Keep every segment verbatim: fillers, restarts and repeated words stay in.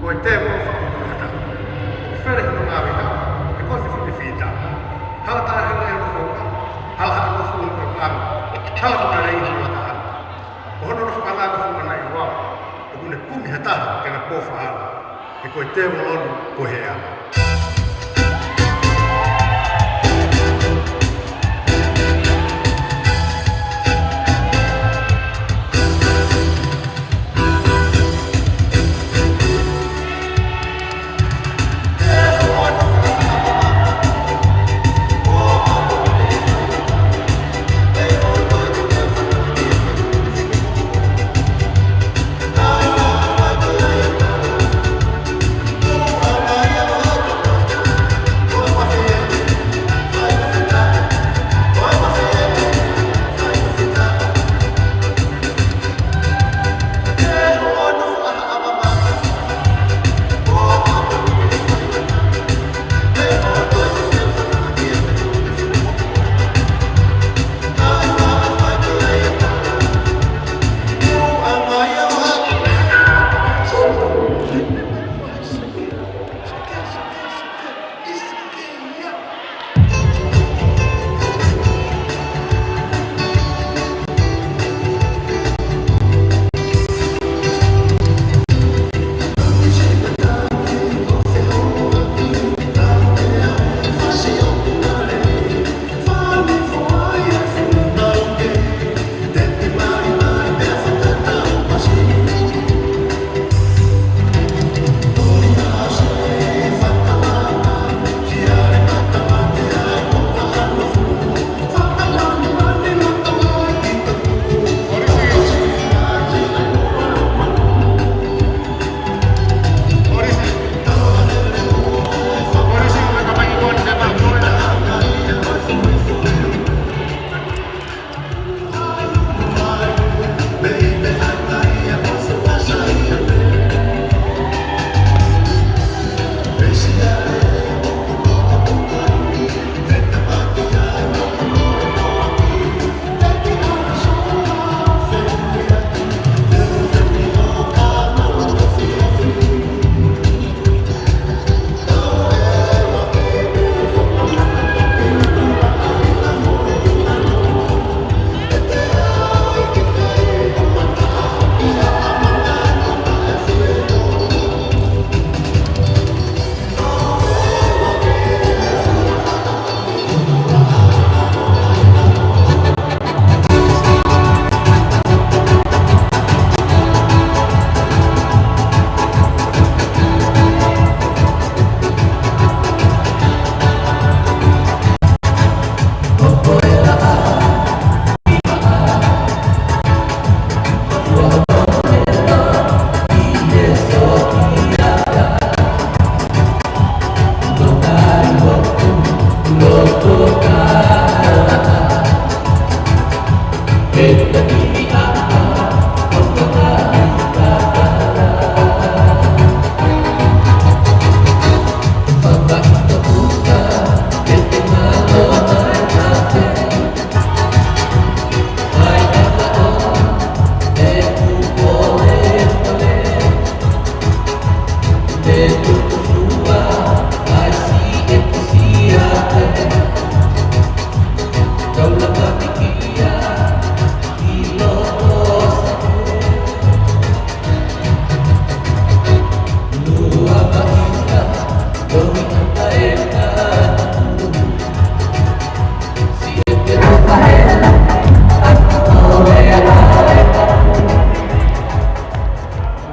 Ko e tēvolo fakamolemole. Fele hono ngāue, he ko e fefine fita. Hala taʻehele hono founga, hala haʻa nofo hono kaukau, hala tatalei hono mataʻanga. Ko hono nofoʻanga ko e founga nai ua, ʻoku ne kumi ha taha ke na pō faʻala. He ko e tēvolo ʻoku ko e hea.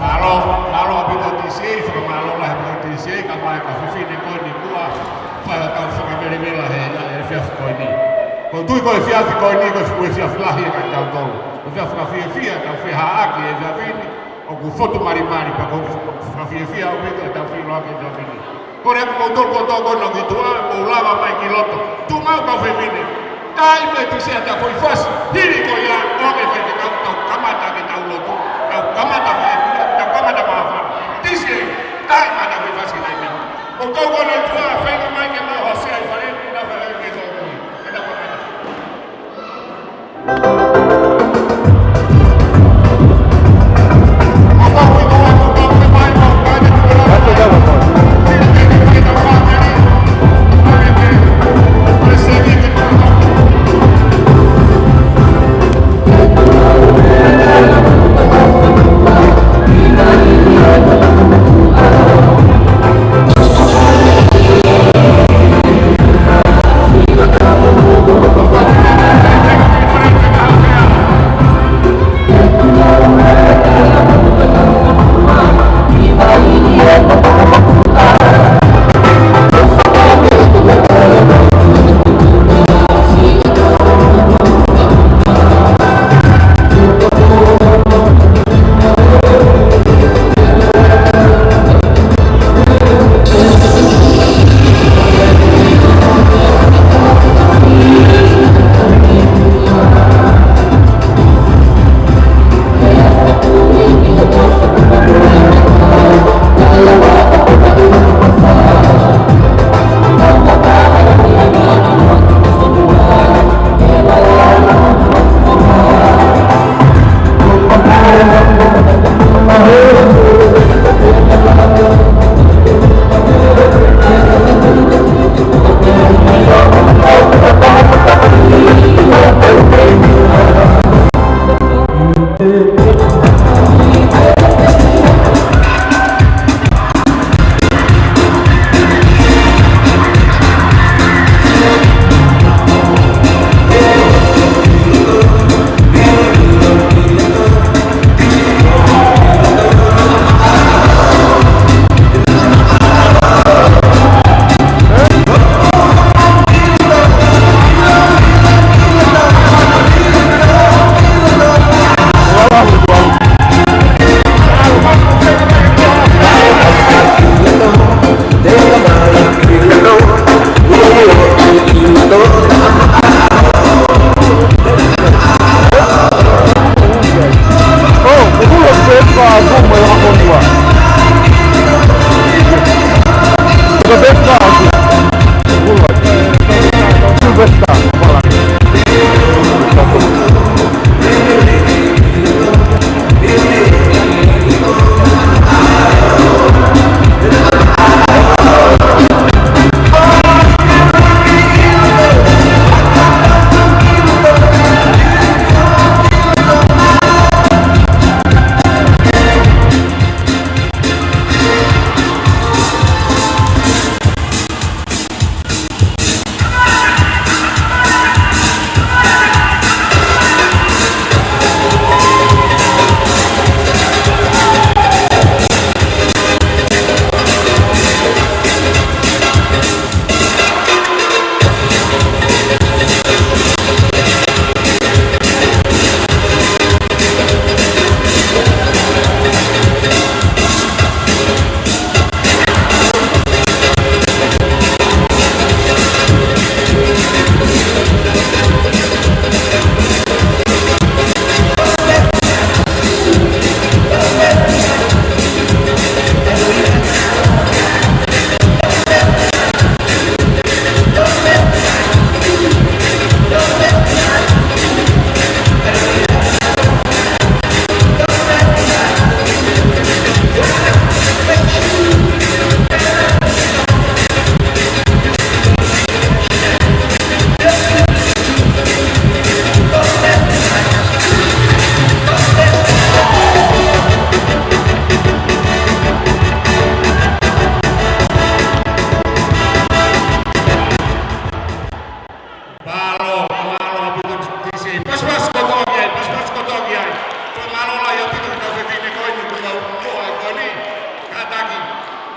Mālō, mālō ʻaupito D J, fakamālō lahi ʻaupito D J, kae ʻumaʻā e kau fefine ko eni kuo fai ʻetau fakavelavela he efiafi ko eni. ʻOku ou tui ko e efiafi ko eni, ko e fuʻu efiafi lahi ʻiate kitautolu. Ko e efiafi fakafiefia, tau feʻiloaki he efiafi ni, ʻoku fotu malimali pea ʻoku fakafiefia ʻaupito ʻetau feʻiloaki he efiafi ni. Kole atu kiate kimoutolu kotoa ʻoku nau ki tuʻa, mou lava mai ki loto. Tuʻu maʻu kau fefine. Taimi ʻe tisi ʻa e foʻi fasi. Hili ko ia, ʻoku ke fai ke tau, tau kamata ke tau lotu. Tau kamata fiefia, tau kamata māfana. Tisi, taimi ʻa e foʻi fasi taimi. Ko kau kone tuʻa, feinga mai ke mau hasi ai fale, na fale ke tau kui. Ke tau kamata. Mau kau kui tuʻa, mau kau kui mai, mau kau kui tuʻa.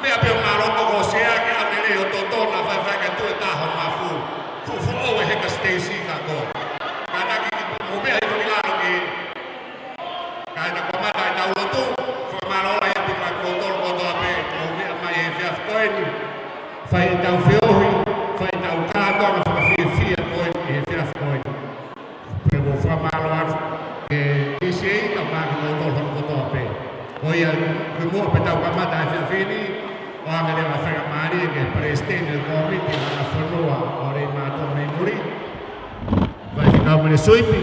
Pea pea mālō ko Sea ke ʻave lelei ʻo totonu ʻa e faifekau ʻe taha ʻo Mafu. Fuʻu foʻou e heka Stacy ka ko. Kātaki ke mou meʻa hifo ki lalo ki. Kae ʻatā kuo kamata ʻetau lotu, fakamālō lahi atu kia kimoutolu kotoa pē, mou meʻa mai he efiafi ko eni. Fai ʻetau feohi, fai ʻetau kātoanga fakafiefia ko eni he efiafi ko eni. Pea mou fakamālō atu ki he D C A, kae ʻumaʻā kimoutolu hono kotoa pē. Ko ia, ko e muʻa pea tau kamata he efiafi ni, ʻoange leva e faingamālie ki he Palesiteni ʻo e Kōmiti Langa Fonua ʻo Leimātuʻa mei muli. Faifekau Mele Suipi,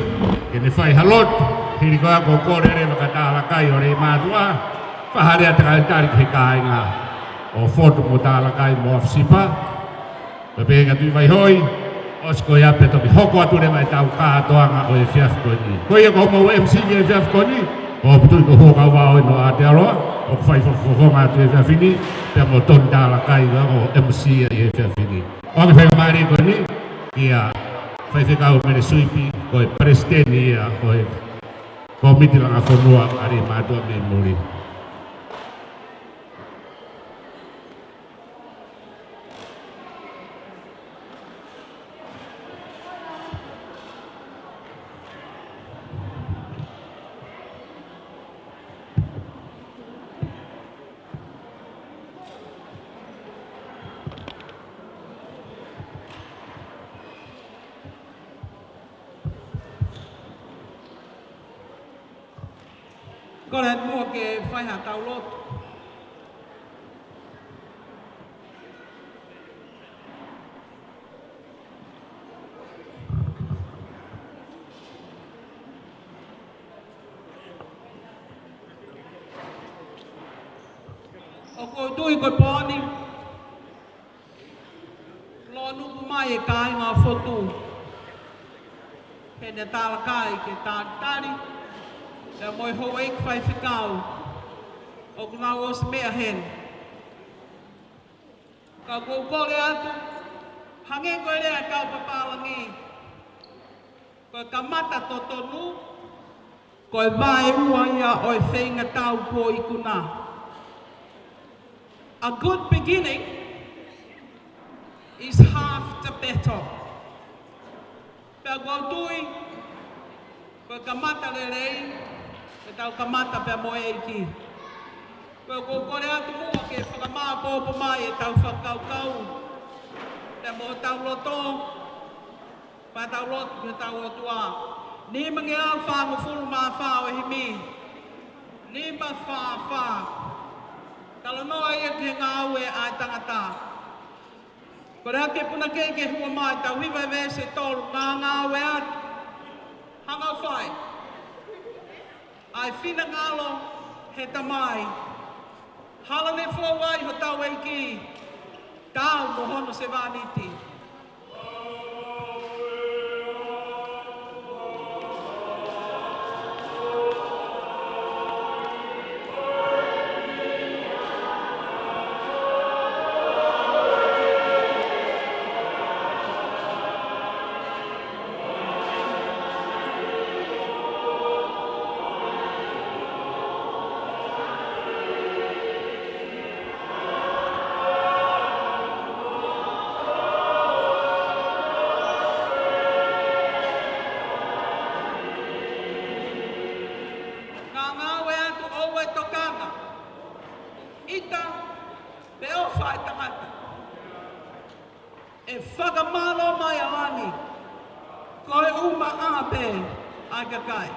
ke ne fai ha lotu, hili ko ia kuo kole leva kia Talakai ʻo Leimātuʻa, fai ha lea talitali ki he kāinga ʻo Fotu mo Talakai mo Afisipa. Pea pehē kia Tuʻivai Hoi, ʻosi ko ia pea toki hoko atu leva ʻetau kātoanga ʻo e efiafi ko eni. Ko ia ko homou M C ʻi he efiafi ko eni, ko Putui ko Huʻakavaʻo ʻi Aotearoa, ʻoku fai fakafofonga atu he efiafi ni, pea mo Toni Talakai ko e M C ʻi he efiafi ni. ʻOange e faingamālie ko eni, kia Faifekau Mele Suipi, ko e Palesiteni ia ʻo e Kōmiti Langa Fonua ʻa Leimātuʻa mei muli. Kole atu muʻa ke fai haʻatau lotu. ʻOku ou tui ko e pō ni, lōnuku mai e kāinga ʻo Fotu, heʻene talakai ke talitali, pea mo e houʻeiki faifekau ʻoku nau ʻosi meʻa heni. Ka ʻoku ou kole atu, hangē ko e lea ʻa e kau papālangi, ko e kamata totonu, ko e vaeua ia ʻo e feingatau kuo ikuna. A good beginning is half the battle. Pea ʻoku ou tui, ko e kamata lelei, ke tau kamata pea mo e ʻEiki. Pea ʻoku ou kole atu muʻa ke fakamāʻopoʻopo mai ʻetau fakakaukau, pea mo ʻetau loto, pea tau lotu ki hotau ʻOtua. Nimangeau fāngofulu mā fā ʻo e himi. Nima fā fā. Talanoa ia ki he ngāue ʻa e tangata. Kole atu ki he punake ke hua mai, tau hiva e veesi ʻe tolu, ngāngāue atu. Hanga ʻo fai ʻa e finangalo ʻo e Tamai. Hala ne fou ai hotau ʻEiki, taau mo hono sevāniti. Ngāngāue atu ʻoua ʻe tokanga, ʻita, pe ʻofa ʻa e tangata. ʻE fakamālō mai ʻa langi, ko e ʻumaʻā pē ʻa e kakai.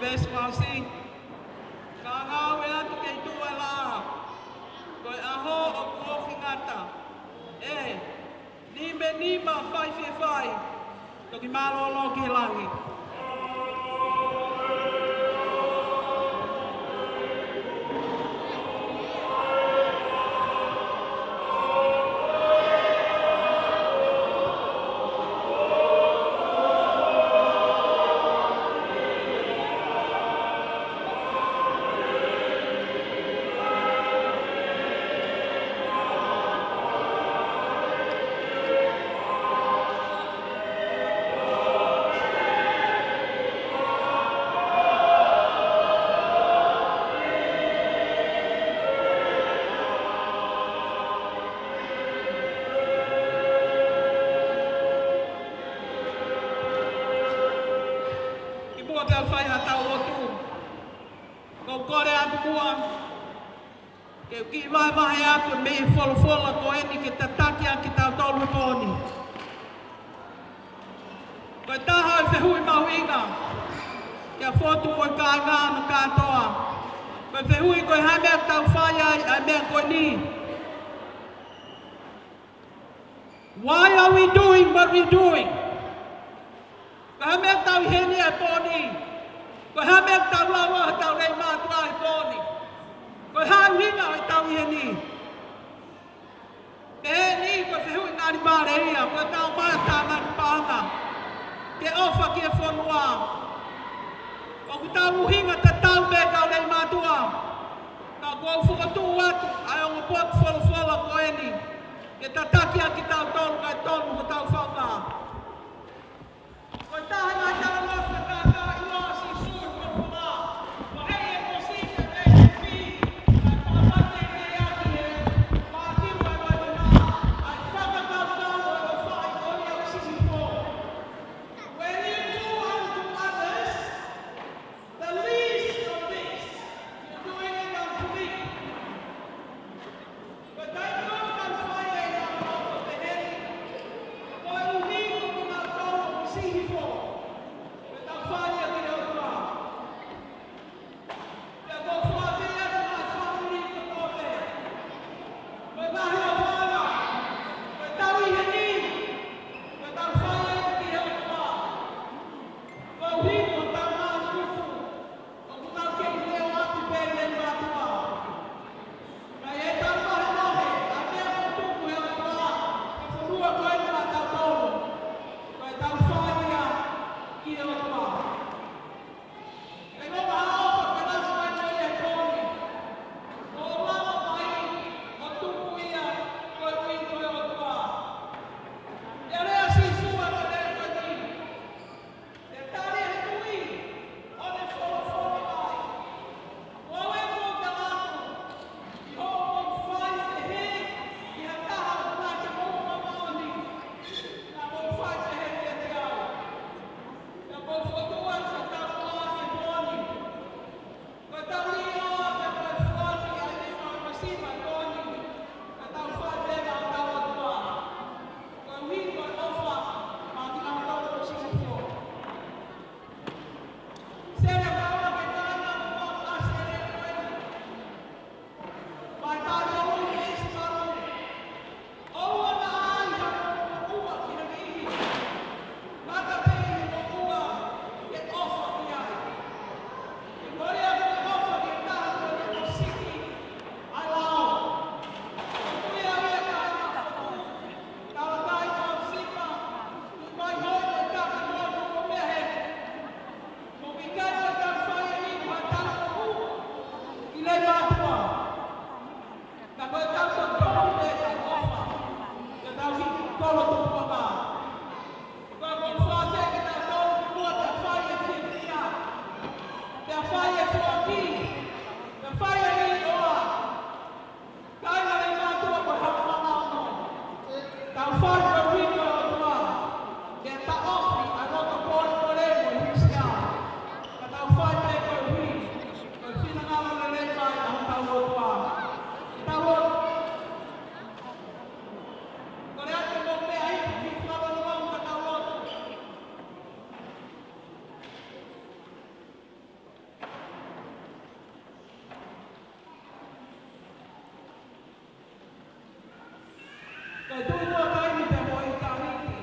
Veesi fā ʻosi, ka ngāue atu kei tuʻu ʻa e laʻā, ko e ʻaho ʻoku ofi ngata. ʻE, nima nima fai fie fai, Toki mālōlō ki he langi. Kimuʻa pea fai haʻatau lotu, ʻoku ou kole atu muʻa ke u kiʻi vahevahe atu mei he folofola ko eni ke tataki ʻa kitautolu he pō ni. Ko e taha ʻo e fehuʻi mahuʻinga ki he fotu mo e kāinga hono kātoa, ko e fehuʻi ko e hā e meʻa ʻoku tau fai ai ʻa e meʻa ko eni. Why are we doing what we're doing? Ko e hā e meʻa ʻoku tau ʻi heni he pō ni? Ko e hā e meʻa ʻoku tau lau ai ʻi heʻetau lelei mātuʻa he pō ni? Ko e hā e ʻuhinga ʻo ʻetau ʻi heni? Pehē ni, ko e fehuʻi ngali vale ia, ko ʻetau mai ʻo tānaki paʻanga ke ʻofa ki he fonua. ʻOku tau ʻuhinga tatau pē kau lelei mātuʻa. Ka ʻoku ou fokotuʻu atu ʻa e ongo potu folofola ko eni ke tataki ʻa kitautolu kae tonu hotau faʻunga. Ko e taha e ngaahi talanoa fakataha ʻi loto Sīsū he folofola. Ko e ʻEiki ko Sīsū, ʻa e fakamatala ʻa e Mātiu ʻa e vahe nima, ʻa e fakakaukau ʻo e ʻofaʻi ʻo e ʻAlo Sīsū. When you do unto others the least of these, you do it unto me. Ko e taimi ko ē ʻoku tau fai ai ʻa e ʻofa pehē ni, koeʻuhi ko kinautolu ʻoku siʻi hifo, ko ʻetau fai ia ki he ʻOtua. Pea ʻoku ou fakaafeʻi atu ʻa e fāmili kotoa pē. Ko e ngaahi ʻofa ia, ko ʻetau ʻi heni, ko ʻetau fai ia ki he ʻOtua. Koeʻuhi ko hotau ngaahi kupu, ʻoku tau kei leʻo atu pē ʻi he mātuʻa. Ka ʻi heʻetau vahevahe ʻa e meʻa ʻoku tuku ʻe he ʻOtua ki he fonua ko eni maʻatautolu, ko ʻetau fai ia ki he ʻOtua. Pea ko e ʻofa pē naʻa ku fai ko ia he pō ni, ʻoku ou lava mai ʻo tuku ia koeʻuhi ko e ʻOtua. Pea lea ʻa Sīsū ʻa e lea ko eni. Pea tali ʻe he tuʻi, ʻo ne folofola mai, Ko au ē ʻoku ou tala atu, ʻi hoʻomou fai pehē ki ha taha ʻoku ʻikai te mou fakamāʻoniʻoni, naʻa mou fai pehē kiate au. Naʻa mou fokotuʻu atu ʻa e talanoa ki he pō ni. Ko ʻetau lī ʻo pea ko e fuani ʻa e lima ʻo e masiva ko eni, ka tau fai pē maʻa hotau ʻOtua. Koeʻuhi ko e ʻofa maʻa kinautolu ʻoku siʻi hifo. Sele kaua ke tala na mo pau a sele ko eni. Mai tautolu ke isi malu. ʻOua naʻa ʻi ai ha moʻua ki ha niʻihi, ngata pē ʻi he moʻua ke ʻofa ki ai. Ke mole atu ke ʻofa ki he taha ko eni ʻoku siʻi ʻa e lao. Ko ia ia ka ʻi ai ha foʻi tauʻatāina ʻoku sipa, tuʻu mai hoi ko e taki motu ko mea he. Mou ʻikai ke tau fai ʻeni ko e tala moʻua ki he lelei mātuʻa. Ka ko ʻetau totonu pē ʻetau ʻofa, ke tau hiki kolo tupuʻanga. Ko e mou fāsē ke tau tau ki muʻa pea fai e fiefia, pea fai e foaki, pea fai e ʻiloa. Kāinga lelei mātuʻa, ko e hanga ʻo e Laumālie, tau fai koeʻuhi ko e ʻOtua, ke taʻofi ʻa e loto polepole mo e hīkisia. Ka tau fai pē koeʻuhi ko e finangalo lelei mai ʻa hotau ʻOtua. Tau lotu. Kole atu mo e meʻa ʻi he finangalo ka tau lotu. Ko e tuʻi tuʻa taimi pea mo ʻitāniti.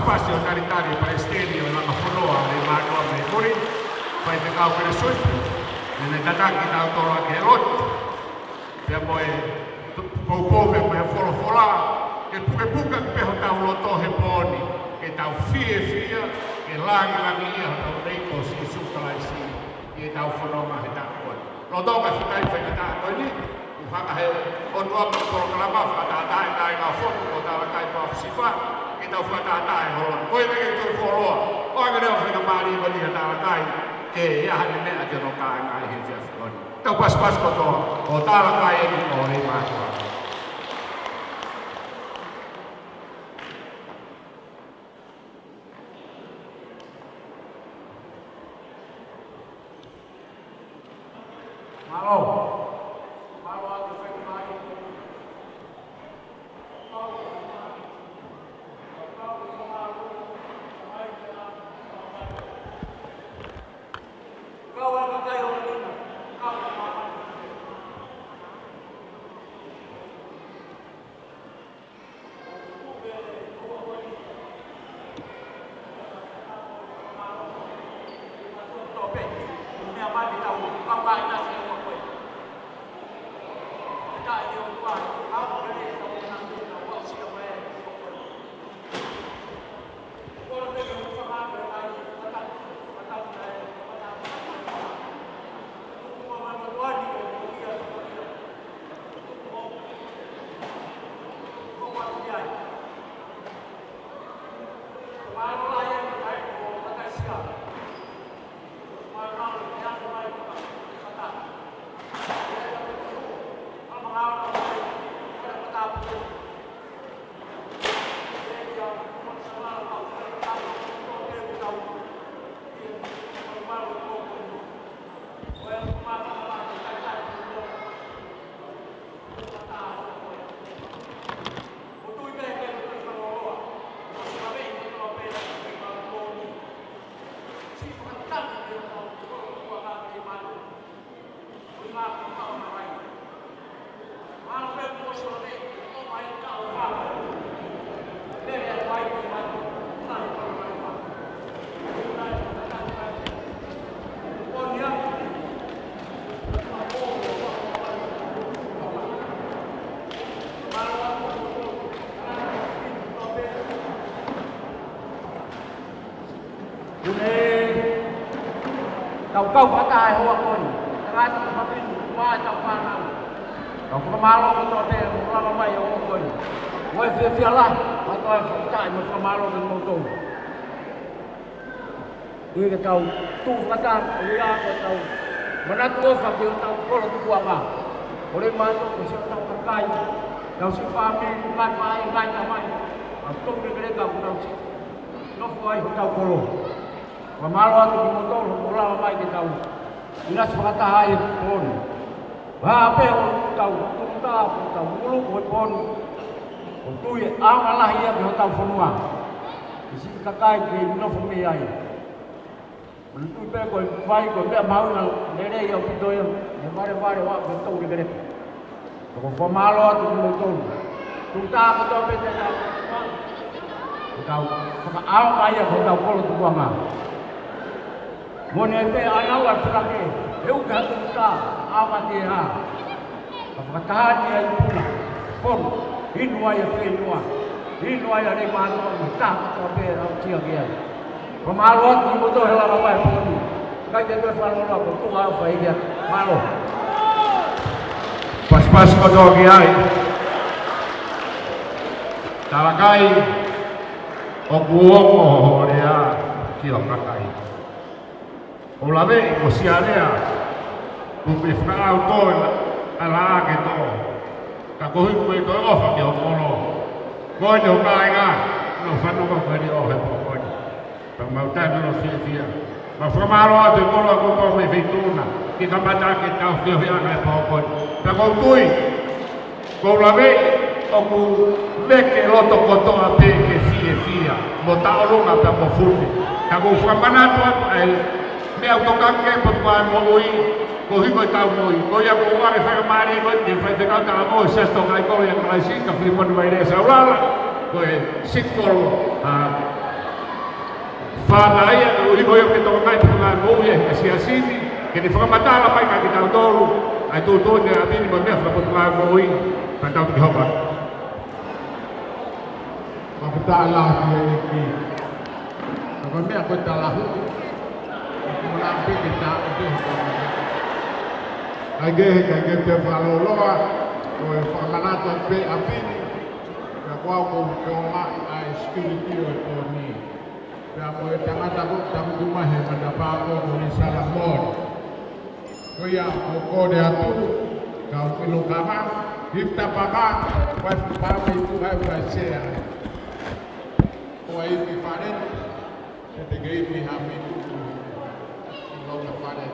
Pasi ʻo talitali e Palesiteni ʻo e Langa Fonua, Leimanoa Meimuri, Faifekau Pele Suipu, ʻene tataki kitautolu ʻaki e lotu, pea mo e poupou pea mo e folofola, ke pukepuke pē hotau loto he pō ni, ke tau fiefia, ke langilangiʻia hotau Meʻa ko Sīsū Kalaisi, ʻi heʻetau fononga he taʻu ko eni. Lolotonga e fekai faingataʻa ko eni, ʻoku hanga he ʻOtua mo e polokalama fakatātā e kāinga fotu ko Talakai Pau Fisipa, ke tau fakatātā e holo. Ko e leke toe fuoloa, ʻoange leva e faingamālie ko eni kia Talakai, ke ʻi ai haʻane meʻa ki hono kāinga ʻi he efiafi ko eni. Tau pasipasi kotoa, ko Talakai eni ʻo Leimanoa. Mālō. Mālō atu e faingamālie. Kuo ne tau kau fakataha he houa ko eni. Tangata mo fafine, ʻumaʻā ʻetau fānau. Tau fakamālō kotoa pē he lava mai ʻo e houa ko eni. Ko e fiefia lahi, ʻoku ou fakafetaʻi mo fakamālō kiate kimoutolu. ʻI heʻetau tuʻu fakataha, ʻi he ʻaho ko ʻetau manatu ʻofa ki hotau kolo tupuʻanga. Ko Leimanoa, ko siʻotau kakai, tau siʻi fāmili, ngaahi faʻē, ngaahi tamai. ʻA e tau lekeleka, ko ʻetau siʻi nofo ai hotau kolo. Fakamālō atu kimoutolu hoʻomou lava mai ke tau ʻinasi fakataha ai he pō ni. Pea pehē ʻoku tau tuʻuta, ʻoku tau mulu ko e pō ni. ʻOku tui ʻe ʻaonga lahi ia ki hotau fonua. Ki siʻi kakai ke nofo mei ai. Manatuʻi pē ko e fai, ko e meʻa mahuʻinga lelei ʻaupito ia, ʻe valevale ʻo aʻu ki he tau lekeleka. ʻOku ou fakamālō atu kimoutolu. Tuʻuta kotoa pē te tau, te tau fakaʻaonga ia ki hotau kolo tupuʻanga. Moʻoni pē ʻa e ʻaonga ʻa e fekau, he ʻoku ʻikai ha tuʻuta ʻaonga te hā. Ka fakataha ni ai puna, fonu, inu ai ʻa Fenua, inu ai ʻa Leimanoa, mo e taha kotoa pē ʻe aʻusia ki ai. Fakamālō atu kimoutolu he lava mai he pō ni. Kae ʻikai te u fakamālō atu, ko e tuʻunga ʻofa ia. Mālō. Pasipasi kotoa ki ai. Talakai, ʻoku ongo hoʻo lea ki ho kakai. ʻOku ou laveʻi ko siʻa lea, ʻoku ou fie fakaʻau tō ʻa e laʻā ke tō. Ka koeʻuhi ko e toe ʻofa ki ho kolo. Ko eni ho kāinga, ʻoku nau fanongo ko eni ʻo he pō ko eni. Pea mau tanu ʻo fiefia. Mau fakamālō atu e kolo ʻa Kupa mei Feituʻuna, ke kamata ke tau fio he anga e pō ko eni. Pea ʻoku ou tui, ʻoku ou laveʻi, ʻoku veke loto kotoa pē ke fiefia, mo taʻolunga pea mo fuli. Ka ʻoku ou fakamanatu atu ʻa e meʻa ʻoku tokanga ki ai e Potungāue Moʻui, koeʻuhi ko ʻetau moʻui. Ko ia ʻoku ou ʻoange e faingamālie ko eni ki he faifekau talavou ʻo e Siasi Tokaikoloi ʻa Kalaisi, kia Filimoni Vailea Saulala, ko e siʻi kolo, ʻa, Fānau ia, ʻoku ʻi ai ko ia ke tokangaʻi e Potungāue Moʻui ʻa e Siasi ni, ke ne fakamatala mai kia kitautolu ʻa e tuʻutuʻuni ʻa ʻApini mo e meʻa fakapotungāue moʻui, ka tau toki hoko atu. Fakafetaʻi lahi ki he ʻEiki. Ka ko e meʻa ko e talahuʻi, ʻoku mou lava pē ke tā ʻo pē hoko mai. Kae kehe, kae kehe, pea fakalōloa, ko e fakamanatu atu pē ʻa ʻApini, pea ko au ʻoku ou tokangaʻi ʻa e security ʻo e pō ni. Pea ko e tangata ko ē ʻoku tangutu mai he matapā ko ē ko Lisa Lamoni. Ko ia ʻoku ou kole atu, kau ʻilo kama, hifta papa, waifu pame i tuʻa e wai sea. Ko ai ki fale, te te kei ki hami tuʻu, ʻilo ka fale.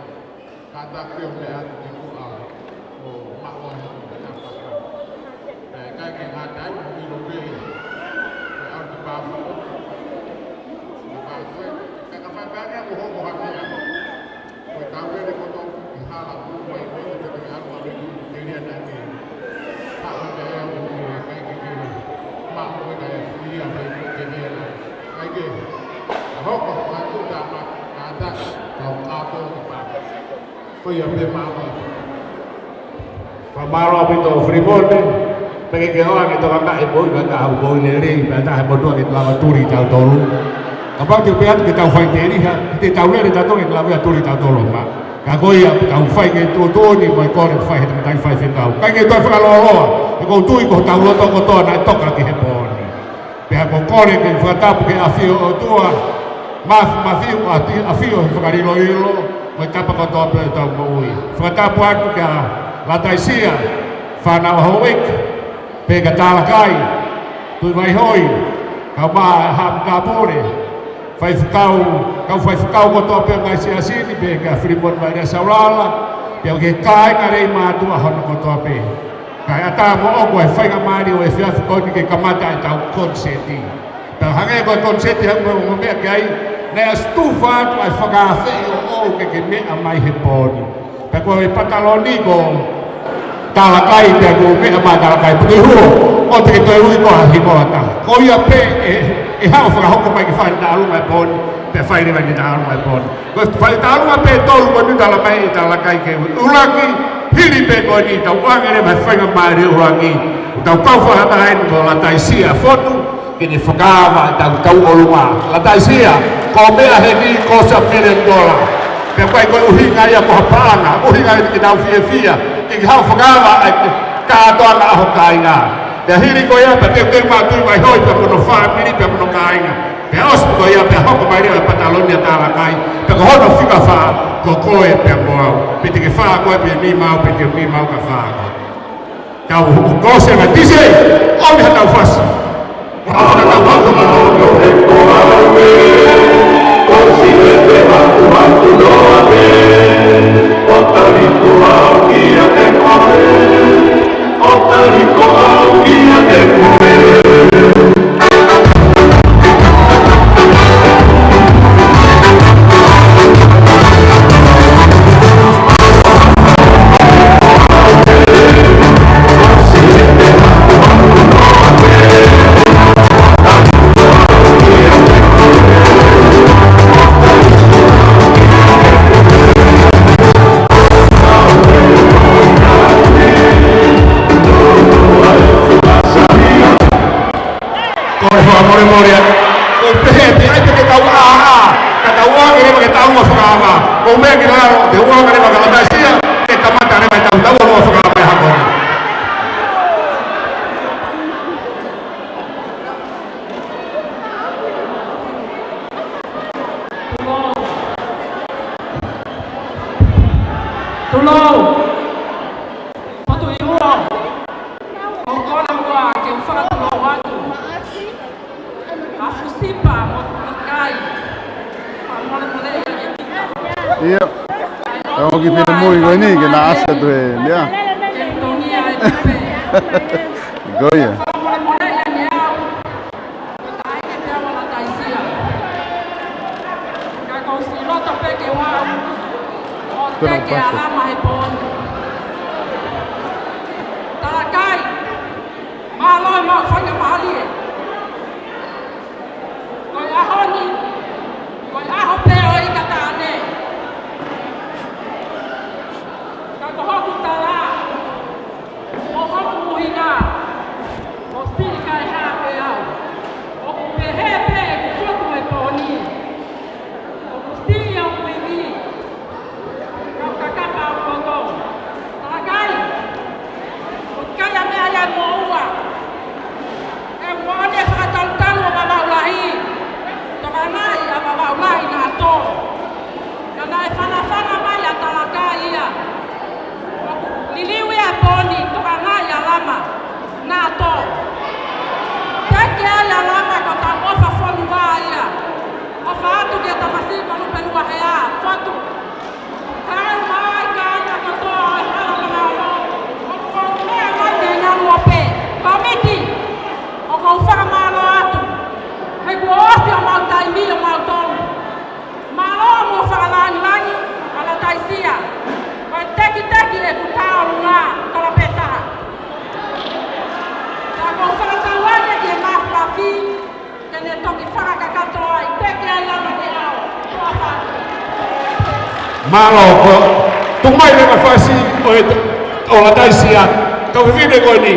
Kātaki ʻo meʻa atu ki tuʻa ʻo maʻu ai hono kanapa. Pea ʻikai ke ngata ai, ʻilo pē, pea ʻalu ki Pāfo. Pea ko e, ka ka fai pē ange ʻoku hoko hake ia. Ko e tau vele kotoa ki hala, ko e ʻai ko e, ko e ʻalu ʻa Velu, ke lia na ke. Ka ʻo te ea ʻo ke, ʻikai ke ke. Maʻu ko e ka e, ia, ke ke lia. ʻIkai ke. Hoko, ma tu ta ma, ka ta, kau kato ki Pāfo. Ko ia pē mālō. Fakamālō ʻaupito Filimone, pea ke ke ʻoange e tokangaʻi e moʻui ka ka hau moʻui lelei, pea taha e motuʻa ke lava tuli tautolu. Kapau te u pehē atu ke tau fai teliha, te tau lele tautolu ke lava ia tuli tautolu ma. Ka ko ia, tau fai ke tuʻutuʻuni mo e kole fai he tangataʻi faifekau. ʻIkai ke toe fakalōloa, he ʻoku ou tui ko hotau loto kotoa naʻe toka ki he pō ni. Pea ʻoku ou kole ke fakatapu ki he ʻafio ʻo e ʻOtua, maf-, mafiu ʻa e ʻafio he fakaliloilo, mo e tapa kotoa pē ʻo ʻetau moʻui. Fakatapu atu kia Lataisia, fānau ʻa Houʻeiki, pea kia Talakai, Tuʻi Vaihoi, kau mā Haʻamotu Tāpule, faifekau, kau faifekau kotoa pē ʻo e ngaahi siasi ni, pea kia Filimone Vailea Saulala, pea ki he kāinga lelei mātuʻa hono kotoa pē. Kae ʻatā moʻoku e faingamālie ʻo e efiafi ko eni ke kamata ʻetau koniseti. Pea hangē ko e koniseti hangē ko e meʻa ki ai, naʻe ʻasi tufa atu ʻa e fakaafeʻi ʻoʻou ke ke meʻa mai he pō ni. Pea ko e pataloni ko Talakai, pea ko e meʻa mai Talakai, pea ko e huo, ʻoua te ke toe ui koe ha hingoa ʻe taha. Ko ia pē ʻe, ʻe haʻu fakahoko mai ke fai e taʻalunga e pō ni, pea fai leva e taʻalunga e pō ni. Ko e fai taʻalunga pē ʻe tolu ko eni tala mai ʻe Talakai ke ui. ʻUluaki, hili pē ko eni tau ʻoange leva e faingamālie ʻuluaki. Tau kau fakataha eni mo Lataisia Fotu, ke ne fakaava ʻetau tauʻolunga. Lataisia, ko e meʻa heni ko e sā pele tola. Pea ʻikai ko e ʻuhinga ia ko ha paʻanga, ʻuhinga ia ke tau fiefia, ke ke haʻu fakaava e kātoanga ʻa ho kāinga. Pea hili ko ia, pea teuteu mai Tuʻi Vaihoi, pea mo hono fāmili, pea mo hono kāinga. Pea ʻosi ko ia, pea hoko mai leva e pataloni ʻa Talakai, pea ko hono fika fā, ko koe pea mo au. Pea te ke fā koe, pea nima au, pea te u nima au ka fā koe. Tau hoko ko se ma tise, ʻomi haʻatau fasi. Ko e fakamolemole atu. Ko e pehē, pehē ai pē ke tau ʻā, ʻā. Ka tau ʻoange leva ke tau ua fakaava. Ko e meʻa ki lalo, ke ʻoange leva ka Lataisia, ke kamata leva ke tau tau ua fakaava e hako ni. Tulou. Tulou. Potu i ua. ʻOku ou kole ua ke u fakatulou atu. ʻA Fusipa mo Talakai. Fakamolemole ia ke pita. Ia. Ka ʻoku ou kiʻi finemui ko eni ke na ʻasi atu he meʻa. Ke tongia e pipe. Ko ia. Fakamolemole ia ke au. Ko e taʻe ke te awa Lataisia. Ka ʻoku ou siʻi loto pē ke u aʻu ʻo teke ʻa Lama he pō ni. Talakai, mālō e maʻu faingamālie. Ko e ʻaho ni, Fakakakato ai, peke ai lava ke ao. Mālō. Ko e tuku mai e mafasi ʻo e t-, ʻo Lataisia, kau fefine ko eni.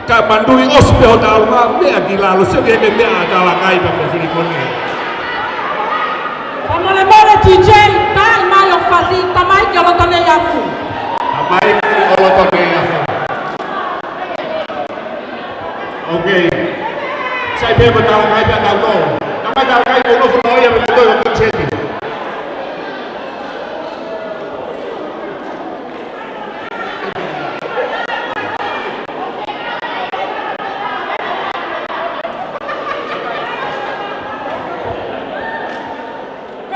Ka manatuʻi ʻosi pē hoʻo tauʻolunga, meʻa ki lalo, sio ki he meʻa ʻa Talakai pea mo e fili ko eni. Fakamolemole T J, tā mai hoʻo fasi, tā mai ki ʻOlotoneiafu. Tā mai ki ʻOlotoneiafu. Ok. Sai pē mo Talakai pea tau tō. Tā mai Talakai, ko e nofo noa ia pea tau tō, ko e seti.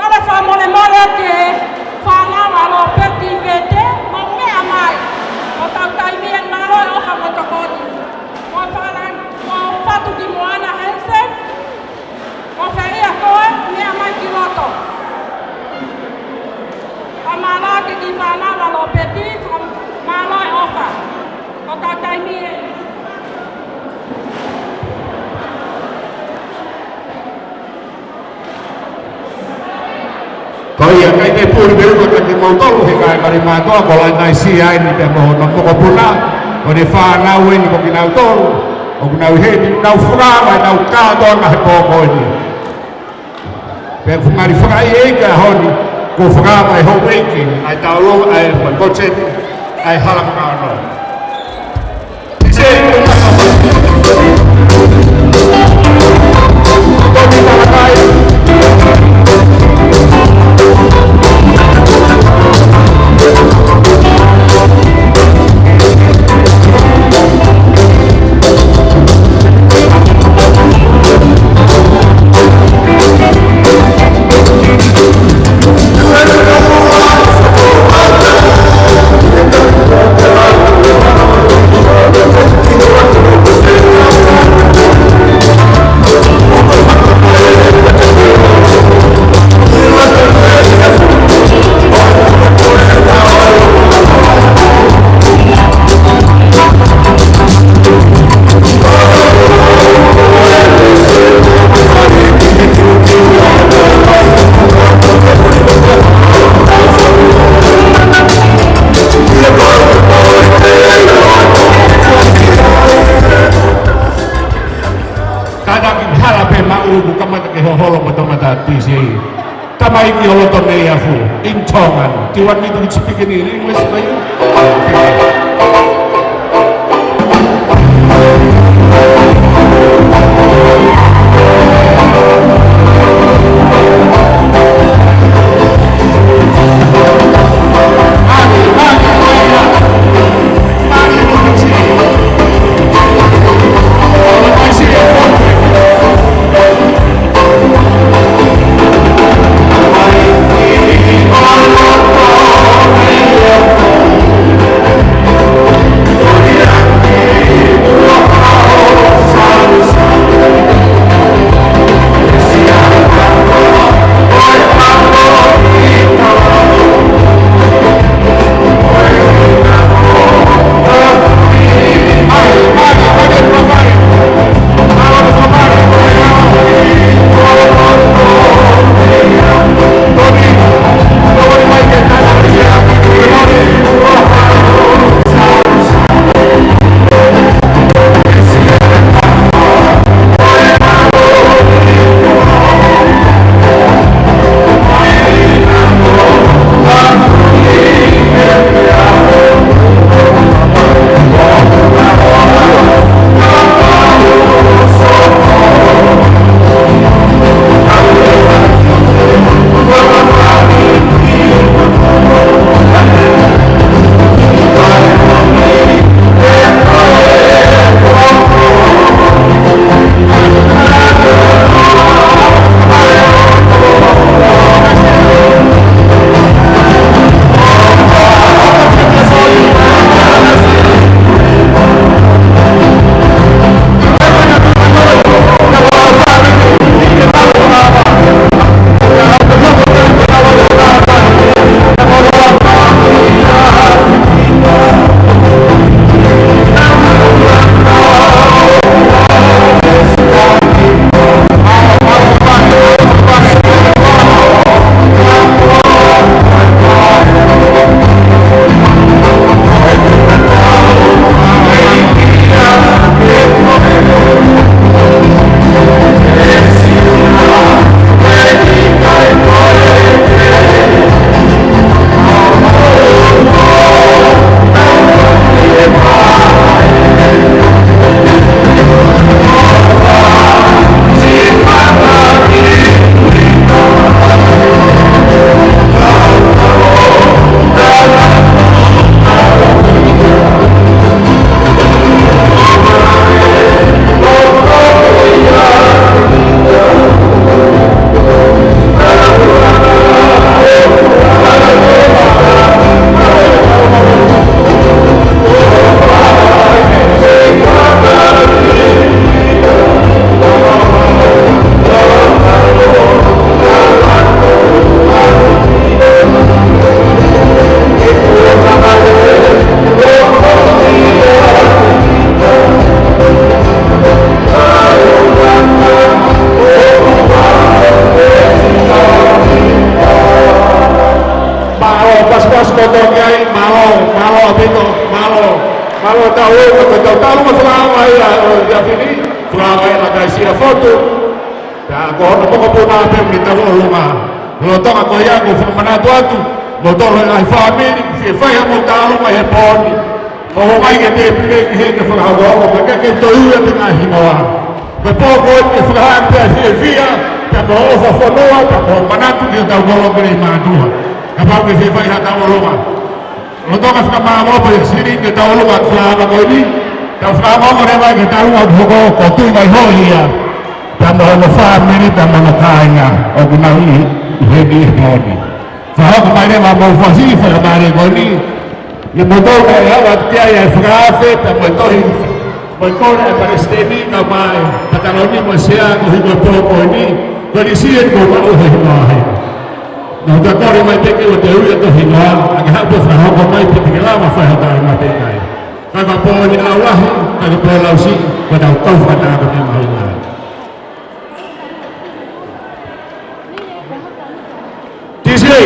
Kole fakamolemole ki he fānau ʻa Lopeti Vete, mou meʻa mai. Ko hotau taimi eni, mālō e ʻofa mo e tokoni. Ko e fānau, ko Fatu ki Moana Hansen. Ko fē ia koe, meʻa mai ki loto. Fakamālō ki he kiʻi fānau ʻa Lopeti, fakamālō e ʻofa. Ko hotau taimi eni. Ko ia, ʻikai ke puli pē ua ka kimoutolu, he kae kali mātoa, ko Lataisia eni pea mo hono mokopuna, ko ʻene fānau eni ko kinautolu, ʻoku nau ʻi heni, nau fakaava ʻenau kātoanga he pō ko eni. Pea ʻoku ngali fakaʻeiʻeiki ʻa e ʻaho ni, kuo fakaava ʻe he houʻeiki ʻa e tauʻolunga, ʻa e, ʻa e kōseti, ʻa e Hala Makaono. Kātaki hala pē maʻu kuo kamata ke hoholo mo tamata T C. Tamaiki ʻOlotoneiafu, in Tongan. Do you want me to speak in English for you? Tau ō pē mei he tauʻolunga. Lolotonga ko ia ʻoku ou fakamanatu atu, mo tolo e ngaahi fāmili, fie fai haʻamou tauʻolunga he pō ni. Ko e ʻomai ke te pule ki he ke fakahokohoko, ka ke ke toe ui atu e ngaahi hingoa. Ko e pō ko eni ke fakahā atu e fiefia, pea mo e ʻofa fonua, pea mo e manatu ki hotau kolo Keleimātuʻa. Kapau ʻoku ke fie fai ha tauʻolunga. Lolotonga fakamālō pē Silini ki he tauʻolunga ʻoku fai ʻaki ko eni, tau fakaongoongo leva ki he tauʻolunga ʻoku hoko, ko Tuʻivaihoʻi ia. Pea mo hono fāmili, pea mo hono kāinga, ʻoku nau ʻi, ʻi heni he pō ni. Fakahoko mai leva hoʻomou fasi, fakamālō ko eni. ʻI he motuʻa ʻe ʻave atu ki ai e fakaafe, pea mo e tohi, mo e kole ʻa e palesiteni, kae ʻumaʻā e pataloni mo e sea, koeʻuhi ko e pō ko eni, ko e lisi eni kuo maʻu he hingoa ai. Naʻa tau kole mai pē ke ʻoua te ui atu e hingoa, ka ke haʻu pē ʻo fakahoko mai pē te ke lava fai ha tauʻolunga pē kai. Ka ko e pō eni ʻaho lahi, ka ko e pō lausiʻi, ko ʻetau kau fakataha ko e meʻa mahuʻinga. Tisei,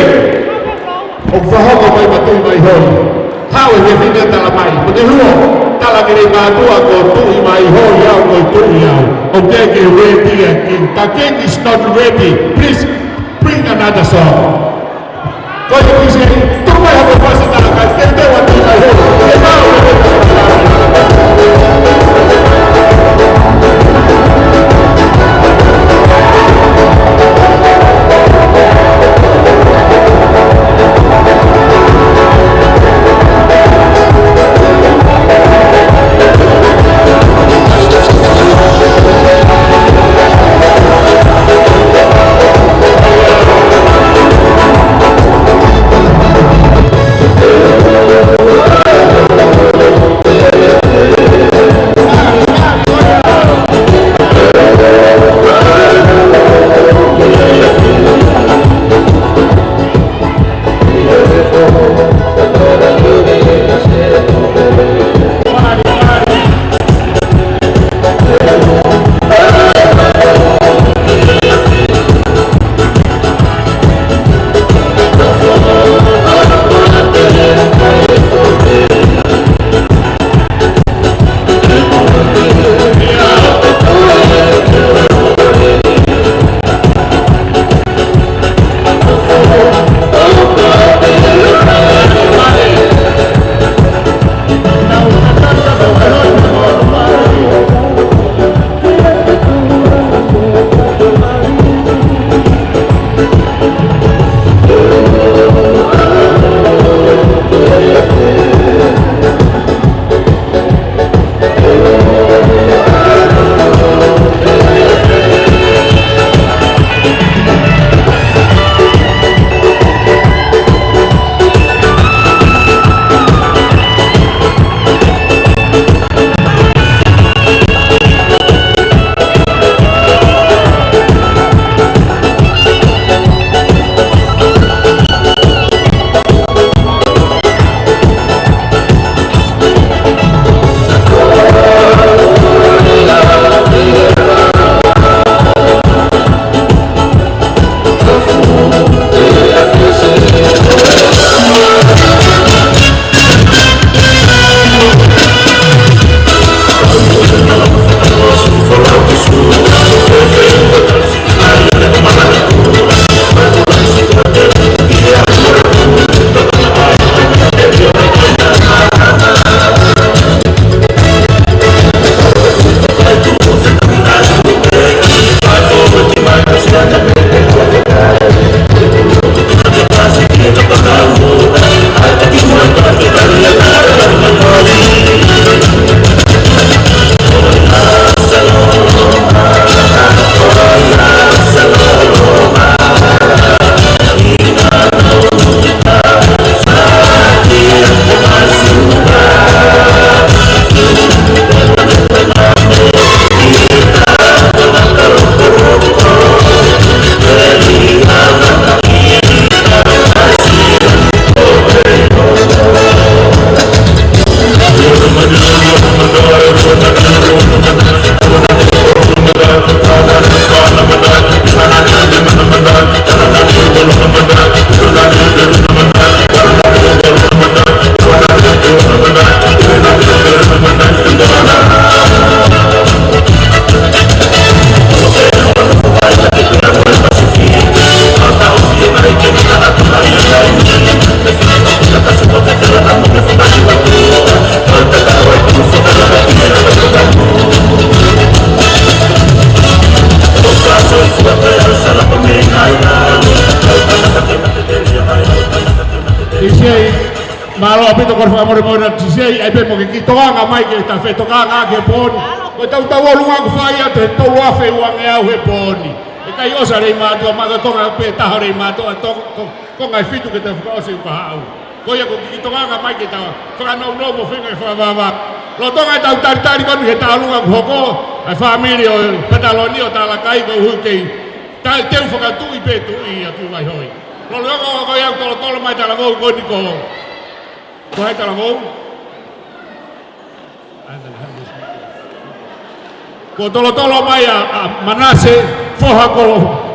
ʻoku fakahoko mai ʻa Tuʻivaihoʻi. Haʻu e fefine ʻo tala mai. Ko e ʻuhinga, tala Keleimātuʻa ko Tuʻivaihoʻi au, ko e tuʻi au. ʻOku teʻeki ke ready ʻa e king. The king is not ready. Please, bring another song. Ko e Tisei, tuku mai haʻamou fasi, tala mai, ke te ua Tuʻivaihoʻi. Ke mau, ke mau. T C A, mālō ʻaupito ko e fakamolemole T C A, ʻai pē mo ke kiʻi tokanga mai ke ta fetokanga ki he pō ni. Ko ʻetau tauʻolunga kuo fai atu he tolu afe uangeau he pō ni. ʻIkai ʻosi ʻa Leimātuʻa, ma ka konga pē taha ʻo Leimātuʻa, to-, ko-, konga ʻe fitu ke ta fakaʻosi ʻi Kahaʻu. Ko ia ko e kiʻi tokanga mai ke ta fakanounou mo feinga ke fakavavevave. Lolotonga ʻetau talitali ko eni ki he tauʻolunga kuo hoko, ʻa e fāmili ʻo Pataloni ʻo Talakai ko hui kei ta-, teu fakatuʻi pē tuʻi ʻa Tuʻi Vaihoi. Lolotonga ko ia ʻoku tolotolo mai talavou ko eni ko, ko hai talavou? Kuo tolotolo mai ʻa, ʻa Manase, foha ko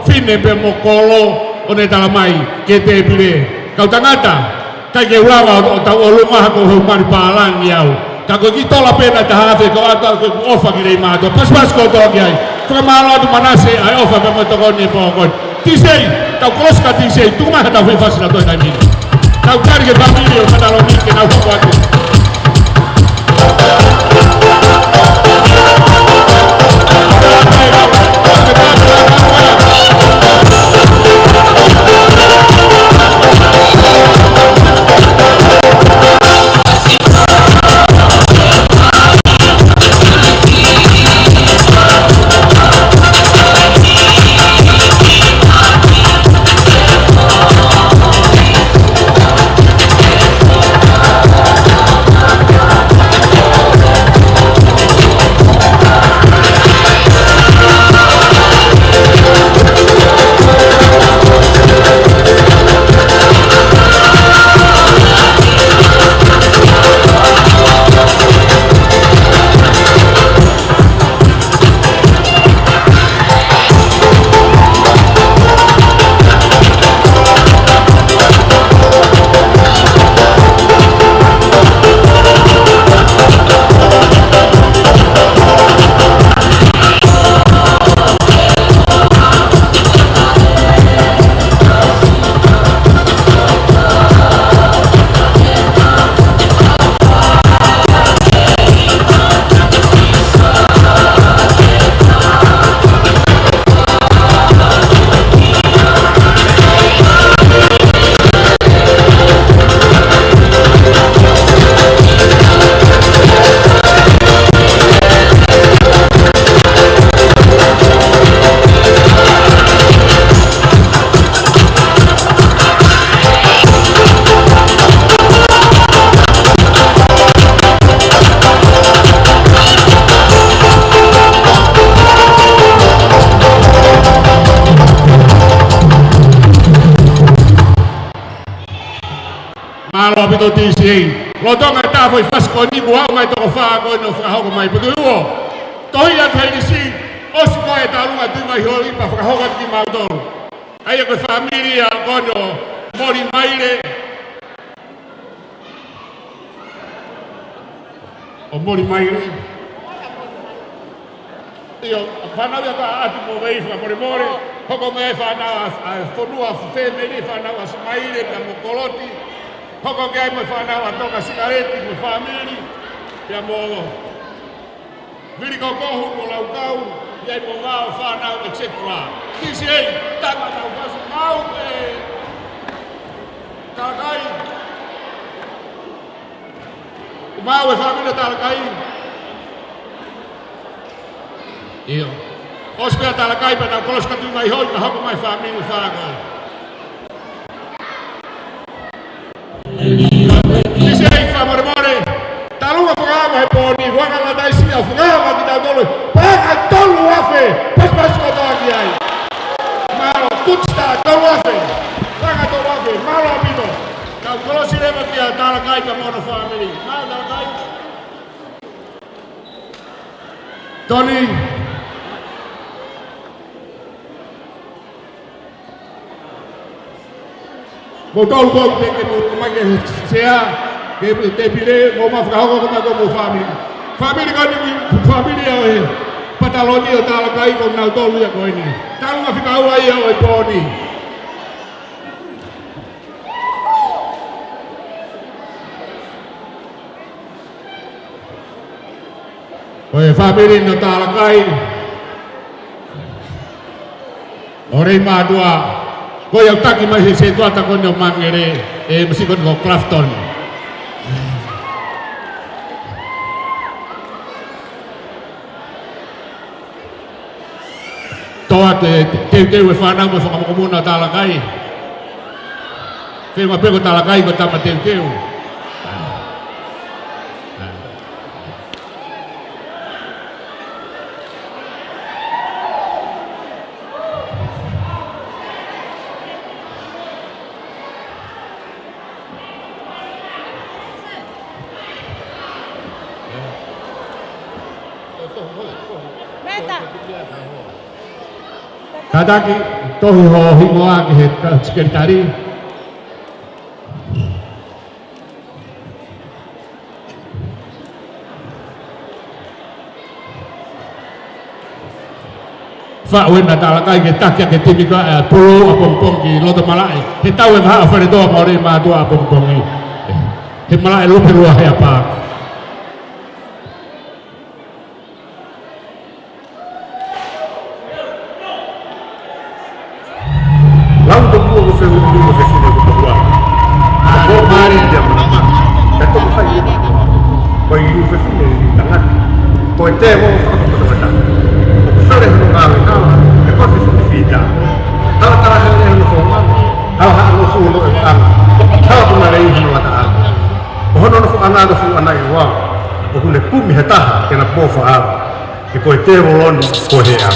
Fine pea mo Kolo, ʻo ne tala mai ki he tēpile. Kau tangata, ʻikai ke u lava ʻo, ʻo tauʻolunga ha ko e mali pālangi au. Ka ko e kiʻi tola pē ʻe taha afe ko ʻata ke u ʻofa ki Leimātuʻa. Pasipasi kotoa ki ai. Fakamālō atu Manase, ʻa e ʻofa pea mo e tokoni he pō ko eni. T C A, tau kolosi ka T C A, tuku mai haʻatau foʻi fasi naʻa toe taimi ni. Tau tali ki he fāmili ʻo Pataloni ke nau hoko atu. Mālō ʻaupito T C A. Lolotonga ʻetau foʻi fasi ko eni kuo aʻu mai toko fā ko eni ʻo fakahoko mai. Pea ko e uo, tohi atu heni si, ʻosi ko e tauʻolunga Tuʻi Vaihoi pea fakahoko atu kimautolu. ʻA ia ko e fāmili ia ko eni ʻo Moli Maile. ʻO Moli Maile. ʻIo, fānau ia ka atu mo vei fakamolemole. Hoko mai e fānau ʻa, ʻa e fonua fēmili, fānau ʻa Simaile pea mo Koloti. Hoko ki ai mo e fānau ʻa Tonga Sikaleti mo e fāmili. Pea mo Vili Kokohu mo Laukau, ʻi ai mo Vao fānau, et cetera. T C A, tama nau fasi mau e Talakai. Mau e fāmili Talakai. ʻIo. ʻOsi pē ʻa Talakai pea nau kolosi ka Tuʻi Vaihoi, ka hoko mai fāmili fānau. T C A fakamolemole. Tauʻolunga fakaava he pō ni, ʻoku ʻikai ngata ai siʻa fakaava kitautolu. Paʻanga tolu afe, pasipasi kotoa ki ai. Mālō, Good Star, tolu afe. Paʻanga tolu afe, mālō ʻaupito. Tau kolosi leva kia Talakai pea mo hono fāmili. Mālō Talakai. Tony. Mou tau ko te ke mou mai ke sea, ke te pile, mou ma fakahoko ko ma ko mou fāmili. Fāmili ka ni, fāmili ʻo e Pataloni ʻo Talakai ko nautolu ia ko eni. Tauʻolunga fika ua ia ʻo e pō ni. Ko e fāmili ʻo Talakai, ʻo Leimātuʻa, Ko ia ʻoku taki mai he setuata ko eni ʻo Mangere, ʻe Misi ko eni ko Clafton. Toʻa e teuteu e fānau mo e fanga mokopuna ʻo Talakai. Feʻunga pē ko Talakai ko e tama teuteu. Kātaki, tohi ho hingoa ki he ka-, sekelitali. Faʻu ena Talakai ke taki ʻa e timi ko ē ʻa Pulou ʻApongipongi ki loto malaʻe. He tau e vahaʻa fale toa maore mātuʻa ʻApongipongi. He malaʻe lupe lua he apa. Lau tokua ko fē ulu ko fē fine ko tokua. Ko ko mari dia mana. Ka toko fai ia. Ko i u fē fine i tangata. Ko e te mo ko ko ko ko. Ko fere ko ka me ka. E ko fē fine fita. Tala tala he le no fo ma. Tala ha no fu no e ka. Tala ko na le i no ata. Ko hono no fu ana no fu ana i wa. ʻOku ne kumi he taha ke na pō faʻa. He ko e tēvolo ni ko e hea.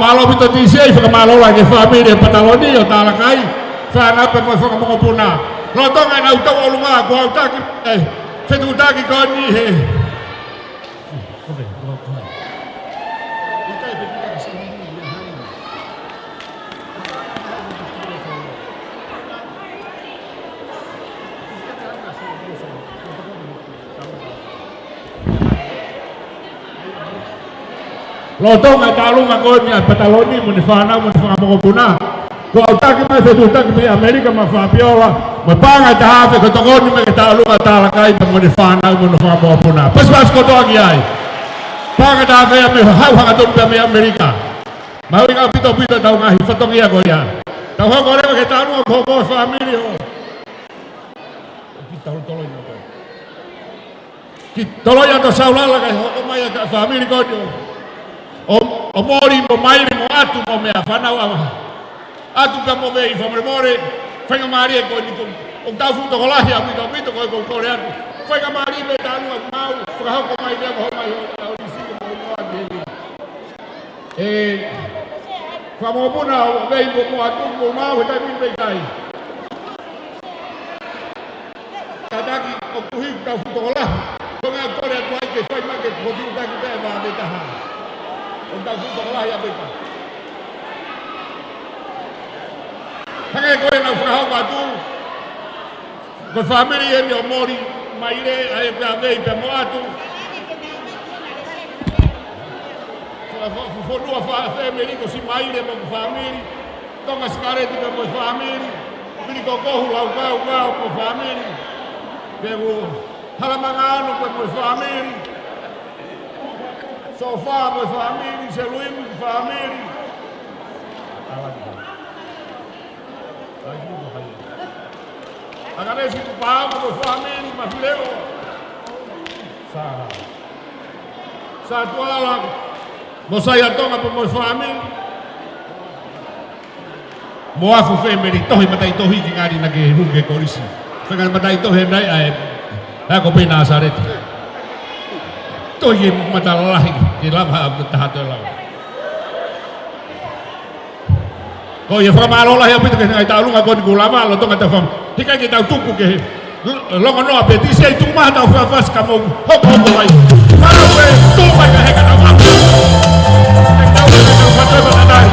Mālō ʻaupito T C, fakamālō lahi ki he fāmili ʻo Pataloni ʻo Talakai, fānau pea mo e fanga mokopuna. Lolotonga ʻenau tauʻolunga, kuo aʻutaki e fetuʻutaki ko eni he Lolotonga e tauʻolunga ko eni ʻa Pataloni mo ʻene fānau mo ʻene fanga mokopuna, kuo aʻutaki mai e fetuʻutaki mei ʻAmelika maʻa Fabiola, mo e paʻanga ʻe taha afe ko e tokoni mai ki he tauʻolunga ʻo Talakai pea mo ʻene fānau mo hono fanga mokopuna. Pasipasi kotoa ki ai. Paʻanga ʻe taha afe ia mei Haʻu hangatonu pea mei ʻAmelika. Mahuʻinga ʻaupito ʻaupito ʻetau ngaahi fatongia ko ia. Tau hoko leva ki he tauʻolunga ko e fāmili ʻo, ʻo Kitoloi ʻa Tosaulala, kae hoko mai ʻa e fāmili ko eni ʻo, ʻo Moli mo Maile mo ʻAtu mo meʻa fānau ʻa ʻAtu pea mo Vei, fakamolemole, faingamālie ko eni ko, ʻoku tau fuʻu tokolahi ʻaupito ʻaupito ko e ʻoku ou kole atu. Faingamālie mei he tauʻolunga mau, fakahoko mai leva, hoko mai ʻo, ʻo lisi ko mo ʻi noa ki heni. ʻE, fanga mokopuna ʻo Vei mo, mo ʻAtu mo mau he taimi ni pē kai. Kātaki ʻoku ʻi ai ʻetau fuʻu tokolahi. Ko e ʻuhinga ʻoku ou kole atu ai ke fai mai ke fokotuʻutaki pē ʻa e vā pē taha. ʻOku tau fuʻu tokolahi ʻa pē kai. Hangē ko ʻenau fakahoko atu. Ko e fāmili eni ʻo Moli, Maile, ʻa ē pea Vei pea mo ʻAtu. Fo-, fo-, fonua fa-, fāmili ko Simaile mo e fāmili. Tonga Sikaleti pea mo e fāmili. Vili Kokohu, Laukau, Kau mo e fāmili. Pea mo Halamanga Ono pea mo e fāmili. Sofa mo e fāmili, Seluimu fāmili. Akanesi Tupou mo e fāmili, Mafileo. Sa, Sa Tuala mo Saiatonga pea mo e fāmili. Mo Afu fāmili, tohi mataʻitohi ki ngali naʻa ke hū ki he kolisi. Fenga mataʻitohi nai ai, ʻa ē ko Pena Saleti. Tohi e mata lalahi, ke lava ha taha te lava. Ko ia fakamālō lahi ʻaupito ki he ngaahi tauʻolunga ko eni kuo lava, lolotonga ʻetau fam-, heʻikai ke tau tuku ke he, lo-, longonoa pē, T C, tuku mai haʻatau fafasi ka mou hokohoko mai. Mālō pē, tuku mai ka heka tau mapu. Ke tau, ke tau fatoe fakatai.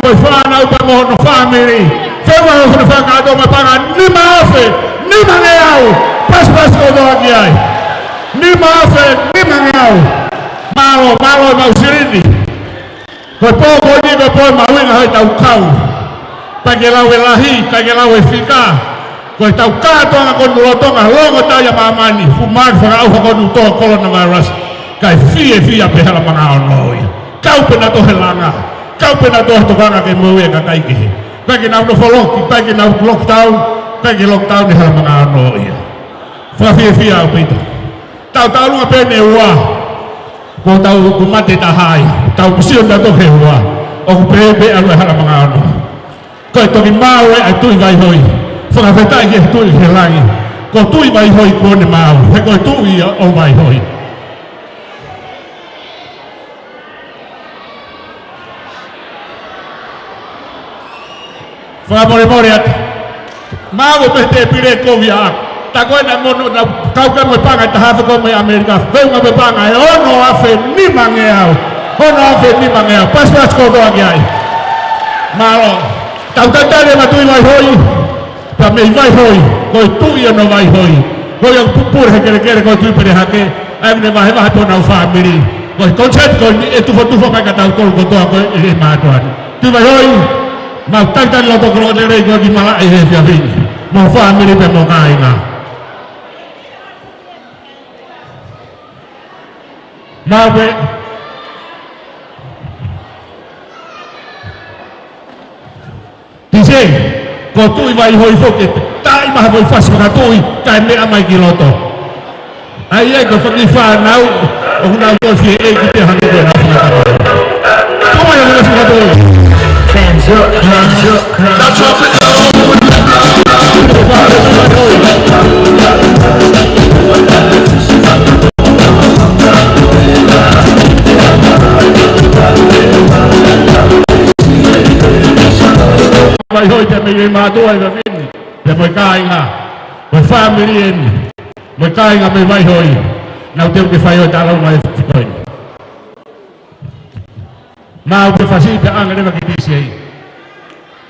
Ko e fānau pea mo hono fāmili. Feʻunga hono fānau kātoa mo e paʻanga nima afe nimangeau. Pasipasi kotoa ki ai. Nima afe nimangeau. Mālō, mālō e mau silini. Ko e pō ko eni ko e pō mahuʻinga ʻi heʻetau kau. ʻIkai ke lau e lahi, ʻikai ke lau e fika. Ko ʻetau kātoanga ko eni lolotonga longo taʻu ʻa māmani, fuʻu mali fakaʻauha ko eni ʻo e coronavirus. Kae fiefia pē Halamaʻa Ono ia. Kau pē nautolu he langa. Kau pē nautolu he tokanga ke moʻui e kakai kehe. ʻIkai ke nau nofo loki, ʻikai ke nau lockdown, ʻikai ke lockdown ʻi Halamaʻa Ono ia. Fakafiefia ʻaupito. Tau taʻolunga pē ʻeni ua. Ko ʻetau, ko e mate taha ia. Tau sio nautolu he ua. ʻOku pehē pē ʻalu e Halamaʻa Ono. Ko e toki maau ʻa e Tuʻi Vaihoi. Fakafetaʻi ki he Tuʻi he langi. Ko Tuʻi Vaihoi kuo ne maau. He ko e Tuʻi ia ʻo Vaihoi. Fakamolemole atu. Maau pē he tēpile kovi ʻaʻaku. Tā ko ena mo hono kau ka mo e paʻanga ʻe taha afe ko ē mei ʻAmelika. Feʻunga pē paʻanga ʻe ono afe nimangeau. Ono afe nimangeau. Pasipasi kotoa ki ai. Mālō. Tau talitali ʻa e Tuʻi Vaihoi. Pea mei Vaihoi, ko e Tuʻi ʻo Vaihoi. Ko ia ʻoku pupule he kelekele ko e Tuʻi Pelehake, ʻa ia ʻoku ne vahevahe pē honau fāmili. Ko e concert ko eni ʻe tufatufa mai kia tautolu kotoa ko ē ʻi he mātuʻa ni. Tuʻi Vaihoi, mau talitali loto koloa lelei koe ki malaʻe he efiafi ni. Mo e fāmili pea mo e kāinga. Maau pē. Tise, ko Tuʻi Vaihoi foki, taʻi maha ko e fasi fakatuʻi, kae meʻa mai ki loto. ʻA ia ko e fanga fānau, ʻoku nau ko fie ʻeiki te hangē ko e nau fakatamai. Tuʻi Vaihoi fasi fakatuʻi. Fans up, fans up. Vaihoi te mei mātuʻa ʻi Vavini, te mo e kāinga, mo e fāmili ʻeni, mo e kāinga mei Vaihoi, nau teu ke fai ʻo e taʻalo mai fikoini. Maau pē fasi pea ʻange leva ki T C A.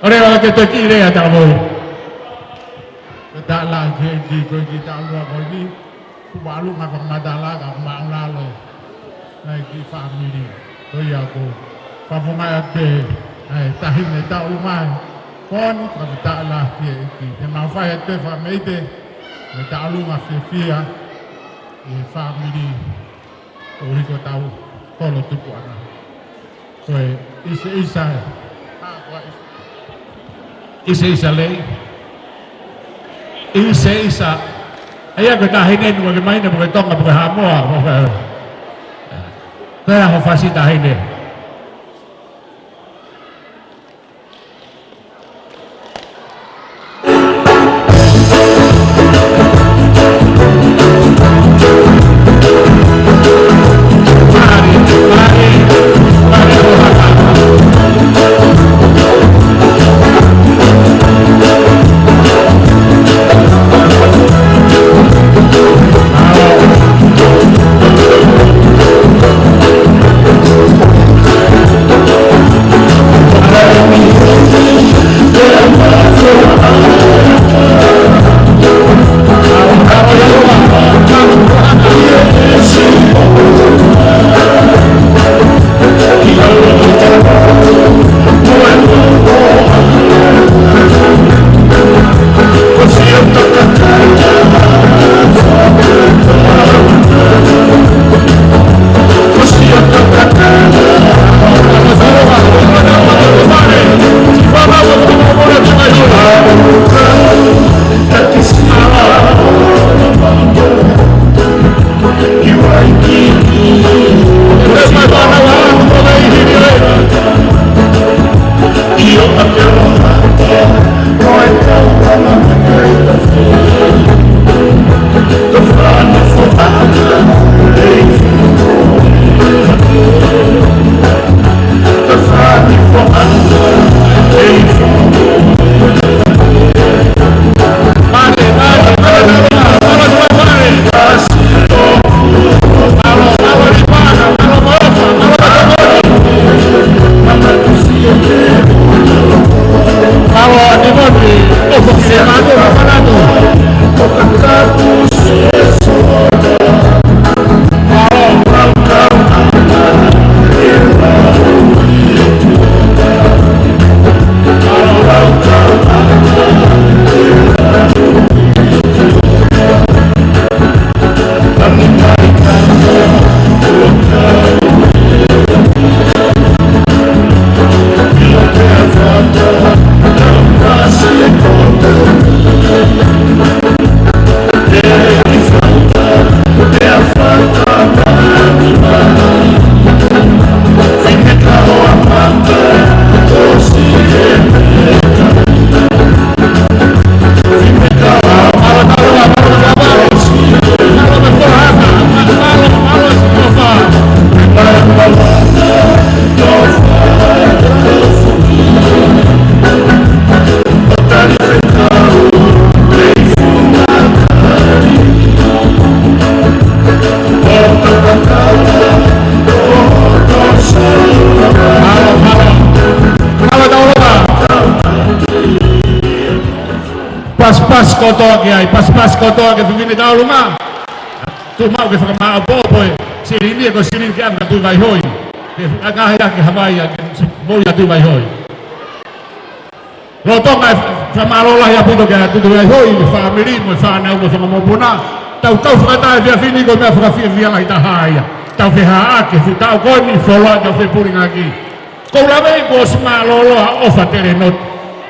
ʻO leva ke te ki lea talavou. Ke taʻala ki he ki ko e ki taʻalua ko eni. Kuo ʻalu ngā fakamatala ka maʻulalo. Nai ki fāmili. Ko ia ko. Fafonga ʻa te. ʻAi tahi ne taʻu mai. Ko eni fakataʻala ki he ki. Te mau fai ʻa te fakameite. Me taʻalunga fiefia. ʻI he fāmili. ʻO hiko tau kolo tupu ana. Ko e ʻiseʻisa. ʻIseʻisa lei. ʻIseʻisa. ʻA ia ko e taʻahine nu ke mai ne mo ke Tonga mo ke Haʻamoa. Ko e ʻaho fasi taʻahine. Pasipasi kotoa ki ai, pasipasi kotoa ki he fefine Taulunga. Tuʻu maʻu ke fakamāʻopoʻopo e silini, ko e silini ke ʻave kia Tuʻivaihoi. Ke fakangahe ʻaki e havai ʻa e moʻui ʻa Tuʻivaihoi. Lolotonga e fakamālō lahi ʻaupito kia Tuʻivaihoi, fāmili mo e fānau mo e fanga mokopuna. Tautau fakataha he efiafi ni ko e meʻa fakafiefia lahi taha ia. Tau fehaʻaki he fuʻu taʻu ko eni, fuoloa tau fepulingaki. Ko u lave kuo ʻosi mālōlō ʻa ʻOfa Telenoti.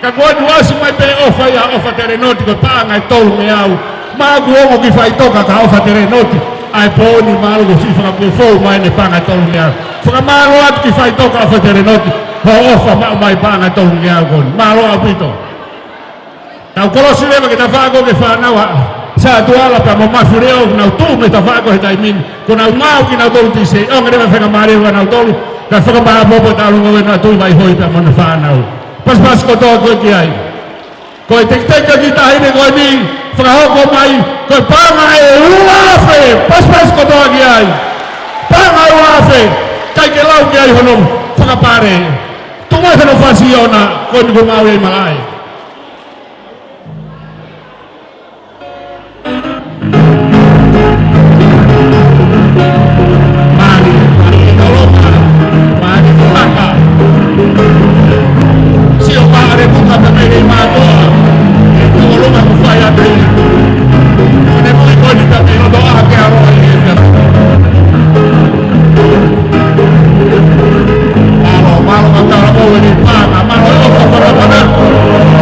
Ka ko eni ʻosi mai pē ʻofa ia ʻa ʻOfa Telenoti ko e paʻanga ʻe tolungeau. Mahalo kuo ongo ki faʻitoka ka ʻOfa Telenoti. ʻA e pō ni mahalo kuo ʻosi fakapufoʻi mai ʻene paʻanga ʻe tolungeau. Fakamālō atu ki faʻitoka ʻOfa Telenoti. Hoʻo ʻofa maʻu mai paʻanga ʻe tolungeau ko eni. Mālō ʻaupito. Tau kolosi leva ki he tafaʻaki ko ē ki he fānau ʻa Sā Tuala pea mo Mafileʻo, nau tuʻu mei he tafaʻaki ko ē he taimi ni. Kuo nau maʻu kinautolu tisei, ʻoange leva e fakamālō kia nautolu, kae fakamālō ʻaupito ʻa e Taulunga ʻo e Tuʻivaihoi pea mo ʻene fānau. Pasipasi kotoa ko ē ki ai. Ko e tekiteki ki he taʻahine ko eni, fakahoko mai, ko e paʻanga ʻe ua afe, pasipasi kotoa ki ai. Paʻanga ʻe ua afe, ʻikai ke lau ki ai hono fakapale. Tuʻu mai hono fasiona, ko eni kuo maʻu e malaʻe. Mali, mali, tolonga, mali, tolonga. Sio pale kuka pemele i mātoa. E tolonga ku fai atu. Sine kui koni pemele loto ake aro ai e. Mālō, mālō, mālō, mālō, mālō, mālō, mālō, mālō.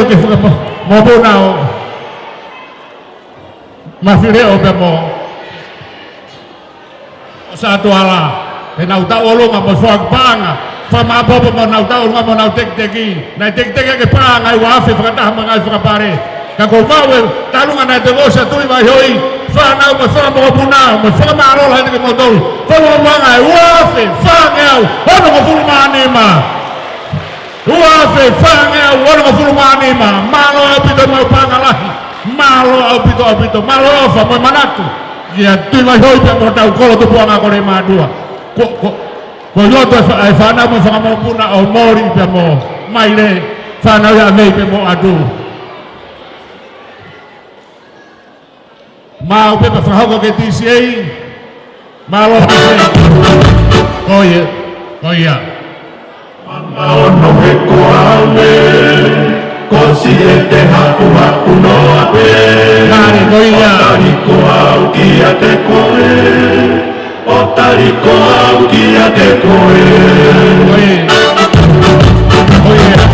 ke fakamoʻoni ʻa Mafileʻo pea mo ʻOsātuala, ʻenau tau ʻolunga mo e foaki paʻanga, fakamāʻopoʻopo mo ʻenau tau ʻolunga mo ʻenau tekiteki. Naʻe tekiteki ʻaki e paʻanga ʻe ua afe fakataha mo e ngaahi fakapale. Ka ko e maʻu e talunga naʻe toki ʻosi ʻa Tuʻivaihoʻi, fānau mo e fanga mokopuna, mo e fakamālō lahi atu kiate kimoutolu. Fakamoʻoni paʻanga ʻe ua afe fāngeau onongofulu mā nima. Ua afe fāngeau onongofulu mā nima. Mālō ʻaupito e maʻu paʻanga lahi. Mālō ʻaupito, ʻaupito. Mālō ʻofa mo e manatu kia Tuʻivaihoʻi pea mo hotau kolo tupuʻanga ko Leimātuʻa. Ko, ko, ko e loto e fa-, e fānau mo e fanga mokopuna ʻo Moli pea mo Maile, fānau ia ʻa Vei pea mo ʻAtu. Maʻu pē pea fakahoko ki he T C A. Mālō T C A. Ko ia, ko ia. Manga ono he koa ʻaʻaku, ko siʻi ʻete hakuhaku noa pē. Mālie, ko ia. ʻO tali ko au kiate koe. ʻO tali ko au kiate koe. Ko ia. Ko ia.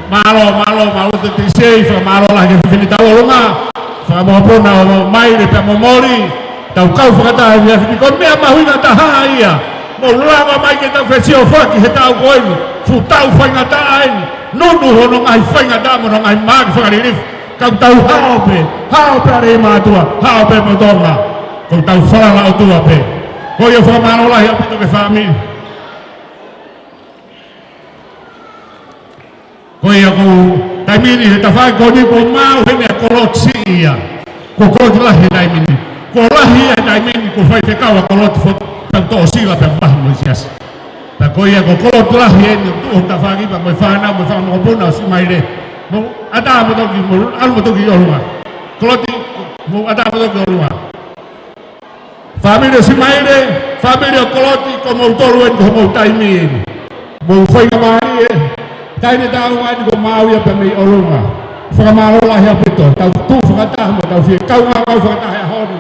Mālō, mālō, mālō ʻaupito T C A, fakamālō lahi ki he fefine tau ʻolunga, fanga mokopuna ʻo Maile pea mo Moli, tau kau fakataha he efiafi ni, ko e meʻa mahuʻinga taha ia. Mou lava mai ke tau fesiofaki he taʻu ko eni, fuʻu taʻu faingataʻa eni, nunu hono ngaahi faingataʻa mo hono ngaahi mahaki fakalilifu, ka ʻoku tau hao pē, hao pē ʻa Leimātuʻa, hao pē mo Tonga, ʻoku tau falala ʻOtua pē. Ko ia fakamālō lahi ʻaupito ki he fāmili. Ko ia ko e taimi ni he tafaʻaki ko eni kuo maʻu heni ʻa Koloti ia. Ko Koloti lahi he taimi ni. Kuo lahi ia he taimi ni kuo faifekau ʻa Koloti fo-, tau toʻo sila pea mahi mo e siasi. Pea ko ia ko Koloti lahi eni ʻoku tuʻu he tafaʻaki pea mo e fānau mo e fanga mokopuna ʻo Simaile. Mou ʻatā mo toki, mou ʻalu mo toki ʻolunga. Koloti, mou ʻatā mo toki ʻolunga. Fāmili ʻo Simaile, fāmili ʻo Koloti, ko moutolu eni ko homou taimi eni. Mou faingamālie, taimi tāunga eni kuo maʻu ia pē mei ʻolunga. Fakamālō lahi ʻaupito, tau tuʻu fakataha mo tau fie kaungā kau fakataha he ʻaho ni.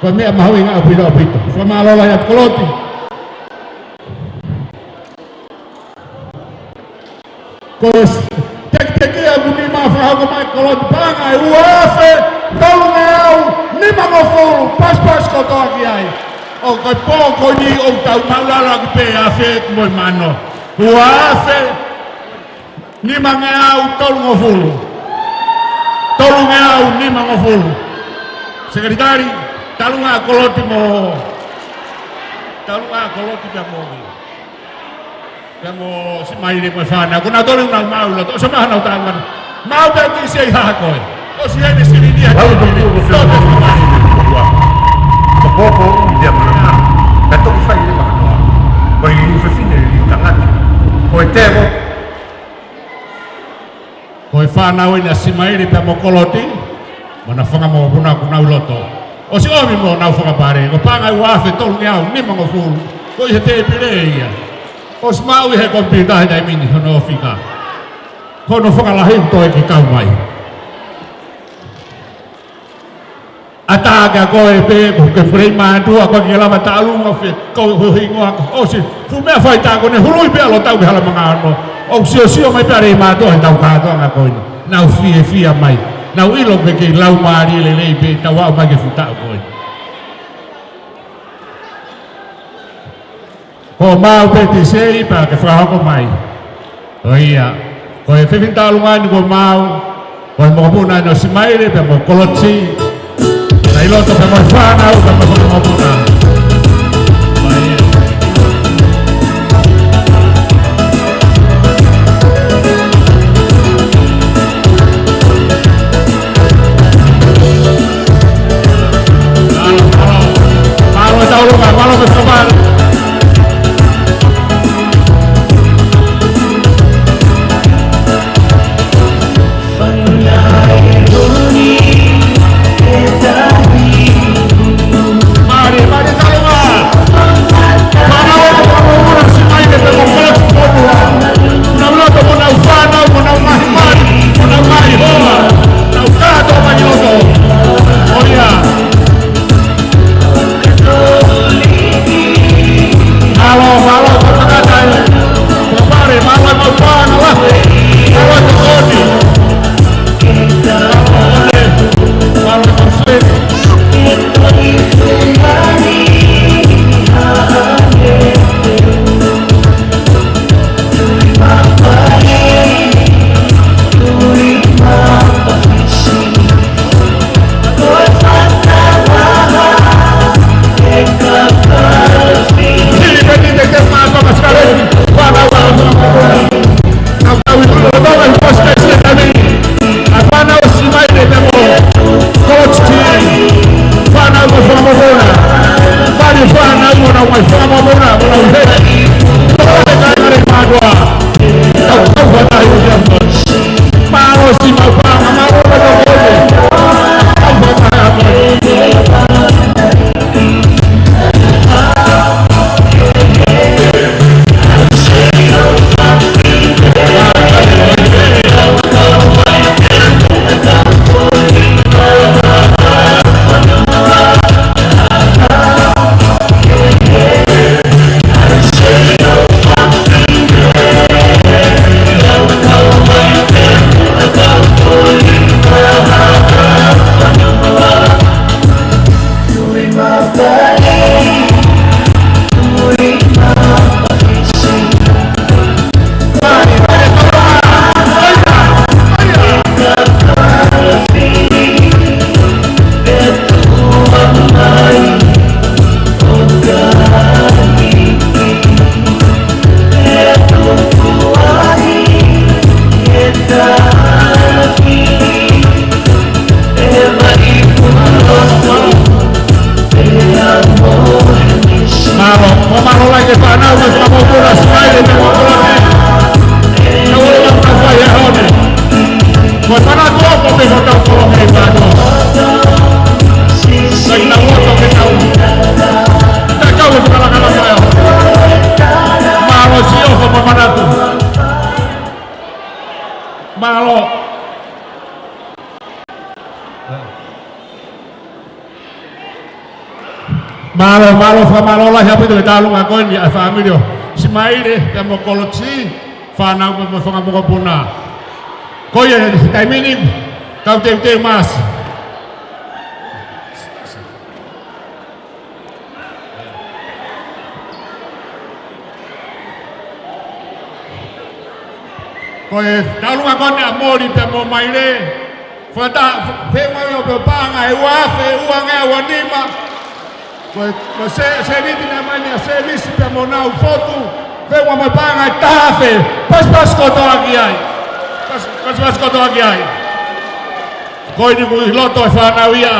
Ko e meʻa mahuʻinga ʻaupito ʻaupito. Fakamālō lahi atu Koloti. Ko e tekiteki ʻa e ʻū nima fakahoko mai Koloti, paʻanga ʻe ua afe tolungeau nimangofulu, pasipasi kotoa ki ai. ʻO ko e pō ko eni ʻoku tau maʻulalo ʻaki pē ʻa e afe mo e mano. Ua afe nimangeau tolungofulu. Tolungeau nimangofulu. Sekelitali, talu ange ʻa Koloti mo, talu ange ʻa Koloti pea mo, pea mo Simaile mo e fānau. Ko nautolu ʻoku nau maʻu ʻi loto. ʻOsi maha nau tāngana. Maʻu pē ʻa e T C A ha koe. ʻOsi eni silinia. Lau tō tō tō tō tō. Ko pōpō ia mana. Ka toki fai le mana. Ko e liu fefine, liu tangata. Ko e tēvo. Ko e fānau eni ʻa Simaile pea mo Koloti, mo ʻena fanga mokopuna ʻoku nau ʻi loto. ʻOsi ʻomi mo ʻenau fakapale, ko e paʻanga ʻe ua afe tolungeau nimangofulu, ko e ʻi he tēpile ia. ʻOsi maʻu ʻi he komipiuta he taimi ni hono fika. Ko hono fakalahi ʻoku toe ke kau mai. ʻAtā kia koe pē, ko ke fai mātuʻa, ko ke lava taʻalunga fē, ko ho hingoa ko ʻosi. Fuʻu meʻa faitā ko eni, hului pē ʻa Lotau ki Halamangano. ʻOku siosio mai pē ʻa e mātuʻa he tau kātoanga ko eni. Nau fiefia mai. Nau ʻilo pē ke lau mālie lelei pē, tau aʻu mai ki he fuʻu taʻu ko eni. Ko maʻu pē T C A pea ke fakahoko mai. ʻO ia, ko e fefine taʻalunga eni ko maʻu, ko e mokopuna eni ʻo Simaile pea mo Koloti. Naʻe ʻi loto pea mo e fānau pea mo e mokopuna. ʻO ia. Mālō, mālō. Mālō e taʻalunga, mālō e fakapale. Mālō, mālō e taʻalunga. Mālō e taʻalunga, Simaile pea mo Koloti. Nau loto mo ʻenau fānau, mo ʻenau ngaahi mali, mo ʻenau ngaahi hoa. Nau kātoa mai ʻi loto. ʻO ia. Mālō, mālō, mālō, mālō, mālō, mālō, mālō, mālō, mālō. Mālō, mālō lahi e fānau, mo e fānau ko ena Simaile pea mo Koloti. Ka ʻoua ʻe fai e hone. Ko e fānau ko ē ko e fānau ko ē. Sai na ua to ke tau. Ta kau e fānau ka la ka la. Mālō siʻi ʻofa mo e manatu. Mālō. Mālō, mālō, fakamālō lahi ʻaupito ki he taʻalunga ko eni ʻa e fāmili ʻo Simaile pea mo Koloti, fānau pea mo e fanga mokopuna. Ko ia he taimi ni, tau teuteu mai. Ko e taʻalunga ko eni ʻa Moli pea mo Maile. Fakataha, feʻunga ʻo pē paʻanga ʻe ua afe, ua ngeau ua nima. Ko e, ko e se, seniti naʻe ʻomai ʻe Sēvisi pea mo Naufotu. Feʻunga mo e paʻanga ʻe taha afe. Pasipasi kotoa ki ai. Pas-, pasipasi kotoa ki ai. Ko eni kuo ʻi loto e fānau ia.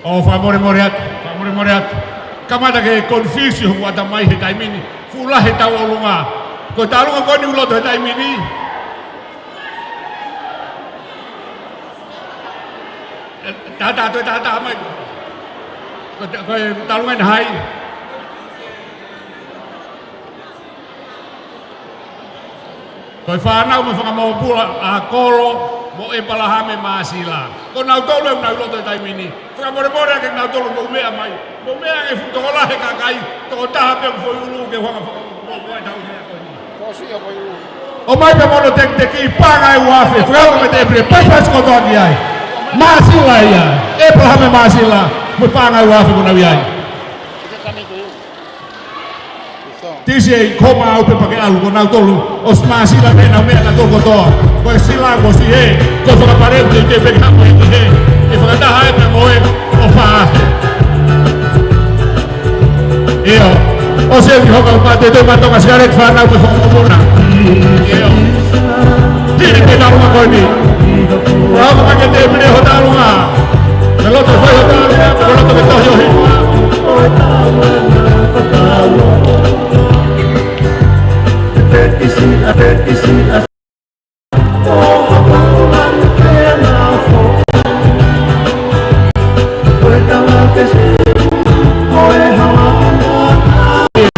ʻO fakamolemole atu, fakamolemole atu. Kamata ke confuse hoku ʻatamai he taimi ni. Fuʻu lahi e tauʻolunga. Ko e tauʻolunga ko eni ʻi loto he taimi ni. Tata, toe tata mai. Ko e, ko e tauʻolunga ʻi hai? Ko e fānau mei Fakamoʻopuna, ʻa Kolo mo ʻEpalahame Māsila. Ko nautolu ʻoku nau ʻi loto he taimi ni. Fakamolemole ake nautolu mou meʻa mai. Mou meʻa ange, fuʻu tokolahi e kakai, tokotaha pē ʻoku foʻi ʻulu ke hanga faka-, mo, mo e tau hea ko eni. ʻOmai pē mo hono tekiteki, paʻanga ʻe ua afe, fakaʻamu mei te Epile, pasipasi kotoa ki ai. Māsila ia, ʻEpalahame Māsila, mo e paʻanga ʻe ua afe kuo nau ʻi ai. Tisi e koma au pē pea ke ʻalu, ko nautolu, ʻosi Māsila pē naʻa nau meʻa nautolu kotoa. Ko e sila, ko si he, ko e fakapale, ko e te peke hapo e ki he. ʻE fakataha ai pē mo e, ʻo fā. ʻIo. ʻOsi e ki hoka, ma te te ma toka siale fānau mei Fakamoʻopuna. ʻIo. Tini ke tau ma ko eni. Ua ma ke te pile ho tauʻolunga. Ke loto fai ho tauʻolunga, ke loto ke tohi ʻo hiki.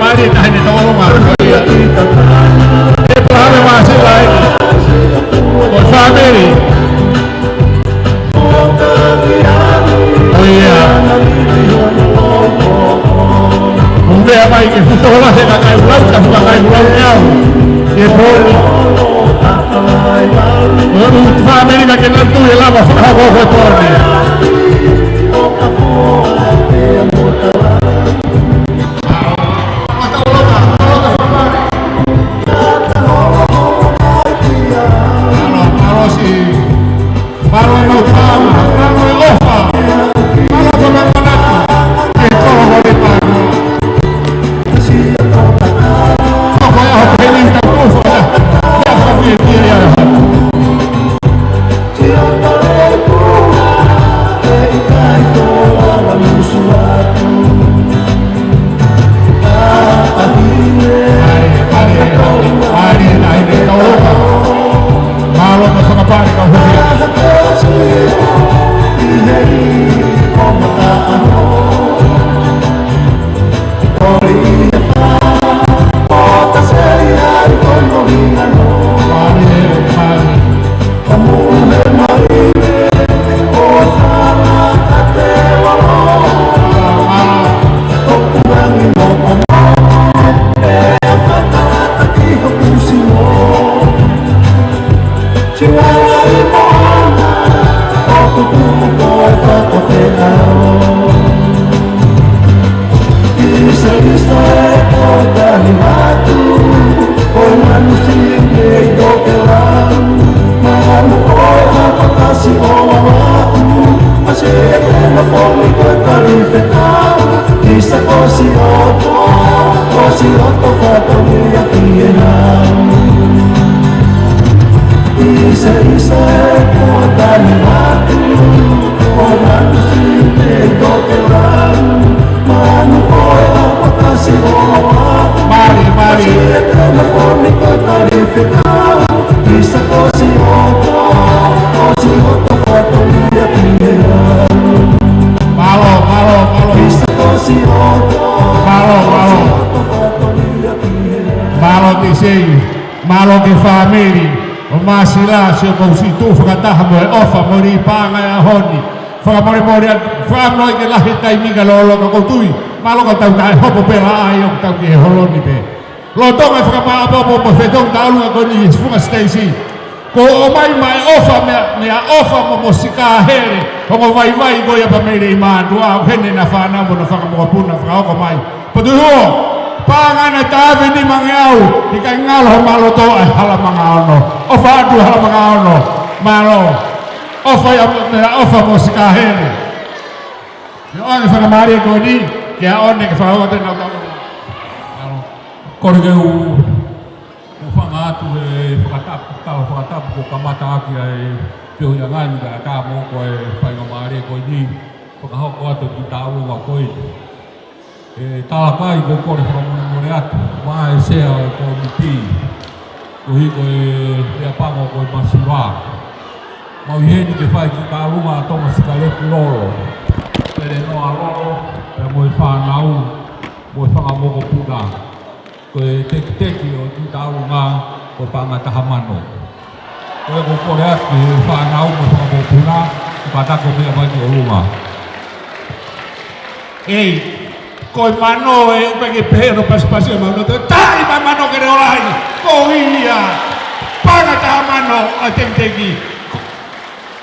Mali tahi ni tauʻolunga. ʻEpalahame Māsila ē. Ko e fāmili. ʻOiauē. Mou meʻa mai ke fuʻu tokolahi e kakai ʻoku lau, ka fuʻu kakai ʻoku lau e au. Ke poni. ʻOku fāmili ka ke nau tui e lava fakahoko e poni. Mālō, mālō si. Mālō e mau tama, mālō e ʻofa, mālō ko e manatu, ke kolo ko e pānō. Ko e ʻaho pehē ni tau ʻofa, ia ka pia pia ia. Mali, mali. Mālō, mālō, mālō. Mālō, mālō. Mālō Tisei, mālō ki he fāmili ʻo Māsila, sio ko e siʻi tuʻu fakataha mo e ʻofa mo e lī paʻanga e ʻaho ni. Fakamolemole atu, fakamolemole ke lahi e taimi ka lolo ka ʻoku ou tui. Mālō ka tau taʻehopo pē laʻā ʻo tau ki he holo ni pē. Lolotonga e fakamāʻopoʻopo mo e fetongi tauʻolunga ko eni ʻi he funga siteisi, kuo ʻomai mai ʻofa meia, meia ʻOfa mo Mosikahele, ongo vaivai ko ia pea mei Leimātuʻa, ʻoku ʻi heni ʻena fānau mo ʻena fanga mokopuna fakahoko mai. Potu Huo, paʻanga ʻena tavi nimangeau, ʻikai ngalo homau loto ʻa e Halamanga Ono. ʻOfa atu Halamanga Ono, mālō. ʻOfa ia meia ʻOfa mo Mosikahele. Naʻa ʻoange fakamālie ko eni kia ʻOne ke fakahoko atu ʻenau tauʻolunga. Mālō. Kole ke u, u hūfanga atu he fakatapu, tala fakatapu kuo kamata ʻaki ʻa e feohiʻanga ni kae ʻatā mo ko e faingamālie ko eni fakahoko atu e kiʻi tauʻolunga ko eni. ʻE, talakai, ko e kole fakamolemole atu maʻa e sea ʻo e kōmiti, koeʻuhi ko e lea pango ko e masiva. Mau ʻi heni ke fai e kiʻi tauʻolunga ʻa Tōmasi Kaleku Lolo, Pelenoa Lolo, pea mo e fānau, mo e fanga mokopuna. Ko e tekiteki ʻo e kiʻi tauʻolunga ko e paʻanga ʻe taha mano. Ko ia ʻoku ou kole atu ki he fānau mo e fanga mokopuna, ke kātaki ʻo meʻa mai ki ʻolunga. ʻEi, ko e mano ē, ʻoku ʻikai ke pehē hono pasipasi ʻo e mano, toe taʻi mai mano ke leʻo lahi, ko ia, paʻanga ʻe taha mano ʻa e tekiteki.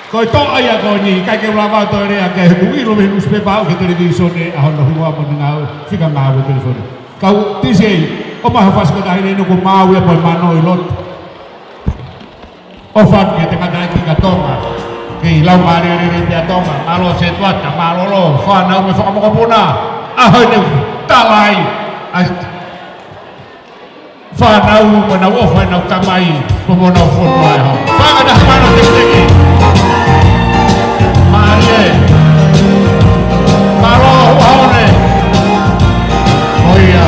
Ko e toʻa ia ko eni, ʻikai ke u lava ʻo toe lea ki ai he ʻoku ʻilo mei he nusipepa ʻo aʻu ki he televīsone ʻa hono hingoa mo ʻene ngāue, fika ngāue telefoni. Kau T C, ʻomai ha fasi ko e taha ʻi heni ʻoku maau ia mo e mano ʻi loto. ʻOfa atu ki he tangataʻeiki ʻa Tonga, kei Laumālie Lelei pē ʻa Tonga, mālō Setuata, mālō Lolo, fānau mo e fanga mokopuna, ʻa hono tala ai ʻa e fānau mo ʻenau ʻofa ʻenau tamai, mo ʻenau fonua ē. Paʻanga ʻe taha mano tekiteki. Mālie. Mālō, ʻOne. ʻO ia.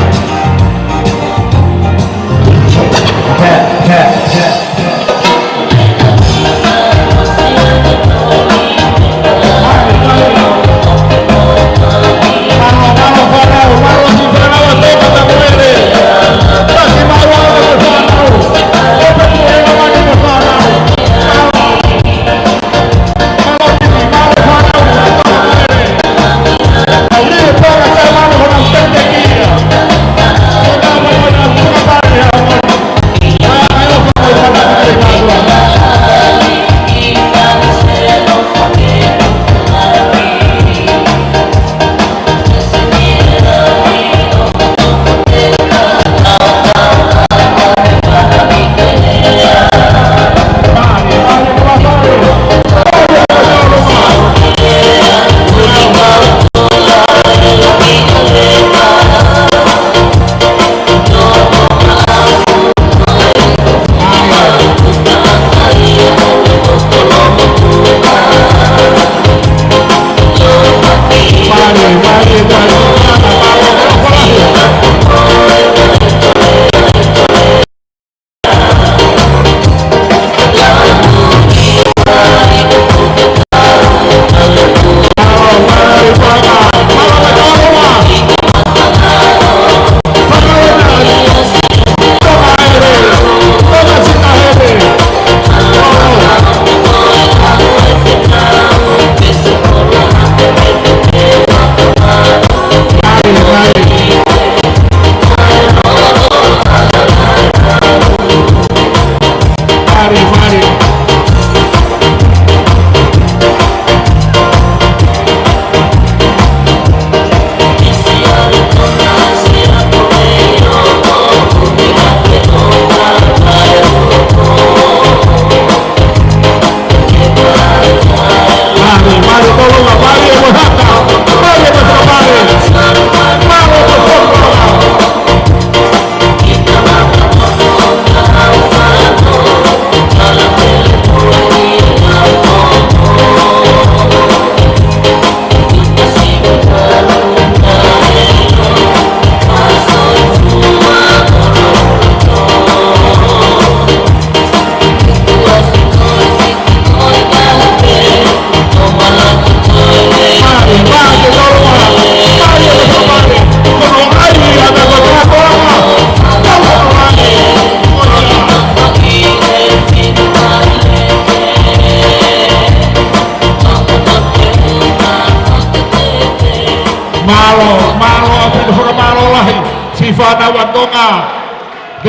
Mālō, mālō ʻaupito, fakamālō lahi, siʻi fānau ʻa Tonga.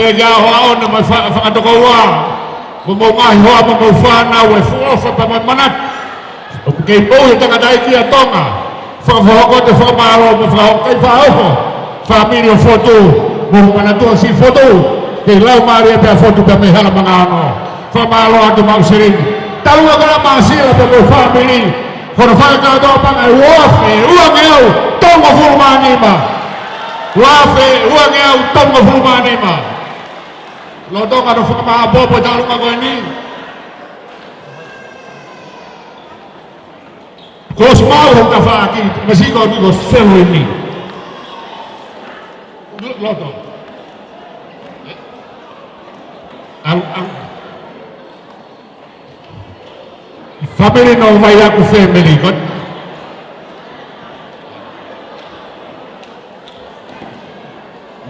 Ke ʻaho ʻaʻona mo e fa-, fakatokoua, mo hoʻomou ngaahi hoa mo hoʻomou fānau, ʻa e fuʻu ʻofa pea mo e manatu ʻoku kei moʻui ʻa e tangataʻeiki ʻa Tonga. Fakafokoutua e fakamālō mo e fakahoko e fakaʻofa. Fāmili ʻo Fotu, mo e manatua siʻi Fotu, kei laumālie pē ʻa Fotu pea mei Halamaga Ono. Fakamālō atu maʻu silini. Talu ʻa e kau māsila pea mo e fāmili. Ko hono fakakātoa paʻanga ʻe uaafe uangeau tolungofulu mā nima. Uaafe uangeau tolungofulu mā nima. Lolotonga hono fakamāʻopoʻopo e taʻolunga ko eni, kuo ʻosi maʻu hoku tafaʻaki, masiʻi ko eni ko Selo eni. Loto. Au, au. Fāmili no Vaiaku family, ko ē.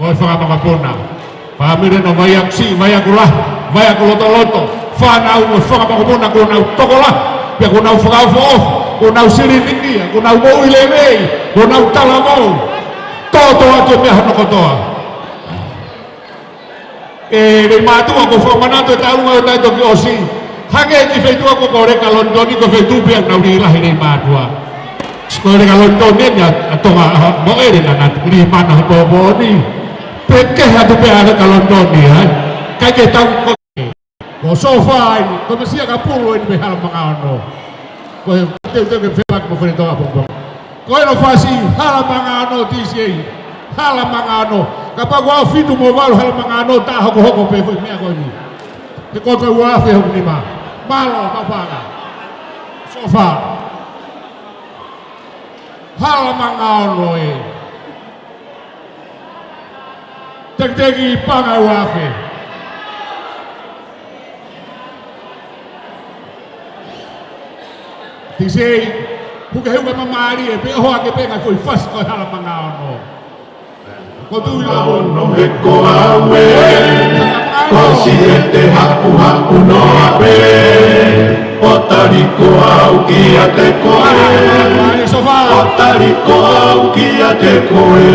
Mo e fanga makapuna. Fāmili no Vaiaku Siʻi, Vaiaku Lahi, Vaiaku Lotoloto. Fānau mo e fanga makapuna kuo nau tokolahi. Pea kuo nau fakaʻofoʻofa, kuo nau silinikia, kuo nau moʻui lelei, kuo nau talavou. Tōtōatu e meʻa hono kotoa. ʻE Leimātuʻa, ʻoku ou fakamanatu e taʻolunga ʻo taʻetoki ʻosi. Hangē ki he feituʻu ko Leka Lonitoni, ko e feituʻu pē ia naʻa nau lī lahi Leimātuʻa. Ko Leka Lonitoni eni ʻa, ʻa Tonga, ʻa, mo ʻEle naʻa nau lī mana he pōpō ni. Pea kehe atu pē ʻa Leka Lonitoni, ē. Kae ke tau ko, ko Sofa eni, ko Masiʻi ʻa Kapulu eni mei Halamaga Ono. Ko e teuteu ke fepaki mo Fenetoa Pongipongi. Ko e nofasi Halamaga Ono, T C A. Halamaga Ono. Kapau ko e fitu mo e valu Halamaga Ono, tā hokohoko pē foʻi meʻa ko eni. He ko e uaafe hoku nima. Mālō, Papaga. Sofa. Halamaga Ono ē. Tekiteki paʻanga ʻe uaafe. T C A, puke he uka mamali ē, pea ʻoho ake pē ngaahi foʻi fasi ko e Halamaga Ono. Ko Tuʻi Ono he ko au ē, ko Siete Hakuhaku noa pē, ʻo tali ko au kiate koe, ʻo tali ko au kiate koe.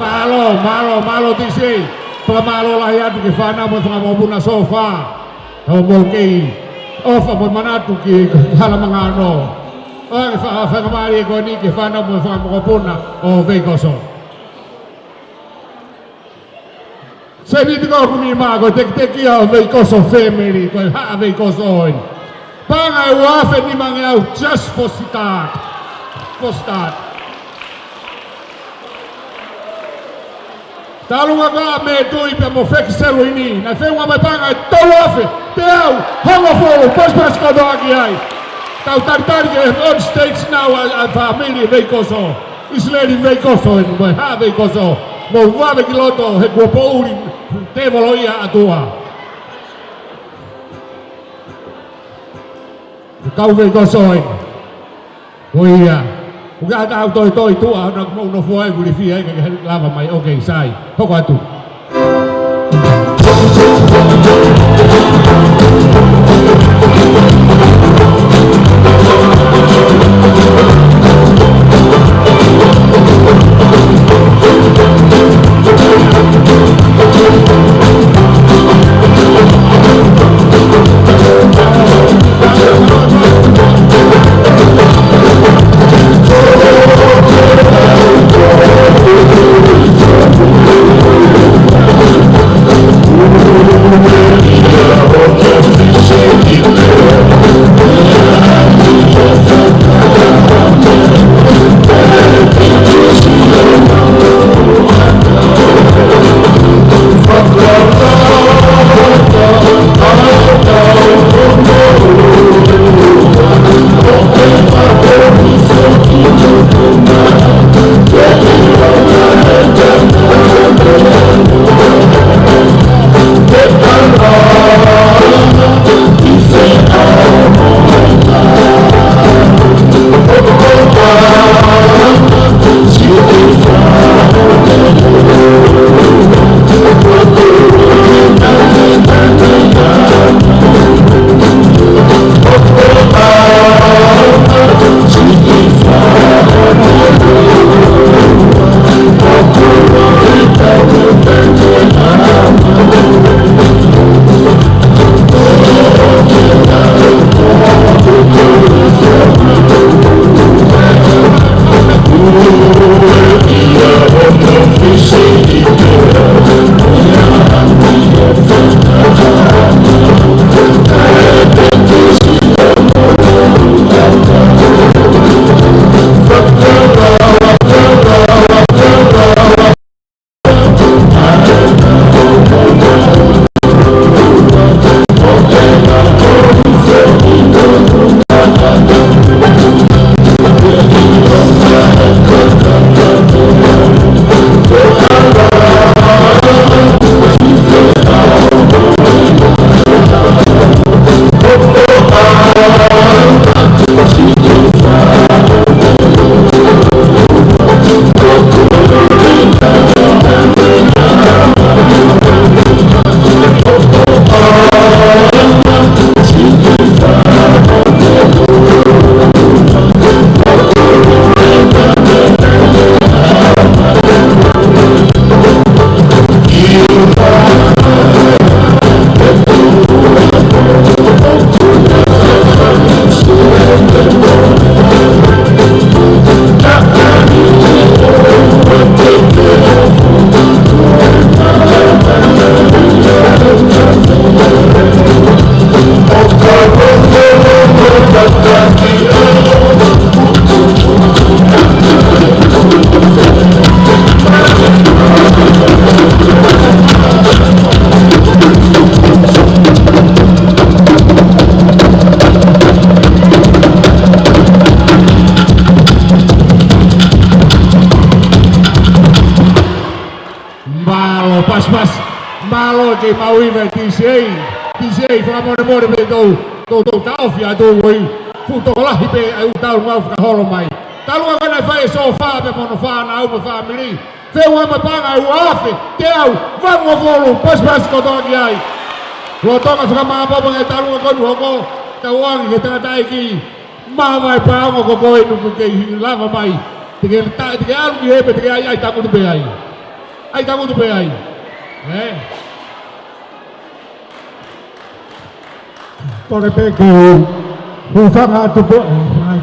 Mālō, mālō, mālō T C. Fakamālō lahi atu ki he fānau mo e fanga mokopuna Sofa. Hoʻomou kei ʻofa mo manatu ki Halamaga Ono. ʻOange fa-, fakamālie ko eni ki he fānau mo e fanga mokopuna ʻo Veikoso. Sēniti ko ʻeku nima ko e tekitekia ʻo Veikoso family, ko e haʻa Veikoso eni. Paʻanga ʻe ua afe nimangeau just for start. For start. Talu ange ʻa Metui pea mo Feki Seluini, naʻe feʻunga mai paʻanga ʻe tolu afe teau hongofulu, pasipasi kotoa ki ai. Tau talitali ke on stage now ʻa, ʻa e fāmili Veikoso. ʻIsileli Veikoso eni mo e haʻa Veikoso. Mou vave ki loto he kuo poʻuli tēvolo ia ʻa e ʻOtua. Kau Veikoso eni. Ko ia. ʻOku ʻi ai ha taha ʻoku toitoi tuʻa, ʻoua naʻa mou nofo ai, kulifia ai, ka ke lava mai, ʻoku sai. Hoko atu. Mālō, pasipasi. Mālō ke mau iva e T C A. T C A, fakamolemole pē tou, tou, tou taʻofi atu ʻoku fuʻu tokolahi pē ʻa e ʻū taʻu ngau fakaholo mai. Talu ange ko ena e fai e sofa pē mo hono fānau mo e fāmili. Feʻunga mai paʻanga ʻe ua afe teau valungofulu, pasipasi kotoa ki ai. Lolotonga fakamāʻopoʻopo e ngaahi taʻu ko eni ʻoku hoko, tau ʻoange ki he tangataʻeiki Mavae Paongo ko koe ʻoku kei lava mai. Te ke ta-, te ke ʻalu ki hē pē te ke ʻai, ʻai tangutu pē ai. ʻAi tangutu pē ai. Ē? Kole pē ke u hūfanga atu pē, ʻai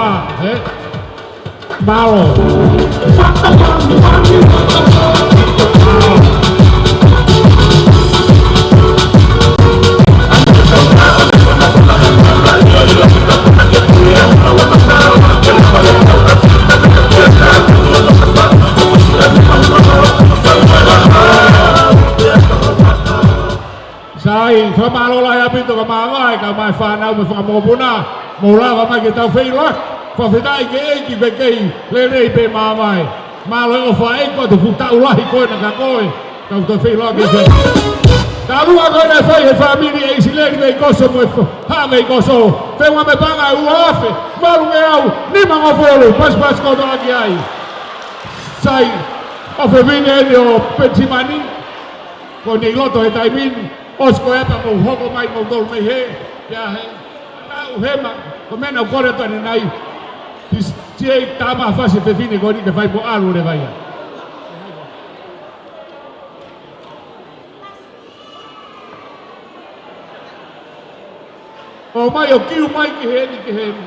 Tupa, ē? Mālō. Sai, fakamālō lahi ʻaupito ka māvae, kae ʻumaʻā e fānau mo e fanga mokopuna. Mou lava mai ke tau feʻiloaki. Fakafetaʻi ki he ʻEiki he kei lelei pē māmani. Mālō e ʻofa ʻa e ʻEiki ko e fuʻu taʻu lahi ko ena kia koe. Tau toe feʻiloaki. Talu ʻa ko ena ʻe fai he fāmili ʻe ʻIsileli Veikoso mo e fa-, Haʻa Veikoso. Feʻunga mo e paʻanga ʻe ua afe, valungeau nimangofulu, pasipasi kotoa ki ai. Sai, ʻofefine eni ʻo Penisimani, ko eni ʻi loto he taimi ni, ʻosi ko ia pea mou hoko mai moutolu mei hē, pea hē. Tau hema, ko e meʻa naʻa ku kole atu ʻanenai. Ti, ti ʻe tama fasi fefine ko eni ke fai mo ʻalu leva ia. ʻOmai ʻo kiu mai ki heni, ki heni.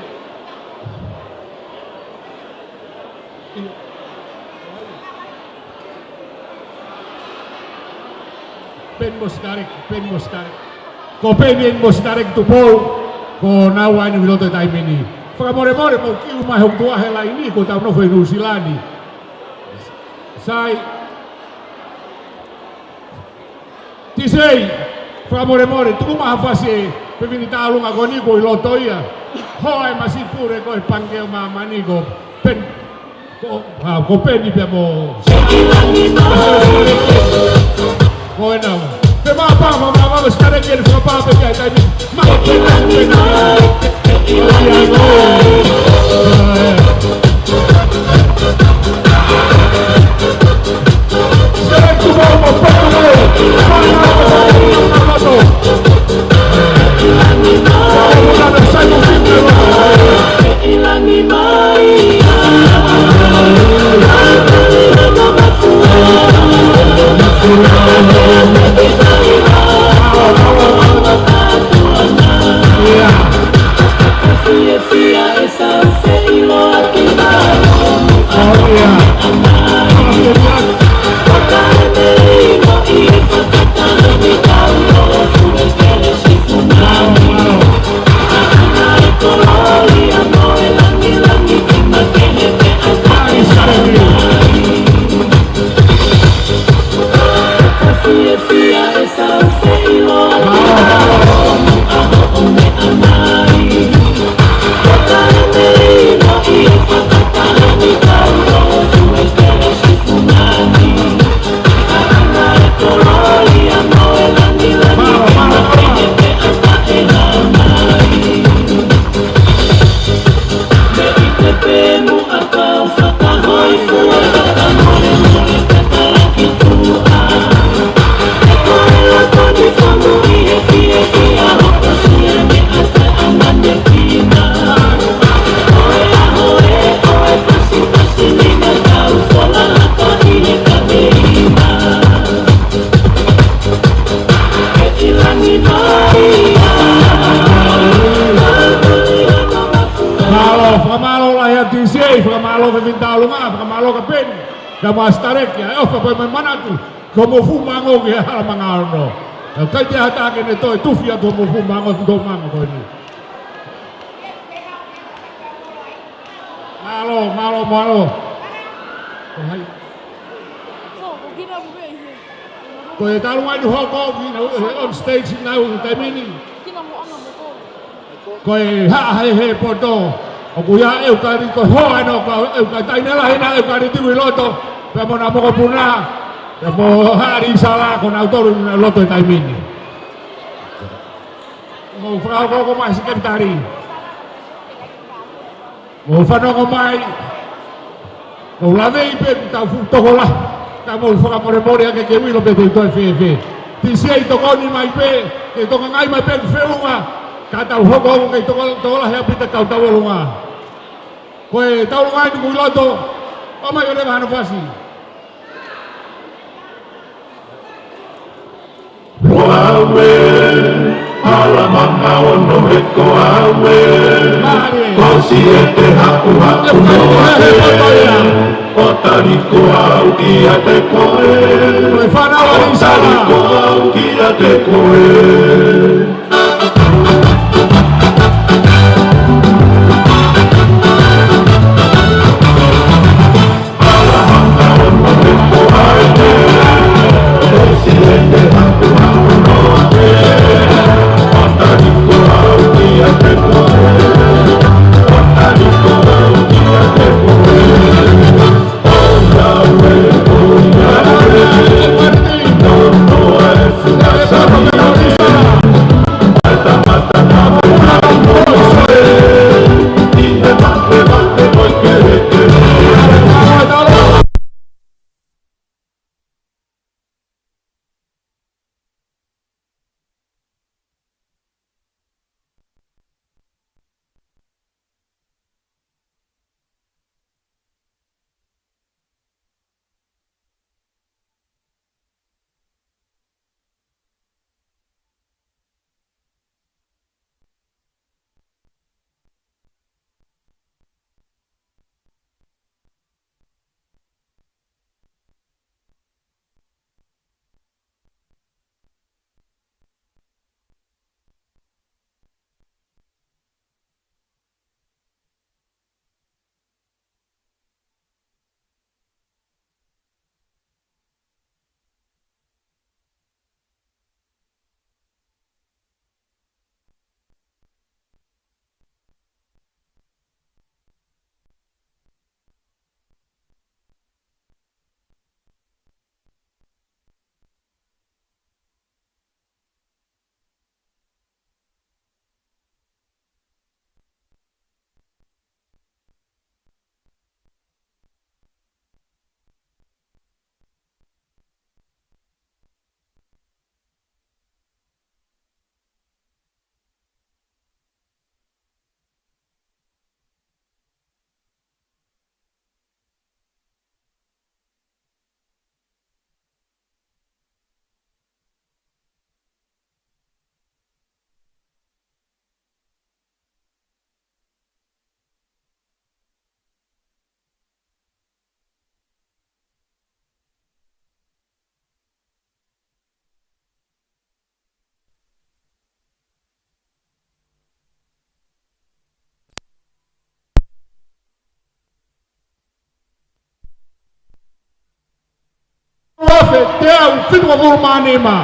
Peni mo Sitaleki, Peni mo Sitaleki. Ko Peni eni mo Sitaleki Tupou, ko naua eni ʻi loto he taimi ni. Fakamolemole, mou kiu mai hoku tuʻa he laini, ko ʻetau nofo ʻi Nuʻusila ni. Sai. Tisei, fakamolemole, tuku mai ha fasi ʻe he fefine tauʻolunga ko eni kuo ʻi loto ia. Hoa e masi pule ko e Pangikē ʻo Māmani ko Peni, ko, ʻa, ko Peni pea mo. Ko ena. Pe mapa, mapa, mapa, Sitaleki eni fakapā pē ki ai taimi. Ma, Peni, Peni. Mālō, fakamālō lahi atu Tisei, fakamālō fefine tauʻolunga, fakamālō kia Peni, kia Masitaleki, ʻa e ʻofa pea mo e manatu, ko homou fuʻu mango ki he hala manga ono. ʻIkai te ha taha ke ne toe tufi atu homou fuʻu mango, fuʻu mango ko eni. Mālō, mālō, mālō. Ko hai? Ko e talu mai ni hoko ki na, he on stage na ʻi he taimi ni. Ko e Haʻa Hehepoto. ʻOku ʻi ai e ʻeukalipito, hoa ena ʻo e ʻeukalipito, taʻine lahi ena e ʻeukalipito ʻi loto. Pea mo e mokopuna. Pea mo Haʻa Lisala, ko nautolu ʻi loto he taimi ni. Mou fakahoko mai Sekelitali. Mou fanongo mai. Mou laveʻi pē ʻetau fuʻu tokolahi. Ka mou fakamolemole ake ke u ʻilo pe te u toe fēfē. Tisei tokoni mai pē, ke tokangaʻi mai pē ʻeku feʻunga. Ka tau hoko hoko ke toko, tokolahi ʻaupito ʻetau tauʻolunga. Ko e tauʻolunga eni kuo ʻi loto. ʻOmai ʻo leva hano fasi. Ko au ē, hala manga ono ē ko au ē. Mālie. Ko siʻi ʻete hakuhaku noa ē. ʻO tali ko au kiate koe. Ko e fānau ʻa Lisala. ʻO tali ko au kiate koe. Teau fitungofulu mā nima.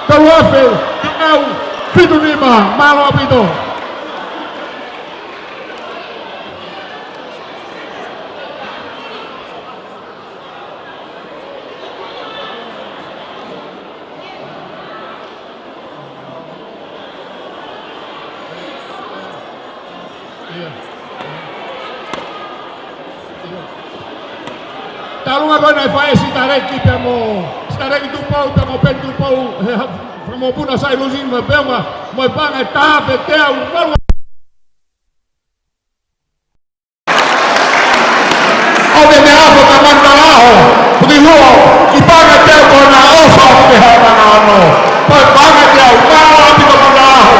Tolu afe teau fitu nima. Mālō ʻaupito. ʻIo. ʻIo. Talu ange ko ena ʻe fai e sitaleki pea mo, sitaleki Tupou pea mo Peni Tupou, he ha-, mo Puna Sailusi mo e Peonga, mo e paʻanga ʻe taha afe teau valu. ʻOku ne meʻa ʻo ka manda laho, puni huo, ki paʻanga teau ko ena ʻofa ki he Hala Manga Ono. Ko e paʻanga teau, mālō ʻaupito manda laho.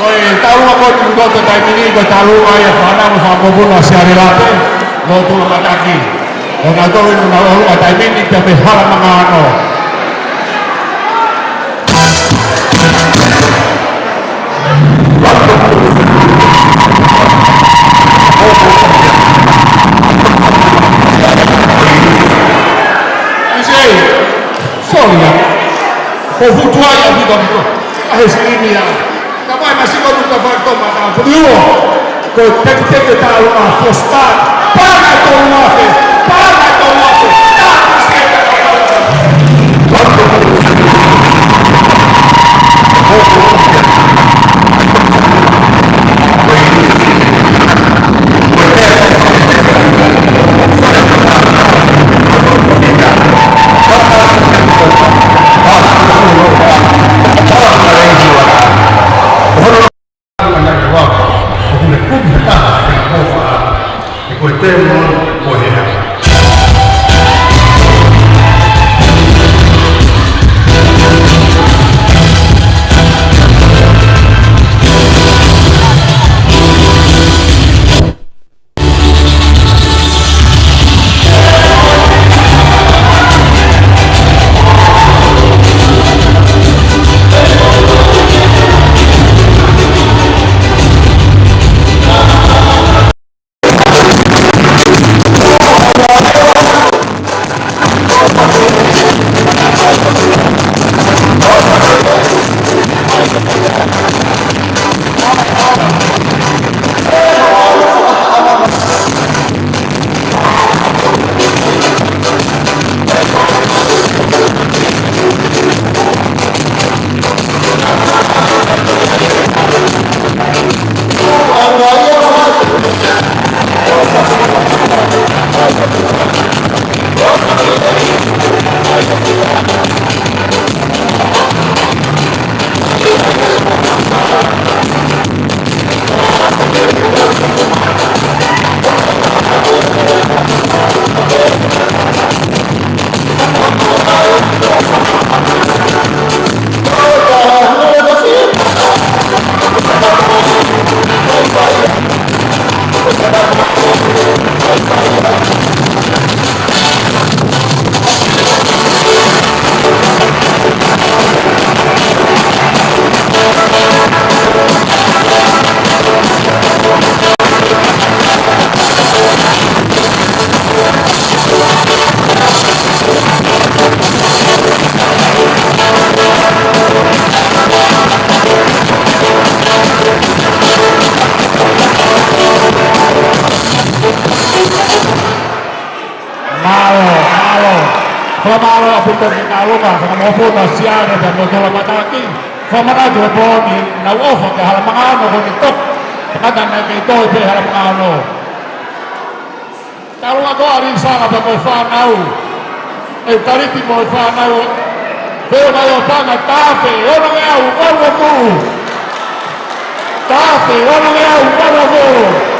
Ko e taulunga ko ē ʻi loto taimi ni, ko e taulunga ia ʻa e fānau mo e fanga mokopuna ʻo Siale Lape, mo Tulamataki. Ko nautolu ʻi loto taimi ni pea mei Hala Manga Ono. Sorry, ya. Ko futu ai a vito vito. A he sini ya. Ka mai masi ko tuka fa to ma ka futu. Ko e tekiteki taulunga four star. Paʻanga ʻe tolu afe. Paʻanga ʻe tolu afe. Mālō, mālō. Fakamālō ʻaupito ki he taulunga, fanga mokopuna ʻo Siale pea mo Tulamataki. Fakamanatu e pō ni, nau ʻofa ki he Hala Manga Ono ko eni toki. Fakana naʻe kei toe pē Hala Manga Ono. Taulunga ko ē ʻa Lisala pea mo e fānau. ʻEukaliti mo e fānau. Feo mai ʻo paʻanga taha afe onongeau valungofulu. Taha afe onongeau valungofulu.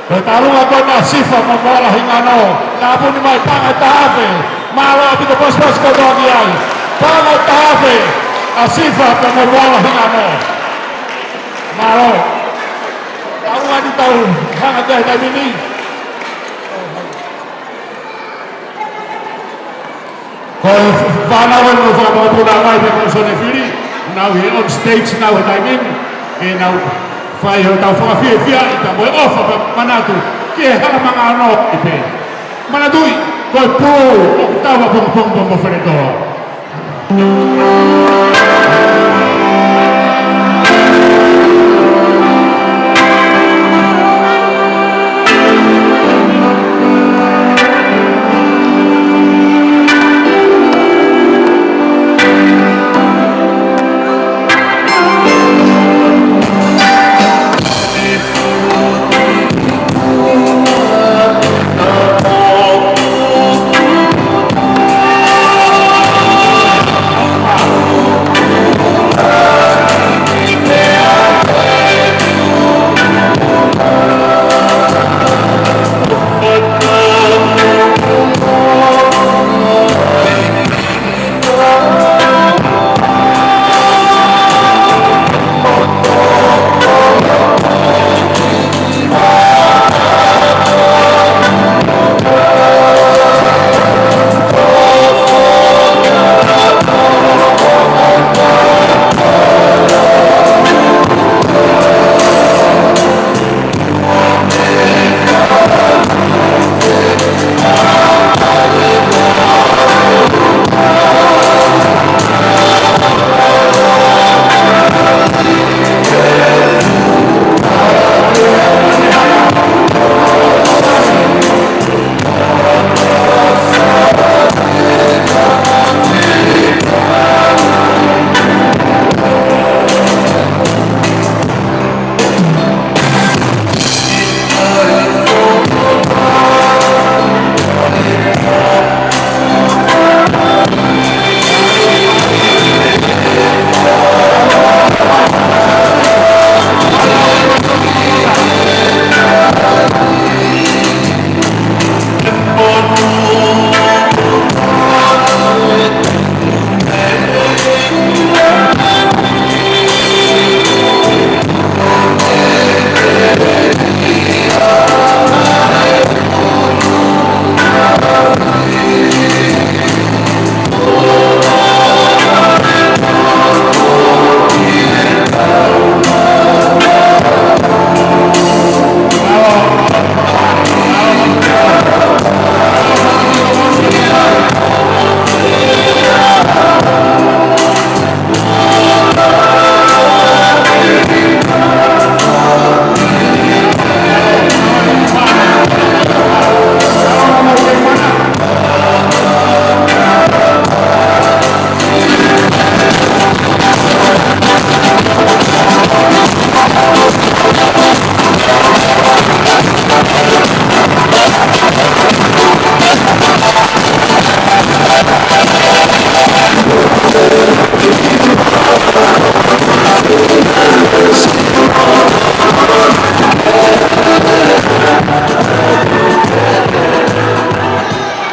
Ko e talu ʻa ko ē ʻa Sifa mo Moala Hingano. Tāpuni mai, paʻanga ʻe taha afe. Mālō ʻaupito, pasipasi kotoa ki ai. Paʻanga ʻe taha afe ʻa Sifa pea mo Moala Hingano. Mālō. Tau ngani tau hanga ki he taimi ni. Ko e fānau ʻeni ʻoku fakamokopuna mai pē ko Sione Fili, nau ʻi he on stage nau he taimi ni, ke nau fai hotau fakafiefia ʻi he taimi ʻofa pea manatu ki he hanga mangano ʻi pē. Manatuʻi, ko e pulu ʻoku tau ʻa pongipongi mo Feletolo.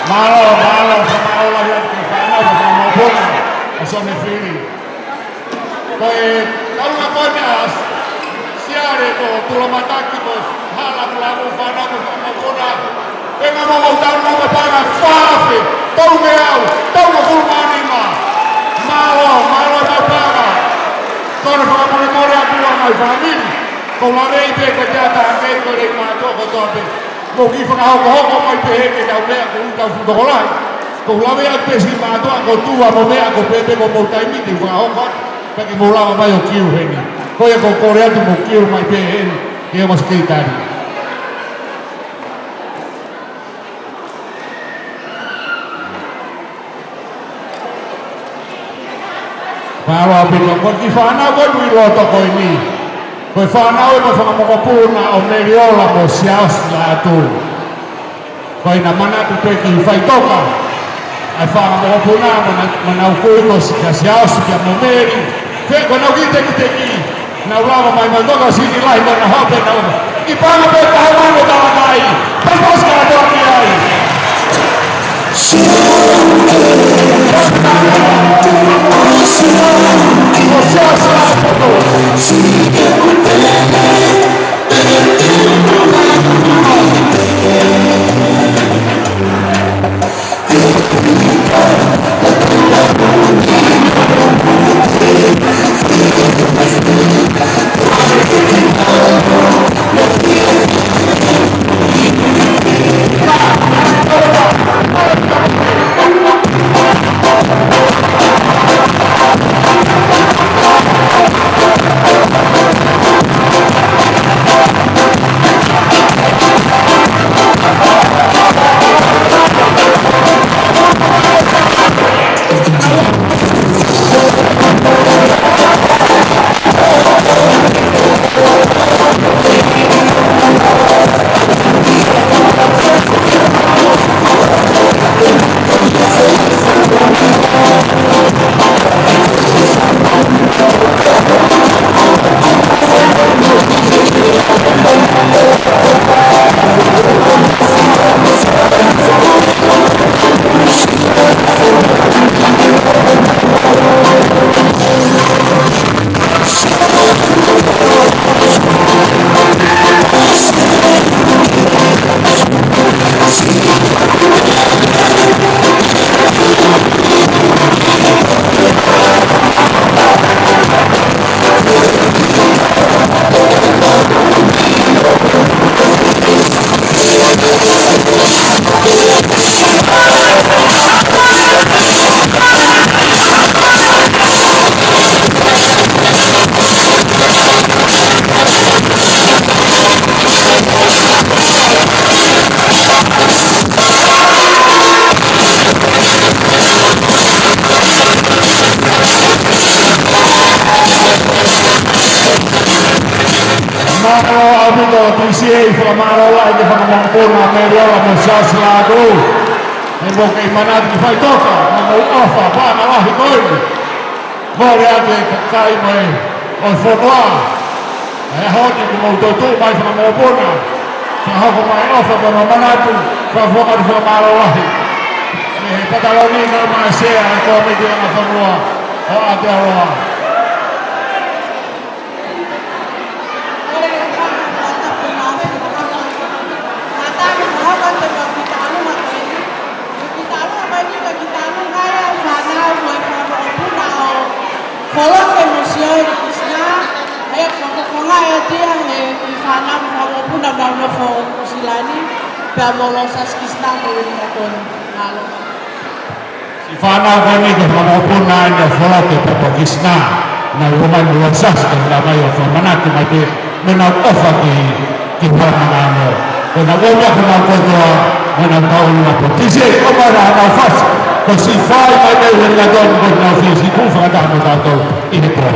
Mālō, mālō, mālō lahi atu ki he fānau, ki he fānau mokopuna ʻa Sione Fili. Ko e talu ʻa ko ē ʻa Siale ko Tulamataki ko Halakulanu fānau ko Fakamokopuna. Pea mo ʻemau tau mo ka paʻanga ʻe fā afe tolungeau tolungofulu mā nima. Mālō, mālō ʻemau paʻanga. Ko ʻene fakamolemole atu ʻa e ngaahi fāmili. Ko e lave ʻi pē ko e teata hangē ko e lei mātuʻa kotoa pē. Mou kiʻi fakahokohoko mai pē he ke tau lea ko e tau fuʻu tokolahi. Ko e lave atu pē siʻi mātuʻa ko Tua mo meʻa ko pē pē ko mou taimi te u fakahoko atu. Pea ke mou lava mai ʻo kiu heni. Ko ia ko e kole atu mou kiu mai pē heni. Ke o masu kei tali. Mālō ʻaupito, ko e kiʻi fānau ko eni ʻi loto ko eni. Ko e fānau ʻe mo e fanga mokopuna ʻo Meliola mo Siaosi Lātū. Ko ʻena manatu pē ki he faʻitoka ʻa e fanga mokopuna mo ʻena, mo ʻenau kui ko Sia-, Siaosi kia mo Meli. Pea ko ʻenau kiʻi tekiteki, nau lava mai mo e toka siʻi lahi mo ʻena hope nau. Kiʻi panga pē taha mano tamatai. Pasipasi kātoa ki ai. Mālō ʻaupito T C A, fakamālō lahi ki he fanga mokopuna, Meleola mo Siaosi Lātū. ʻE mou kei manatu ki he faʻitoka, mo hoʻomou ʻofa, pea mo e lahi ko eni. Mole atu e kakai mo e, ʻo e fonua. ʻI he ʻaho ni kuo mou toetuʻu mai fanga mokopuna. Fakahoko mai e ʻofa pea mo e manatu, fakafofonga atu e fakamālō lahi. Mei he Pataloni kae ʻumaʻā e Sea ʻo e Kōmiti ʻo e Fonua ʻo Aotearoa. Foloke mo Sione Kisina, ʻe fakafofonga atu ia ʻe he fānau fakamoʻuekina ʻo Nuʻusila ni, pea mo Losasi Kisina mo Uelingatoni. Mālō. Siʻi fānau ko eni ko e fakamoʻuekina ʻa Foloke pea mo Kisina, naʻe ʻomai mo Losasi ke nau ō mai ʻo fakamanatu mai pē mo ʻenau ʻofa ki, ki Haʻamanamo. Ko ʻenau ō mai ko ʻenau kotoa, mo ʻenau tauʻolunga pē. T C A, ʻomai ʻenau fasi. Ko siʻi fai mai pē Uelingatoni ko ʻenau fisi, kuo fakataha mo tautolu ʻi he pō.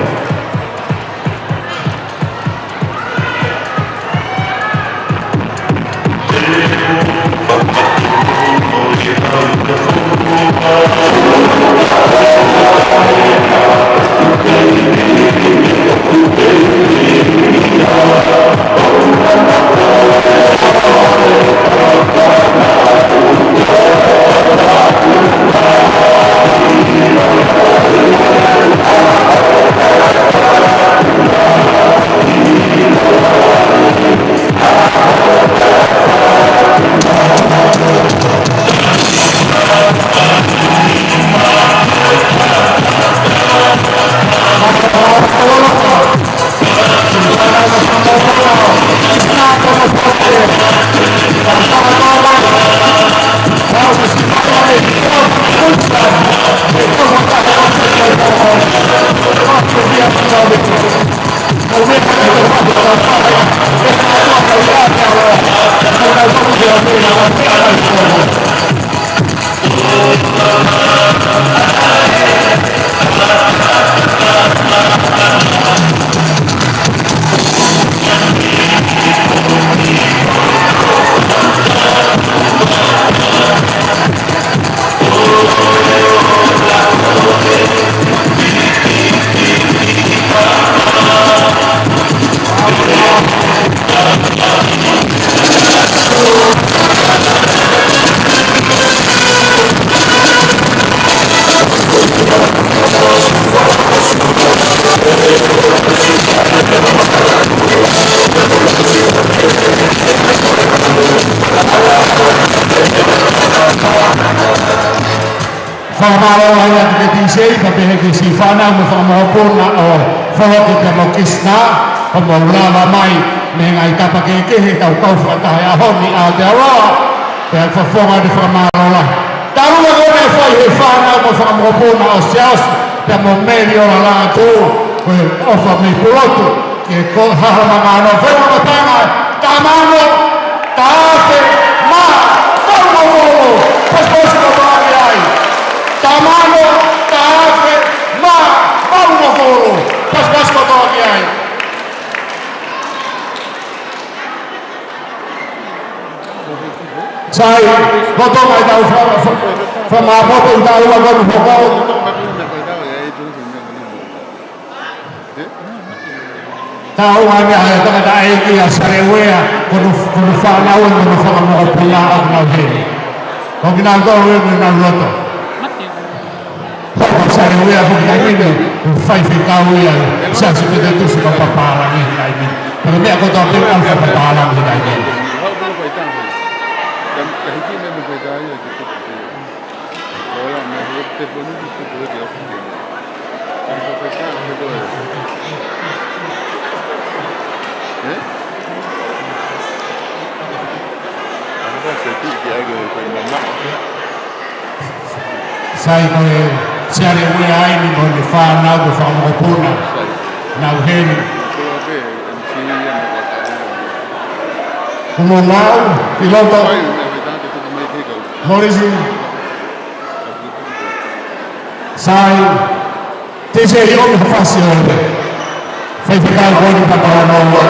Fakamālō lahi atu ki he D J, pea pehē ki he siʻi fānau mo e fanga mokopuna ʻo Foloki pea mo Kisina, hoʻomou lava mai mei he ngaahi tapa kehekehe ke tau kau fakataha he ʻaho ni ʻi Aotearoa, pea fakafofonga atu e fakamālō lahi. Talu ʻa e meʻa naʻe fai ʻe he fānau mo e fanga mokopuna ʻo Siaosi pea mo Meli ʻo Lalātū, ko e ʻofa mei Pulotu, ke ko ha ha mangano fai ma matanga, taha mano, taha afe, mā, valu noa valu, pasipasi kotoa ki ai. Taha mano, taha afe, mā, valu noa valu, pasipasi kotoa ki ai. Sai, kotoa mai tau fa-, fa-, fa-, ma koto i tau ua konu hoko. Tau ane ai tangataʻeiki ʻa Saleuea, ko hono, ko hono fānau ē mo hono fanga mokopuna ʻoku nau heni. Ko kinautolu ē mo ʻenau loto. Hoko ʻa Saleuea ko e taimi ni, ko e faifekau ia ʻa e Siasi Metotisi ʻo Papālangi he taimi ni. Pea ko e meʻa kotoa pē ʻoku ʻalu fakapapālangi he taimi ni. Sai, ko e Saleuea eni mo ʻene fānau mo e fanga mokopuna. Nau heni. Kumu mau, Piloto. Morisi. Sai, te se i ʻomi ha fasi ʻo e faifekau ko eni pea tau ʻoua.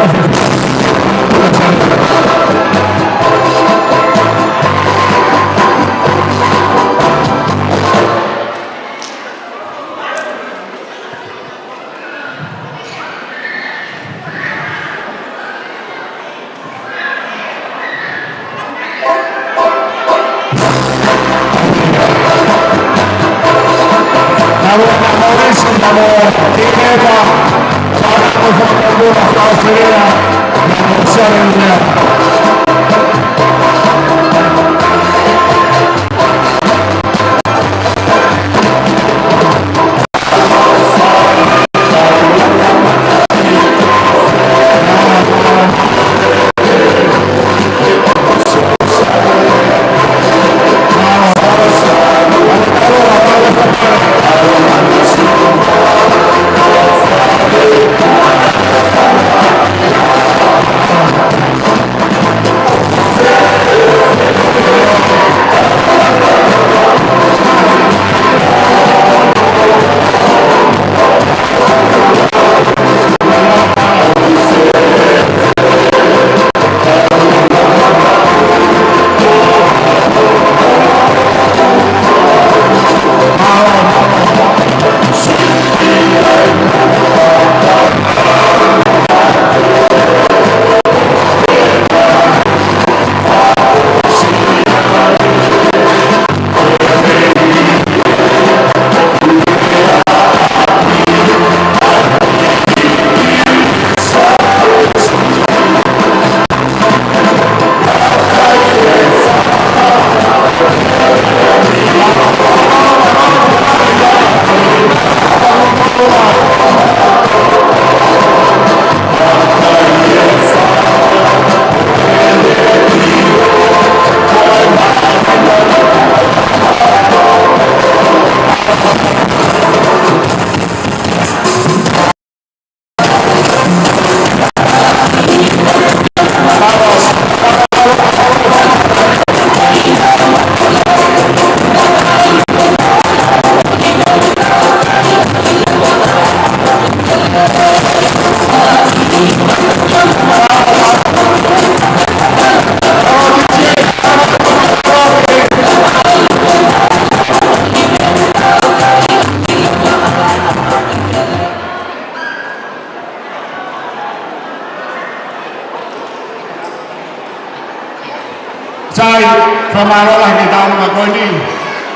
Sai, fakamālō lahi ki he taʻu ko eni,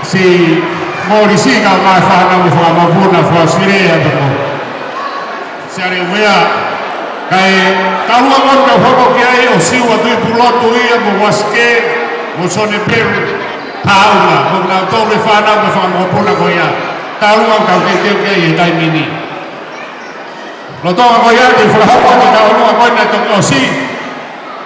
siʻi Molisi kae ʻumaʻā e fānau mo e fanga mokopuna, fakaʻosi lea pē ko. Siale uea, kae taʻu ko eni ʻoku hoko ki ai ʻa Siua Tuʻipulotu ia mo Uasike, mo Sone Pelu Haʻunga, mo kinautolu e fānau mo e fanga mokopuna ko ia. Taʻu ʻoku tau teuteu ki ai he taimi ni. Lolotonga ko ia ke fakahoko atu e taʻu ko eni naʻe toki ʻosi.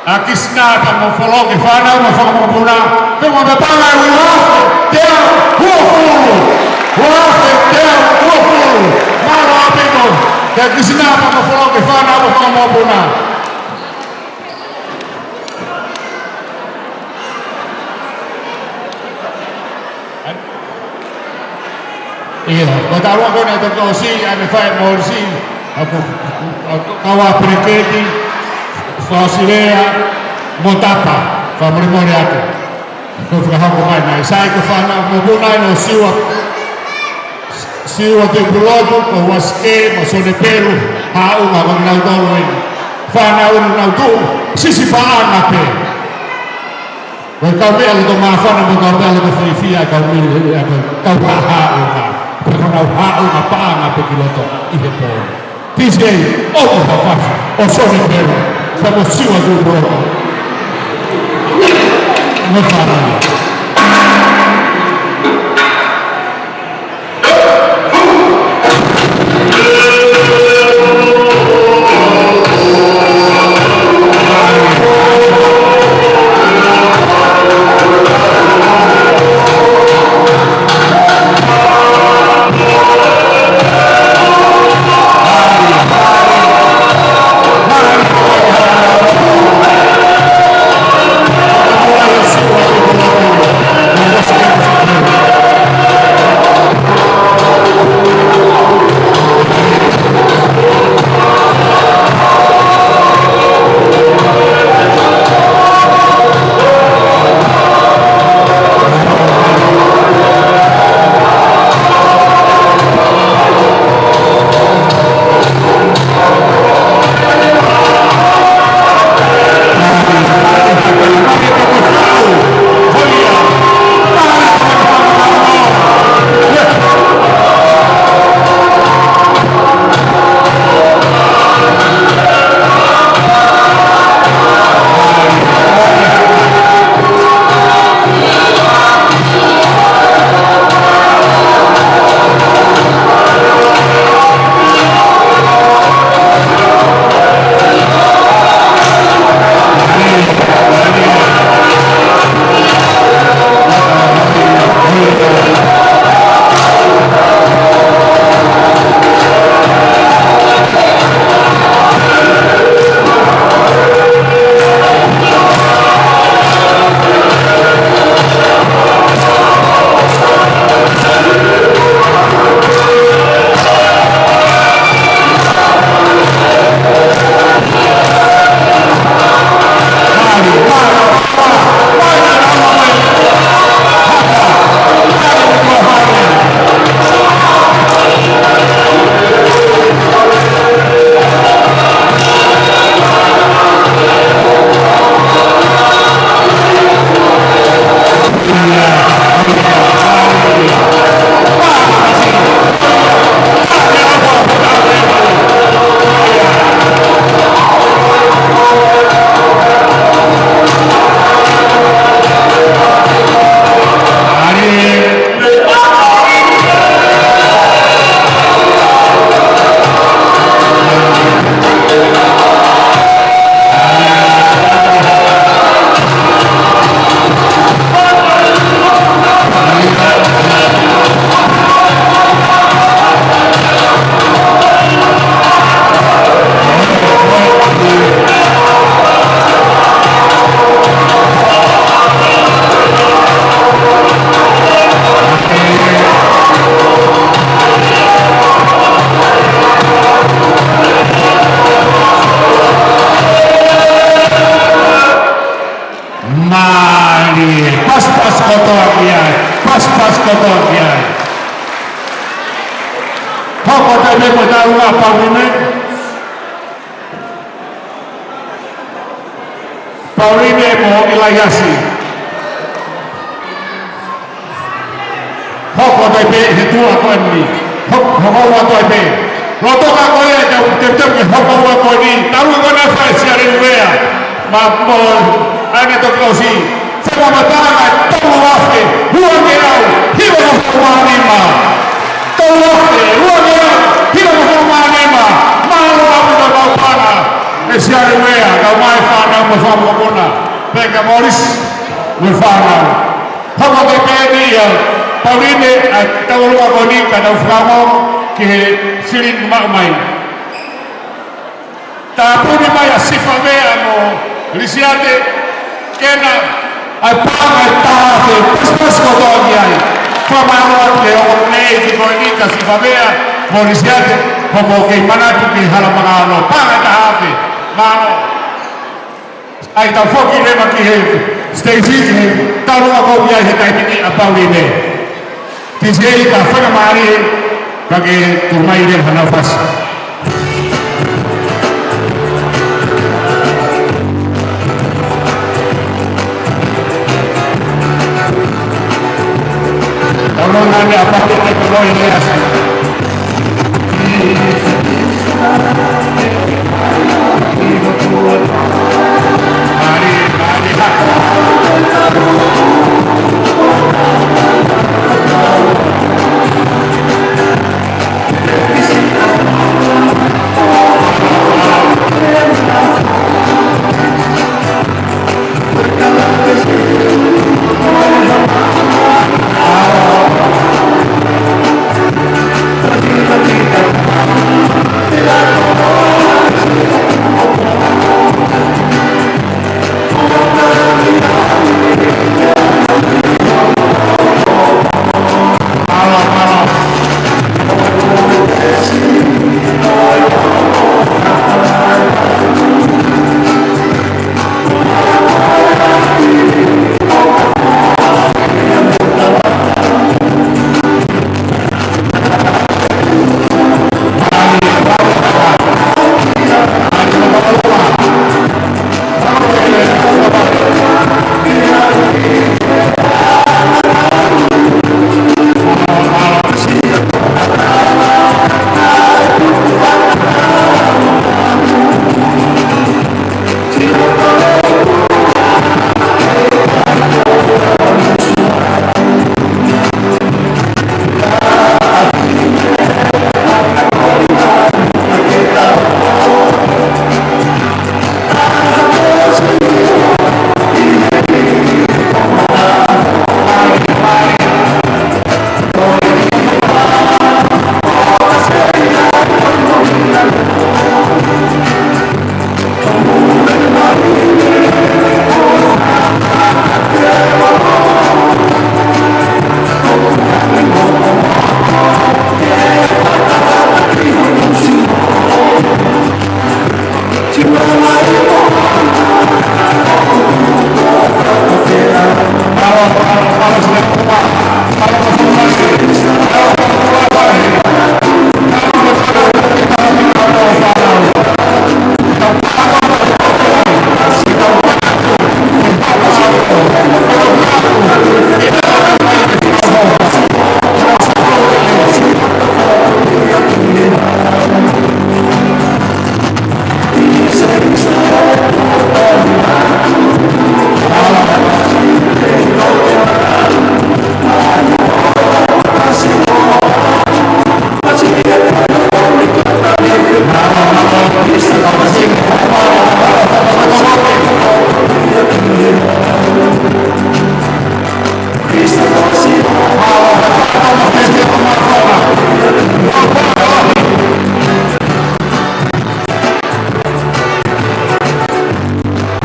ʻA Kisina Pangofolo ki he fānau mo e fanga mokopuna. Pea mo e paʻanga ʻe uaafe teau uofulu. Uaafe teau uofulu. Mālō ʻaupito kia Kisina Pangofolo ki he fānau mo e fanga mokopuna. ʻIo, ko e taʻu ko eni naʻe toki ʻosi, ʻa ē naʻe fai ʻe Molisi, ʻa ko, ʻa ko, kau ʻa Peleketi, fakaʻosi lea, mo Tapa, fakamolemole atu. Ko e fakahoko mai naʻe sai ko e fānau mokopuna ʻa Siua, Siua Tuʻipulotu, ko Uasike, mo Sone Pelu Haʻunga, ko kinautolu eni. Fānau eni naʻa nau tuʻu, siʻisiʻi paʻanga pē. Ko e kau meʻa loto māfana mo e kau meʻa loto fiefia e kau mili, e kau, kau Haʻunga. Ko e kau Haʻunga paʻanga pē ki loto ʻi he pō. T J, ʻoku fafasi, ʻo Sone Pelu, pea mo Siua Tuʻipulotu. Mo e fānau. Mālie, pasipasi kotoa ki ai, pasipasi kotoa ki ai. Hoko atu pē mo e taʻu ʻa Pauline. Pauline mo ʻIlaiasi. pē he tuʻa ko eni. Ho-, hoko atu ai pē. Loto ka ko e tau, te tau ke hoko atu ko eni. Talu ko na fai sia le uea. Ma mo, ane to kosi. Fakamatala tolu afe, ua ngeau, hiva ngeau fakamanima. Tolu afe, ua ngeau, hiva ngeau fakamanima. Mālō ʻaupito Paupana. E sia le uea, kau mai fānau mo fakamokona. Pea ka Morris, mo fānau. Hoko ke pēni ia, Pauline, ʻa e tau ʻolunga ko eni ka tau fakaongo ki he silini maʻu mai. Tāpuni mai ʻa Sifavea mo Lisiate, ke na, ʻa e paʻanga ʻe taha afe, pasipasi kotoa ki ai. Fakamālō atu ki he ongo nei ki ko eni ka Sifavea mo Lisiate, ko mo kei manatu ki Halamangalo, paʻanga ʻe taha afe, mālō. ʻAi tau foki leva ki he stage ki he talu ako ki ai he taimi ni ʻa Pauline. Ti se i ka fakamālie ka ke tuʻu mai leva hana fasi. Tau nonga ne a Pauline ko loi le asi.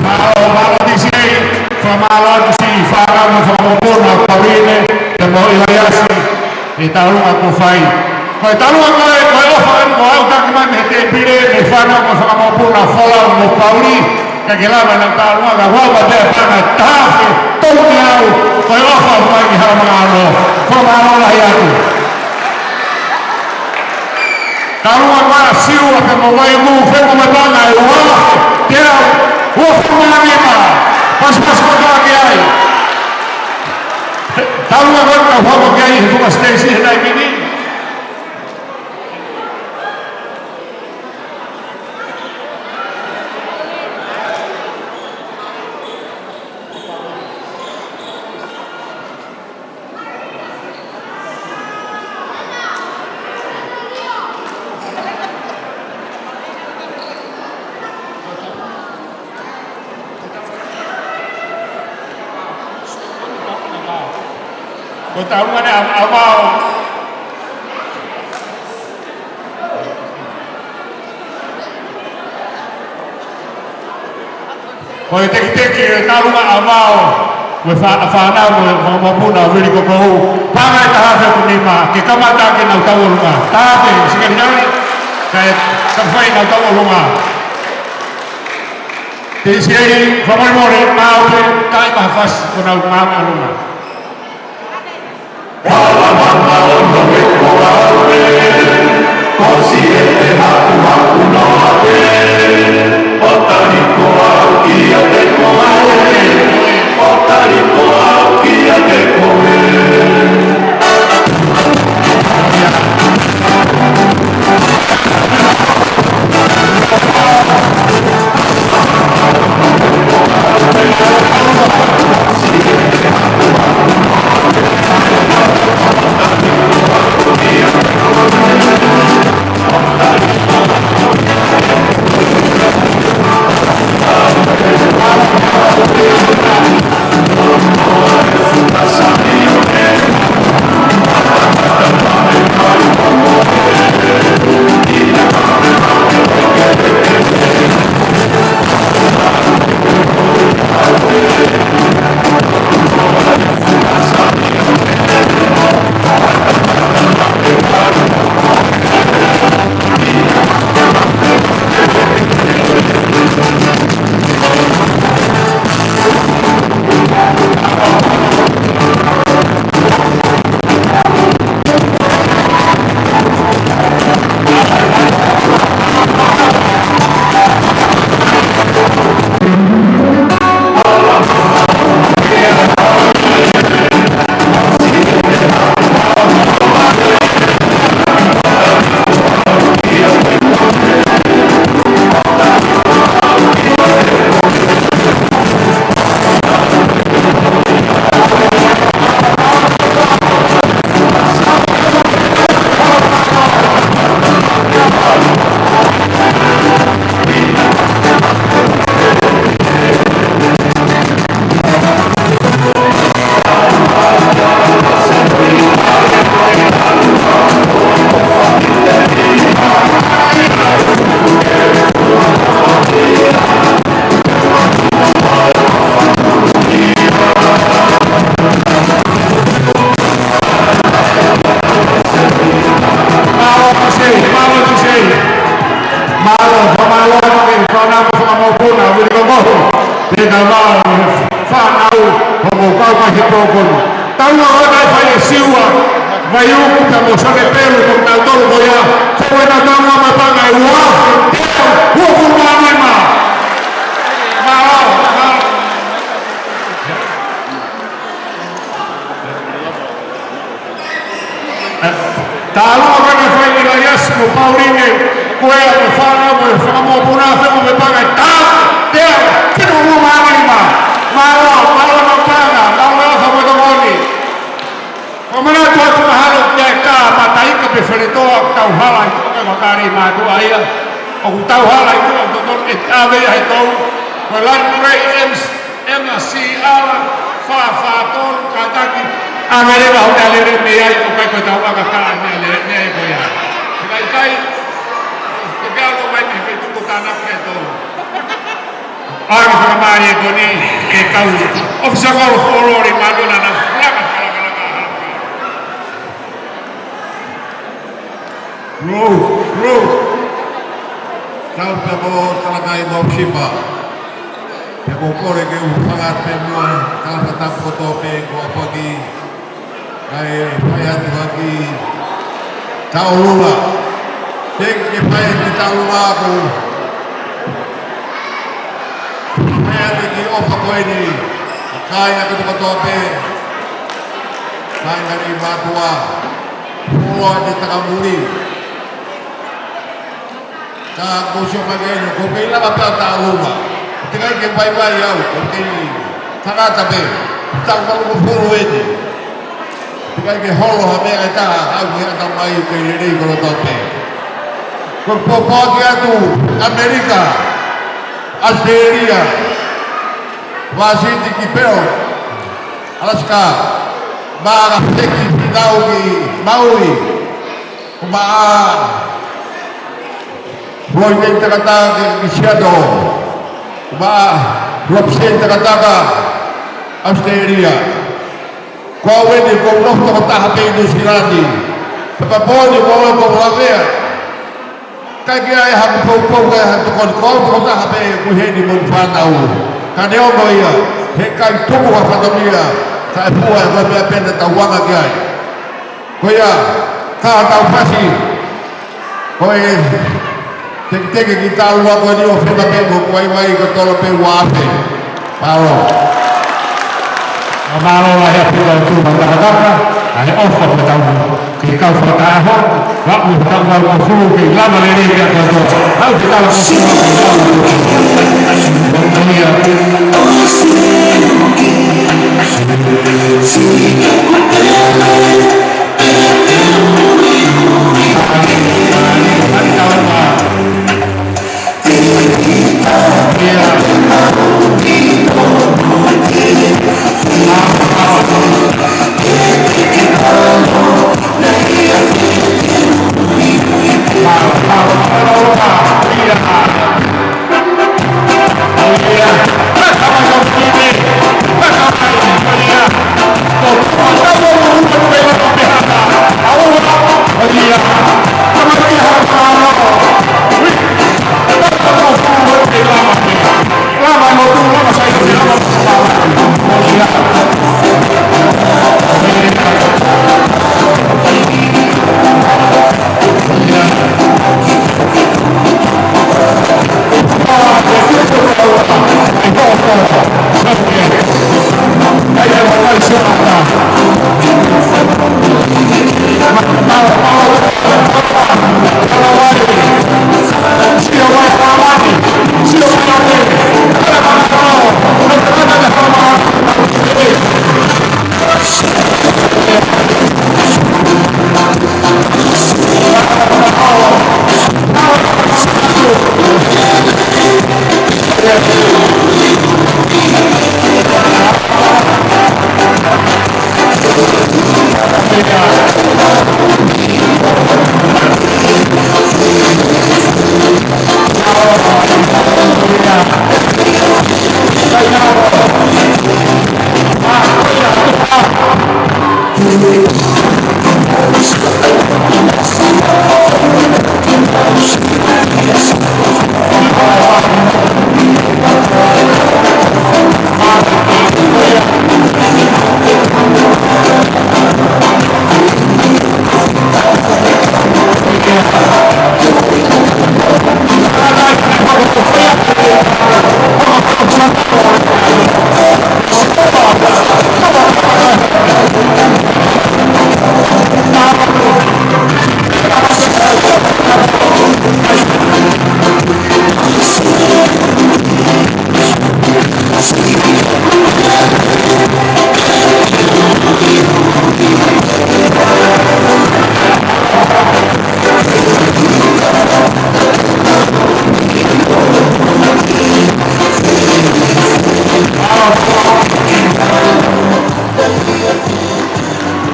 Mālō, mālō D J, fakamālō atu siʻi fānau mo fakamokopuna Pauline, pea mo ʻIlaiasi, ʻi he taʻalunga kuo fai. Ko e taʻalunga ko ē, ko e ʻofa eni kuo aʻu taki mai mei he tēpile, mei he fānau mo fakamokopuna Folau mo Pauli, ka ke lava na taʻalunga ka ua ba te pana tafe, tau ke au, ko e ʻofa mai ki Halamangalo, fakamālō lahi atu. Taʻalunga ko ē ʻa Siua pea mo Vaimu, feko mai pana e ua, teau, ua fakamanima, pasipasi kotoa ki ai. ʻAlu ā ko e kau hoko ki ai he fuka siteisi he taimi ni. Ko e taunga ʻa e ʻa-, ʻa Vao. Ko e tekiteki e taunga ʻa Vao. Ko e fā-, fānau mo e fanga mokopuna ʻo Vili Kokohu. Paʻanga ʻe taha afe nima, ke kamata ke nau tau ʻolunga. Taha afe, Sekelitali, kae taumafai ke nau tau ʻolunga. Te isi ei, fakamolemole, maʻu pē, taimi ʻe taha fasi, ko ʻenau maʻu ʻolunga. Mālō Tusei, mālō Tusei. Mālō, fakamālō atu ki he fānau mo e fanga mokopuna, Vili Kokohu. Pea ka mālō, fānau, hoʻomou kau mai he pō ko eni. Taunga ʻoku ʻikai fai ʻe Siua, Vaiuku pea mo Sone Pelu, ko kinautolu ko ia. Ko e na taunga mai paʻanga ʻe ua, ua, ua, ua, ua, ua, ua. Mālō, mālō. Tālunga ko ena fai ʻe ʻIlaiasi mo Pauline, ko e ʻa e fānau mo e fanga mokopuna, fai mo e paʻanga ʻe taha, teau, fitu ngeau mā nima. Mālō, mālō mo e paʻanga, mālō mo e fakamoʻoni. Ko e manatu atu mahalo ki he kāmata ika pe feletoa, ʻoku tau hala ʻi tuʻa, ko e kali mātuʻa ia. ʻOku tau hala ʻi tuʻa, ʻoku totonu ke ʻave ia he tou. Ko e lanu rei M C M C R, fā fā tolu, kātaki, ʻa e leva hoʻo meʻalele mei ai, ʻoku ʻikai ko e tau ʻaka ka ʻa e meʻalele mei ai ko ia. He ʻikai, ʻoku ke ʻalu mai mei he feituʻu ko Tānaki ʻe tolu. ʻA e fakamālie ko eni, ke kau, ʻofisa kolo kolo ri mālō na na, laka, laka, laka, laka. Ruth, Ruth. Tau pē mo Talakai mo Sipa. Pea ko e kole ke u hanga atu pē muʻa, tau pē tapu kotoa pē ko ʻApaki. Kae fai atu hake Taulula. Thank you, fai atu Taulula ko. Fai atu ki ʻOfa ko eni. Kāinga kotoa kotoa pē. Hangari mātuʻa, fuoloa ʻene takamuli. Ka ko e sio mai eni, ʻoku kei lava pē ʻa e taʻu ua. Teʻeki ai ke vaivai au, ʻoku kei tangata pē. Taʻu valungofulu eni. Teʻeki ai ke holo ha meʻa ʻe taha, au ke ʻatā mai ʻoku kei lelei kotoa pē. Ko e pōpoaki atu, ʻAmelika, ʻAositelēlia, Vāsiti ki Peo, Alaska, maʻa Feki Finau ki Maui, ko maʻa Floyd Takataka ki Seattle, ko maʻa Robson Takataka, ʻAositelēlia. Ko au eni, ʻoku ou nofo tokotaha pē ʻi Nuʻu Sila ni. Pea kapau ʻoku ou ʻalu ʻo lavea, ʻikai ke ʻi ai haʻaku poupou, ʻikai ha tokoni, ko au tokotaha pē ʻoku ʻi heni mo e fānau. Ka neongo ia, heʻikai tuku ha fatongia, ka e fua e koe pea pena tau anga ki ai. Ko ia, ka tau fasi, ko e teketeke ki taua ko eni ʻo fena pē mo e vaivai ka tolo pē ua afe. Mālō. Mālō lahi ʻaupito ʻa e tuʻu matakataka, ʻa e ʻofa ko e tau ki he kau fakataha, ʻa e ʻofa tau mau ko fulu ke lava lelei pea kotoa. Au ke tala ko fulu ke lava lelei.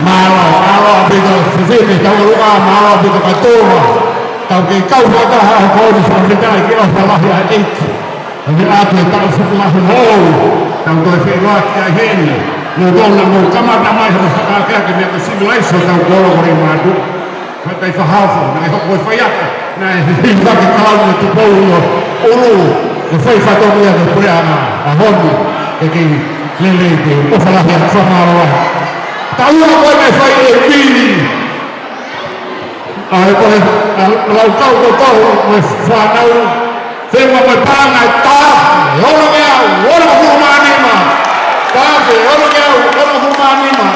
Mālō, mālō ʻaupito, fefine, tauʻolunga, mālō ʻaupito kātoa. Tau kei kau fakataha ʻo kau ni fakafetaʻi ki he ʻofa lahi ʻa e ʻEiki. ʻOku ʻi ai e taʻu fitu lahi hou, tau toe feʻiloaki ai heni. Mo tau na mo kamata mai ha fakaakeake mei he sivilaise ʻo tau kolo ko e mātuʻa. Fakai fahafo, naʻe hoko e faiako, naʻe hivake kalauni ʻo Tupou ʻi ʻUlu, ʻo fai fatongia ki he puleʻanga ʻa Honi, ʻe kei lelei pē, ʻofa lahi ʻa e fakamālō ai. Taua ko ē naʻe fai e vili, ʻa e ko e, ʻa e laukau ko tau, mo e fānau, fema mo e paʻanga ʻe taha, ono ngeau, ono hongofulu mā nima. Taha, ono ngeau, ono hongofulu mā nima.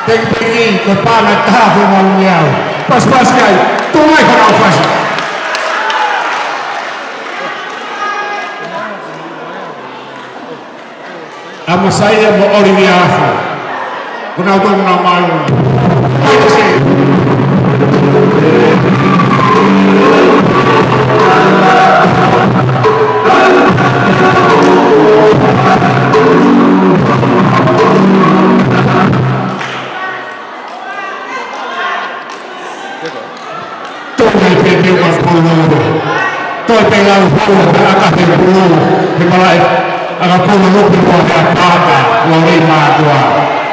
Tekiteki, ko e paʻanga ʻe taha ʻoku mau ʻi ai. Pasipasi ki ai, tuʻu mai ko ʻenau fasi. ʻA Masaia mo ʻOlivia Afu. Ko ʻenau tō, ko ʻenau mālōlō. Tō mai pē pē ʻa e pulu. Tō pē lau pulu, ʻa e ʻakapulu, he malaʻe ʻakapulu, lupe mo he ʻapaka, lōlei mātuʻa.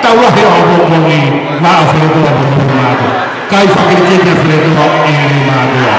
Tau lahi ʻo ʻapongipongi, maʻa Feletua mo Feletua. Kai fakiliki kia Feletua, ʻi he mātuʻa.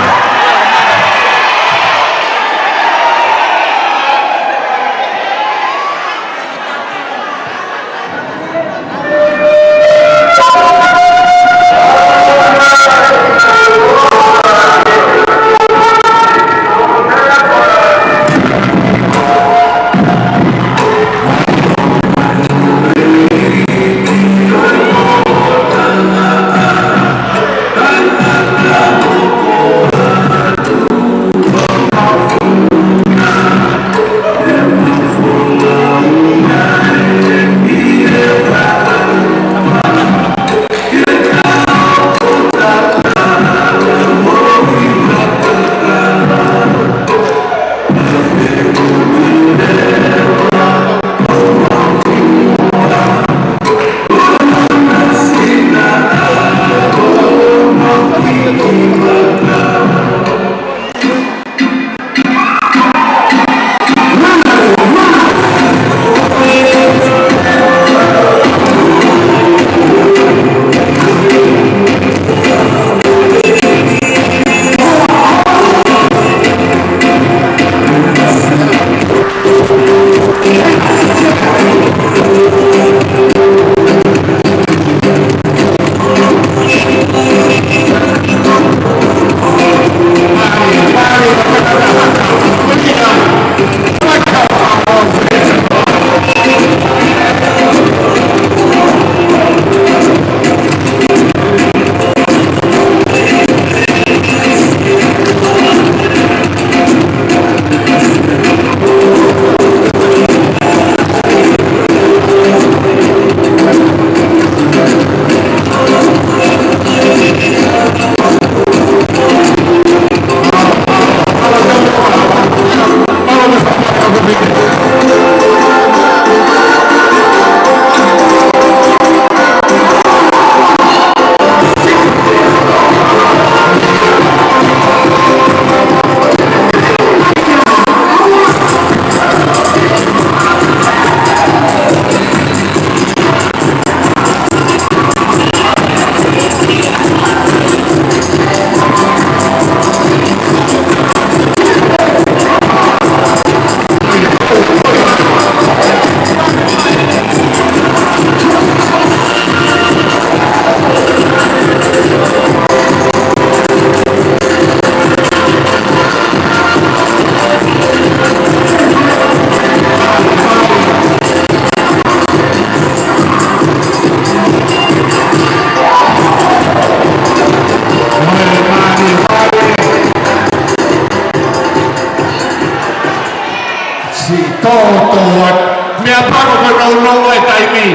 Siʻi tōtō atu. Meʻapango ko e nounou e taimi.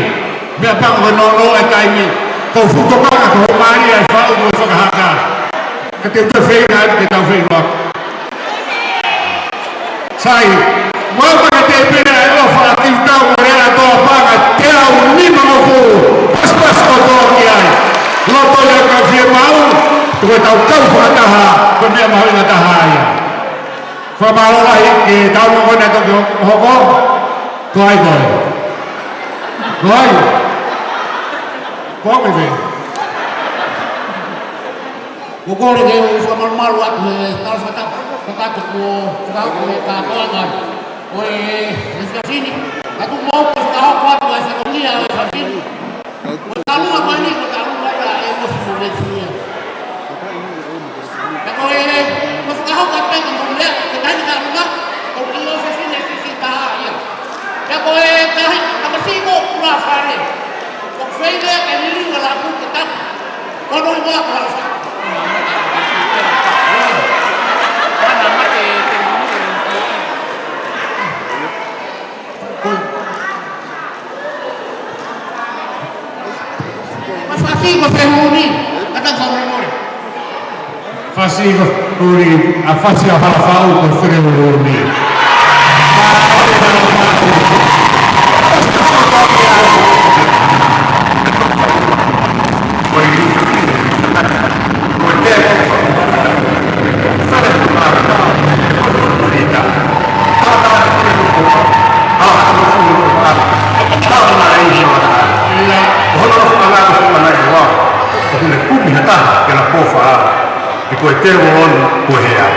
Meʻapango ko e nounou e taimi. Ko e fuʻu tokanga ko e mālie ʻa e faʻu mo e fakahaka. Ka te u toe feinga atu ke tau feinga atu. Sai, mau ka te pena e ʻofa ʻa Kiutau mo Lea Toa Panga, teau nimangofulu, pasipasi kotoa ki ai. Loto ia ka fie mau, ko e tau kau fakataha, ko e meʻa mahuʻinga taha ia. Fakamālō lahi ki he tau mokona toki hoko, ko hai koe. Ko hai. Ko me ve. Ko kore ke u fakamalumalu atu he tau fata-, fakatu ko, ko kau ko e kātoanga. Ko e, e siasini. Ka tuʻu mau ko e fakahoko atu e fatongia ʻo e siasini. Ko e talunga ko eni, ko e talunga ia e mosi ko e siasini. Ka ko e, ko e fakahoko atu pē ko e lea, ko e taimi talunga, ko e kiʻi ʻōfisi ne Fale. ʻOku feinga ke liliu e laku ke tapu. Ono i moa ko Halafa. Ko e fasi ko Fehuni, ka tau fakamolemole. Fasi ko Fehuni, ʻa e fasi ʻa Halafa ko Fehuni. Ko e teu o ono ko e hea.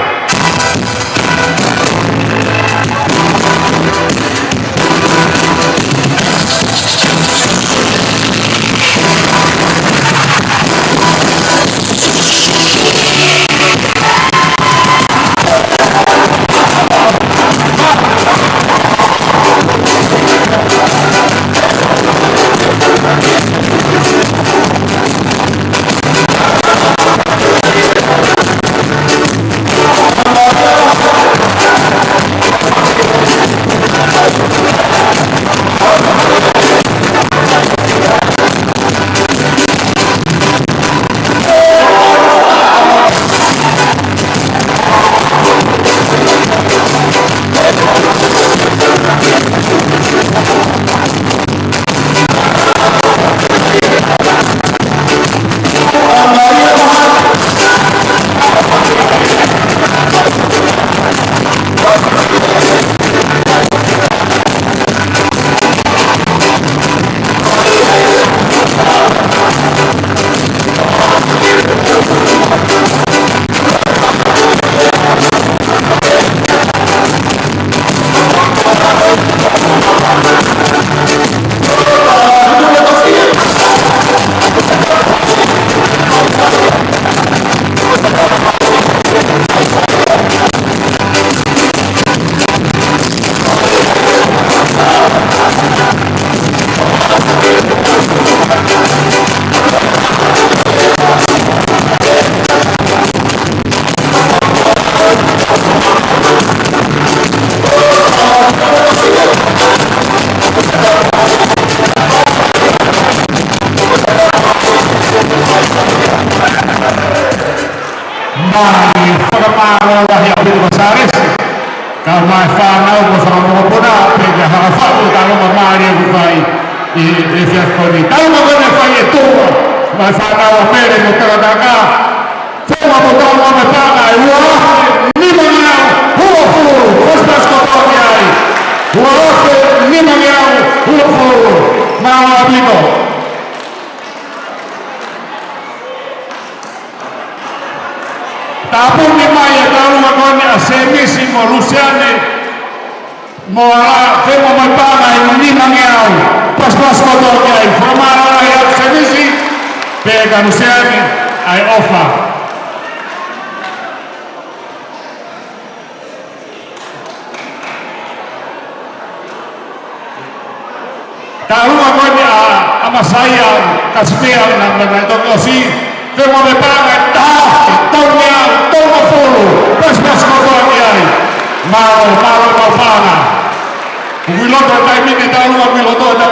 Mālie, fakamālō lahi ʻaupito kia Sālesi. Kae ʻumaʻā e fānau mo e fanga mokopuna, pea kia Halafa, ʻoku tau mālie ʻoku fai ʻi he efiafi ko eni. Tau mālie ʻa e fai ʻe Tua, mo e fānau ʻa Pele mo Takataka. Fenua mo Tau mo e paʻanga ʻe ua afe nima ngeau uofulu, pasipasi kotoa ki ai. Ua afe nima ngeau uofulu. Mālō ʻaupito. Tāpuni mai e taulunga ko eni ʻa Sēmisi mo Lusiane Moala, fenua mo e paʻanga ʻe nima ngeau, pasipasi kotoa ki ai. Fakamālō lahi ʻa Sēmisi, pea kia Lusiane, ʻa e ʻofa. Taulunga ko eni ʻa, ʻa Masaia Kasipea na, na, na toki ʻosi, fenua mo e paʻanga ʻe taha, tolungeau tolungofulu, pasipasi kotoa ki ai. Mālō, mālō, mālō paʻanga. Kui loto taimi ni taulunga kui loto ta.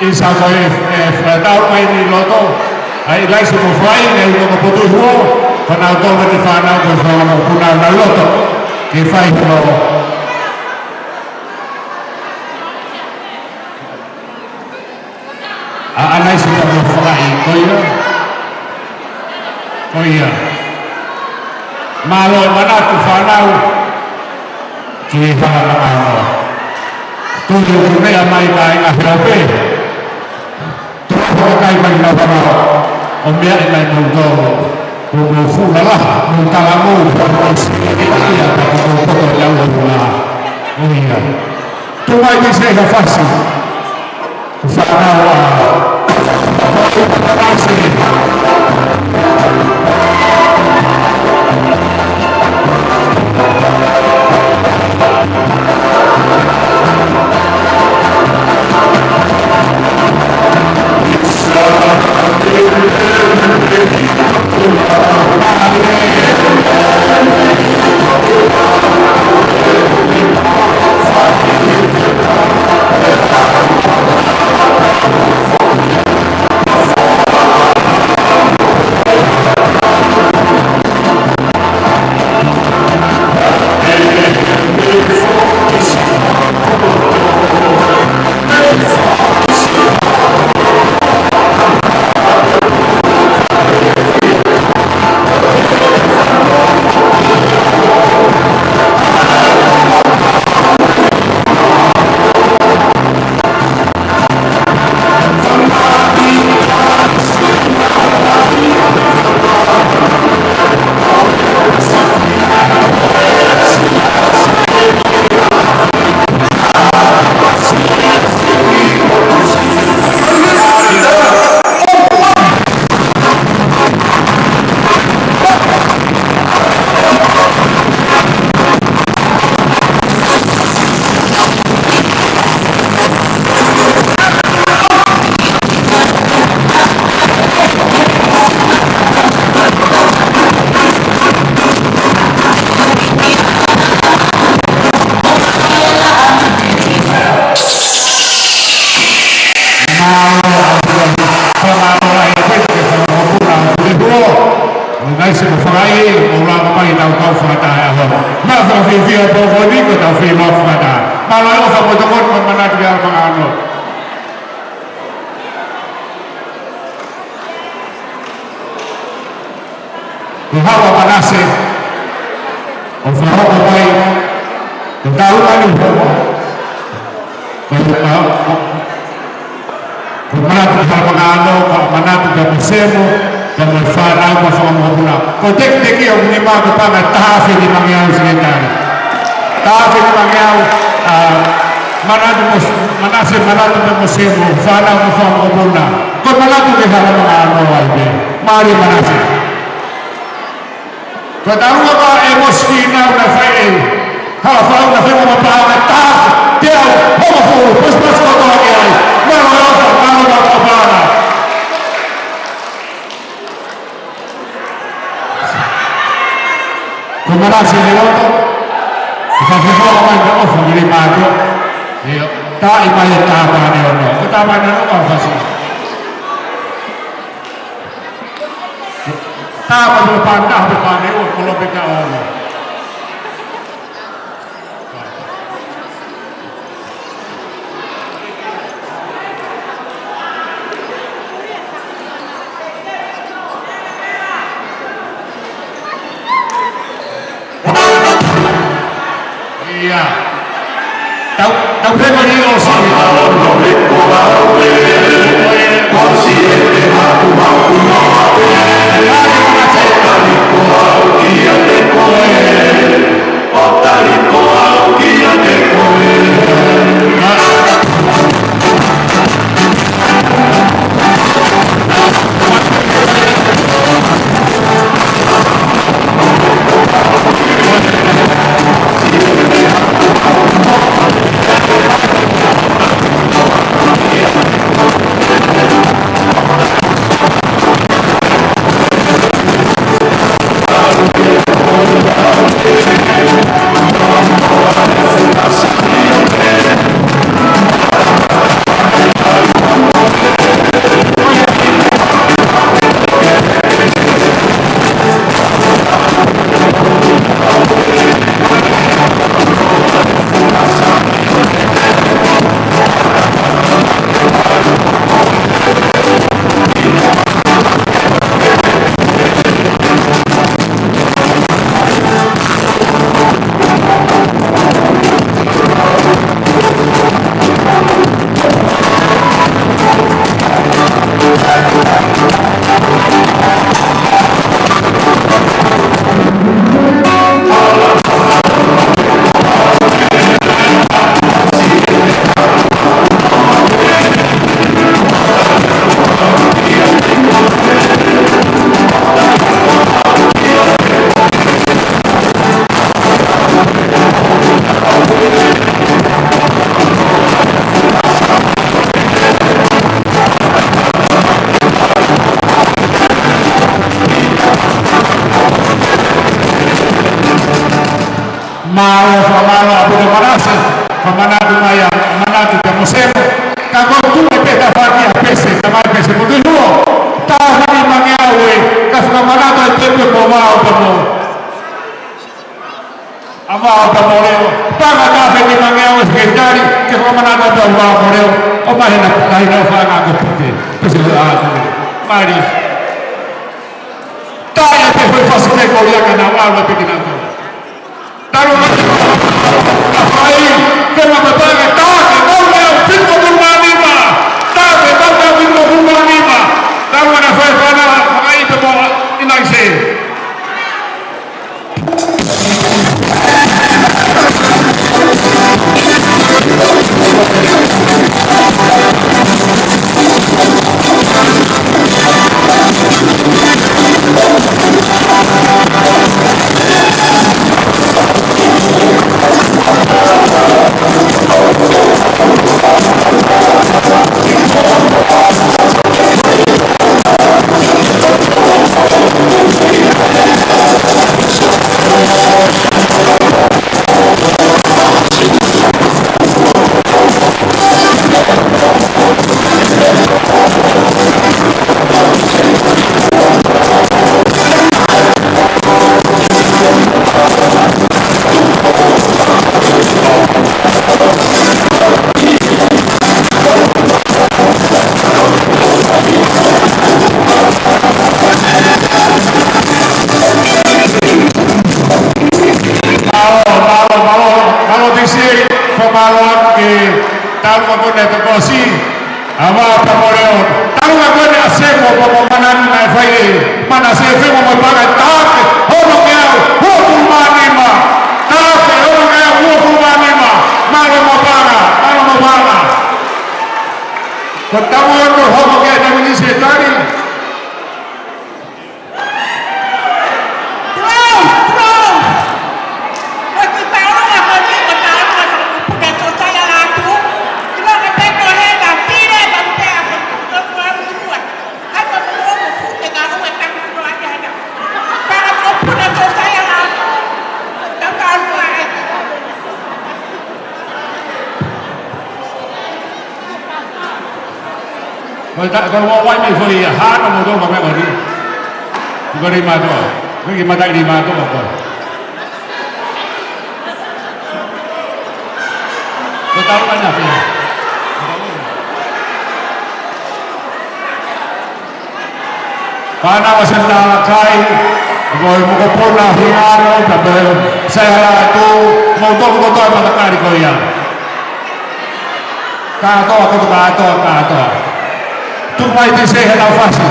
ʻIsa ko e, e, fakatau mai ni loto, ʻa ʻIlaisi mo Fai, ne u loko potu huo, ko nau tau meti fānau ko e fānau mo puna nau loto, ke fai huo. ʻA, ʻa ʻIlaisi mo Fai, ko ia. Ko ia. Mālō e manatu fānau ki he fanga mamaʻo. Tui ʻoku meʻa mai ka e ngaahi lau pē. Tō ʻoku kai mai nau fanga ʻo meʻa ʻi mai mou tō. Ko mou fula la, mou tala mou, ko mou siki ia, ko mou poto ia ua ua. Ko ia. Tō mai ki se ka fasi. Fānau ʻa. Fasi. Ko e hala ʻo Manase, ʻo fakahoko mai, ko e taʻu ni ʻoku hoko. Ko e, ko e, ko e manatu ki he hala Mangaʻano, ko e manatu kia Mosemo, pea mo e fānau mo e fanga mokopuna. Ko e tekiteki ʻoku nima ko e paʻanga ʻe taha afe nimangeau, Sekelitali. Taha afe nimangeau, ʻa, manatu mo, Manase, manatu mo Mosemo, fānau mo fanga mokopuna. Ko e manatu ki he hala Mangaʻano ai pē. Mālie Manase. Ko e taʻu ni ʻa e mosiki naʻa nau fai ʻe he Hala Fau, naʻe fai mo e paʻanga ʻe taha teau hongofulu, pasipasi kotoa ki ai. Mālō e ʻofa, mālō e ʻofa. Ko Manase ʻi loto, ʻe fakafofonga mai e ʻofa ki he mātuʻa. ʻIo, tā mai e tāpane ono. Ko e tāpane ono ka fasi. Tā mai e pānga, pea pānga ua, kolope ka ono. ʻIa. Tau, tau pē mali o si. Mālō, fakamālō ʻaupito Manase, fakamanatu mai ʻa, manatu kia Mosemo. Ka ko e tuʻu e peta faki ʻa Pese, tamai Pese mo Tuʻihuo. Taha nimangeau ē, ka fakamanatu ʻe Pepe mo Vao pea mo ʻa Vao pea mo Leo, paʻanga ʻe taha afe nimangeau ʻe Sekelitali, ke fakamanatu ʻa Vao mo Leo, ʻomai hena, kae hena fanga ko Pete, Pese ko ʻa ko. Mālie. Tā ia te fai fasi ke ko ia ka nau ala pe kinautolu. Talu mai, ʻa fai, ke ma pe paʻanga ʻe taha, ke mau leo, fitungofulu mā nima, tā ke mau leo, fitungofulu mā nima, talu mai naʻa fai fana, fai te mo, ʻi nai se. Talu ko eni ʻa e tokosiʻi ʻa Vavaʻu pea mo Leone. Talu ko eni ʻa Semo pea mo Manani naʻe fai ʻe Manase, Semo mo e paʻanga, taha ke ono ngeau uofulu mā nima. Taha ke ono ngeau uofulu mā nima. Mālō mo e paʻanga, mālō mo e paʻanga. Ko e taʻu ono hoko ki ai ʻa e Minisitā. Ko e ta-, ko e ua wai mai foʻi ia, hana mo tō ma mea kori. Ko e lima toa. Ko e mataʻi lima toa ko. Ko e tau ana fia. Fānau ʻa Senitā Lakai, ko e mokopuna Hungaro, tape Saihala atu, mo tō kotoa e matakali ko ia. Kātoa, kotoa, kātoa, kātoa. Tuku mai Tise he lau fasi.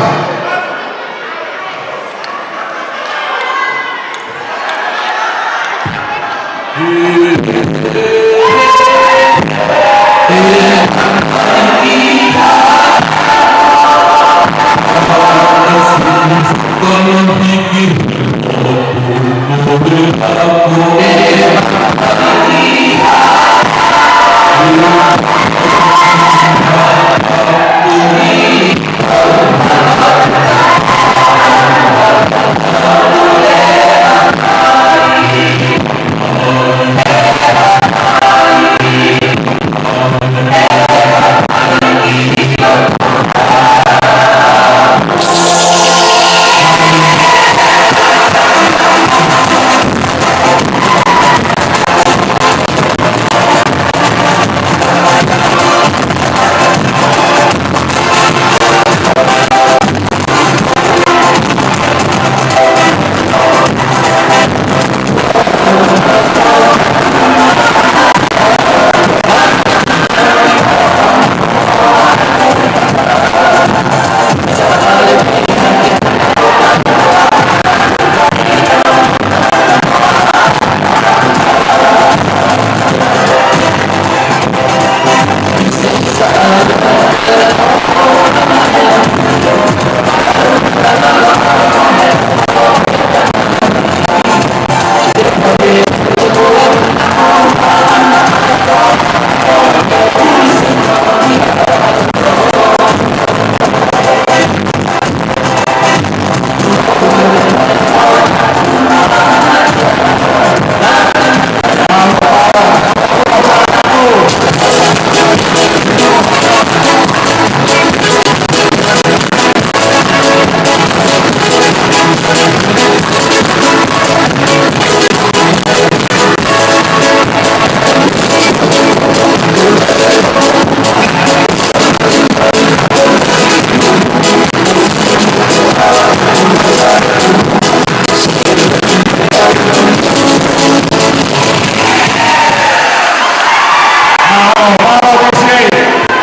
Mālō, mālō Tise.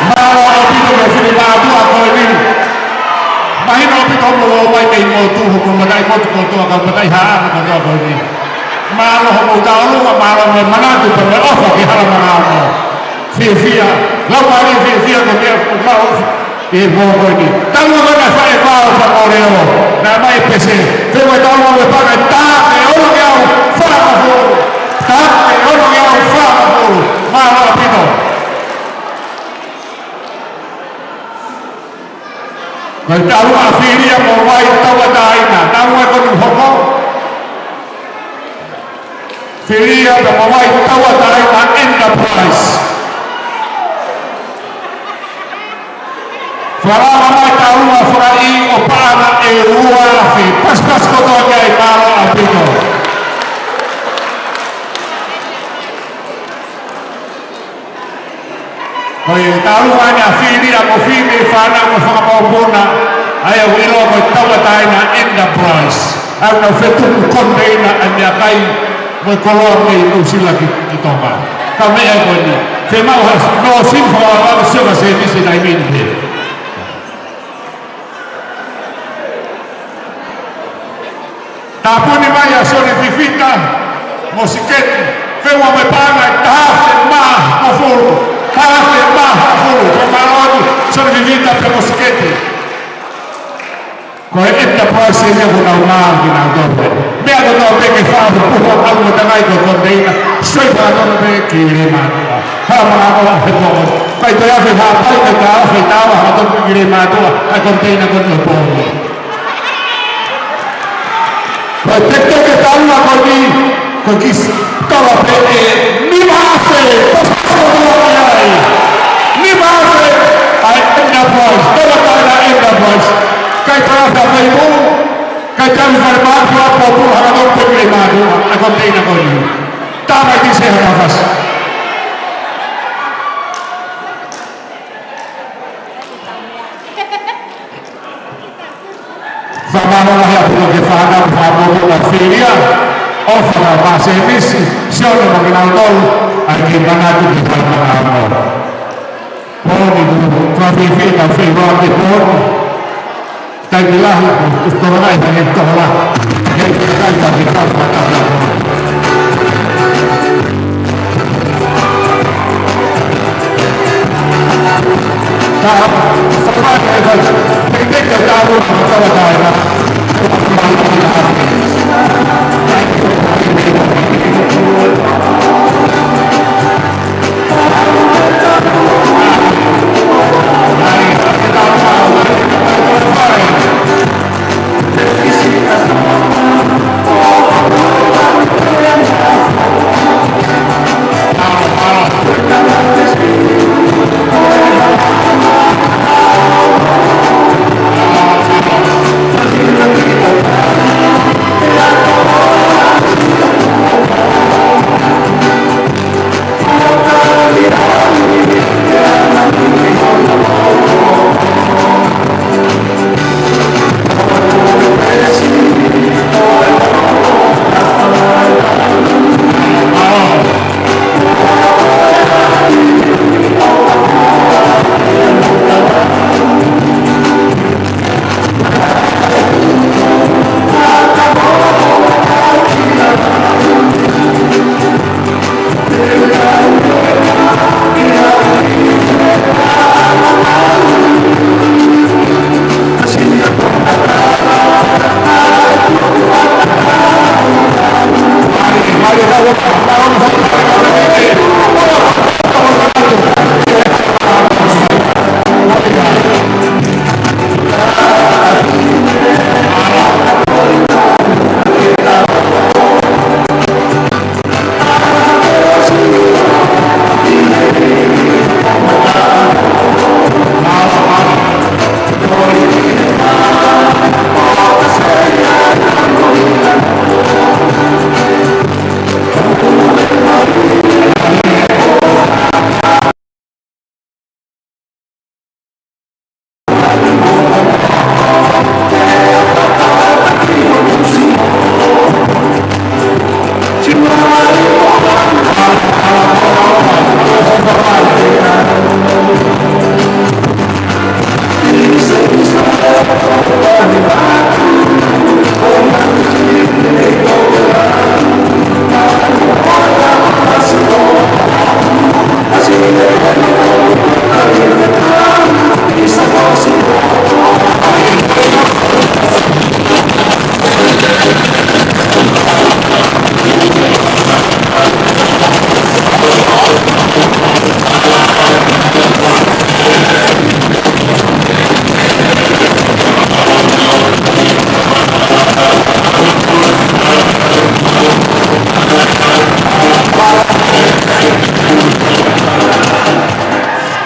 Mālō ʻaupito ki he fili mātuʻa ko eni. Mahino ʻaupito hoʻomou ō mai mei motu, hoʻomou mataʻimotu kotoa, kau Mataʻihaʻa kotoa ko eni. Mālō hoʻomou tauʻolunga, mālō mo e manatu pea mo e ʻofa ki Hala Makaono. Fiefia, laumālie fiefia ko e meʻa ko e mau ʻi he pō ko eni. Talu ko ena ʻa e faʻē Vavaʻu pea mo Leone. Naʻe ʻomai e pese. Feu e tau mo e paʻanga, taha ke ono ngeau fāngofulu. Taha ke ono ngeau fāngofulu. Mālō ʻaupito. Ko e taʻu ʻa Filia mo Vai Tauʻatāina. Taʻu ʻe koni hoko. Filia pea mo Vai Tauʻatāina Enterprise. Fakalava mai taʻu ʻa Falaʻi ʻo paʻanga ʻe ua afe. Pasipasi kotoa ki ai, mālō ʻaupito. Ko e taʻu ʻa Filia mo Fili, fānau mo fakapōpuna, ʻa ia ʻoku ʻiloa ko e Tauʻatāina Enterprise. ʻA ia ʻoku nau fetuku konteina ʻa e meʻakai mo e koloa mei Nuʻusila ki, ki Tonga. Ka meʻa ko eni, te mau ha, no, siʻi fakaʻapaʻapa Sione Semisi ʻi he taimi ni pē. Tāpuni mai ʻa Sione Fifita mo Siketi, feʻunga mo e paʻanga ʻe taha afe mā hongofulu, taha afe mā hongofulu, ko e mālō atu Sione Fifita pea mo Siketi. Ko e enterprise eni ʻoku nau maʻu kinautolu. Meʻa kotoa pē ke faʻu puha ʻalu mo tangai ko e konteina, sio fakatonu pē ki Leimātuʻa. Haʻu mai ʻo he pō. Kai toe afe Haʻapai, kai toe afe Taava, haʻu atu ki Leimātuʻa, ʻa e konteina ko eni ʻo e pō. Ko e teketeke taua ko eni, ko e kiʻi tola pē ʻe nima afe, ko e tola pē ai. Nima afe, ʻa e enterprise, tola pē ʻa e enterprise. Kai toe afe Haʻapai mo, kai toe afe Fale Mātuʻa, pōpula hanga tonu pē ki Leimātuʻa, ʻa e konteina ko eni. Tama i se ha tafasi. Fakamālō lahi atu ki he fānau, fānau mo e filia, ʻofa kia Semisi, Sione mo kinautolu, ʻa e kiʻi manatu ki he fānau. Pō ni kuo fakafiefia ʻetau feʻiloaki he pō ni. Taimi lahi, kuo tō mai hangē ko e tola. Hei, kai ka ki ka ka ka ka.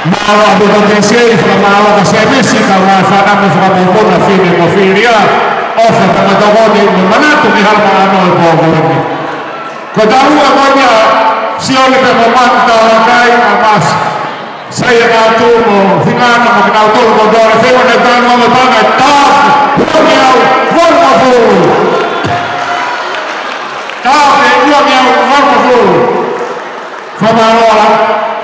Mālō ʻaupito Kesi, fakamālō kia Semisi, kae ʻumaʻā e fānau mo e fanga mokopuna, fefine mo e filia, ʻofa mo e tokoni mo e manatu ki he hala maʻa ʻa e pō ko eni. Ko e taʻu ua ko eni ʻa Sione pea mo Manu Taulakai, ʻa Masi Saianatu mo Fingana mo kinautolu kotoa, feʻunga ʻe taha mo e paʻanga ʻe taha afe uangeau valungofulu. Taha afe uangeau valungofulu. Fakamālō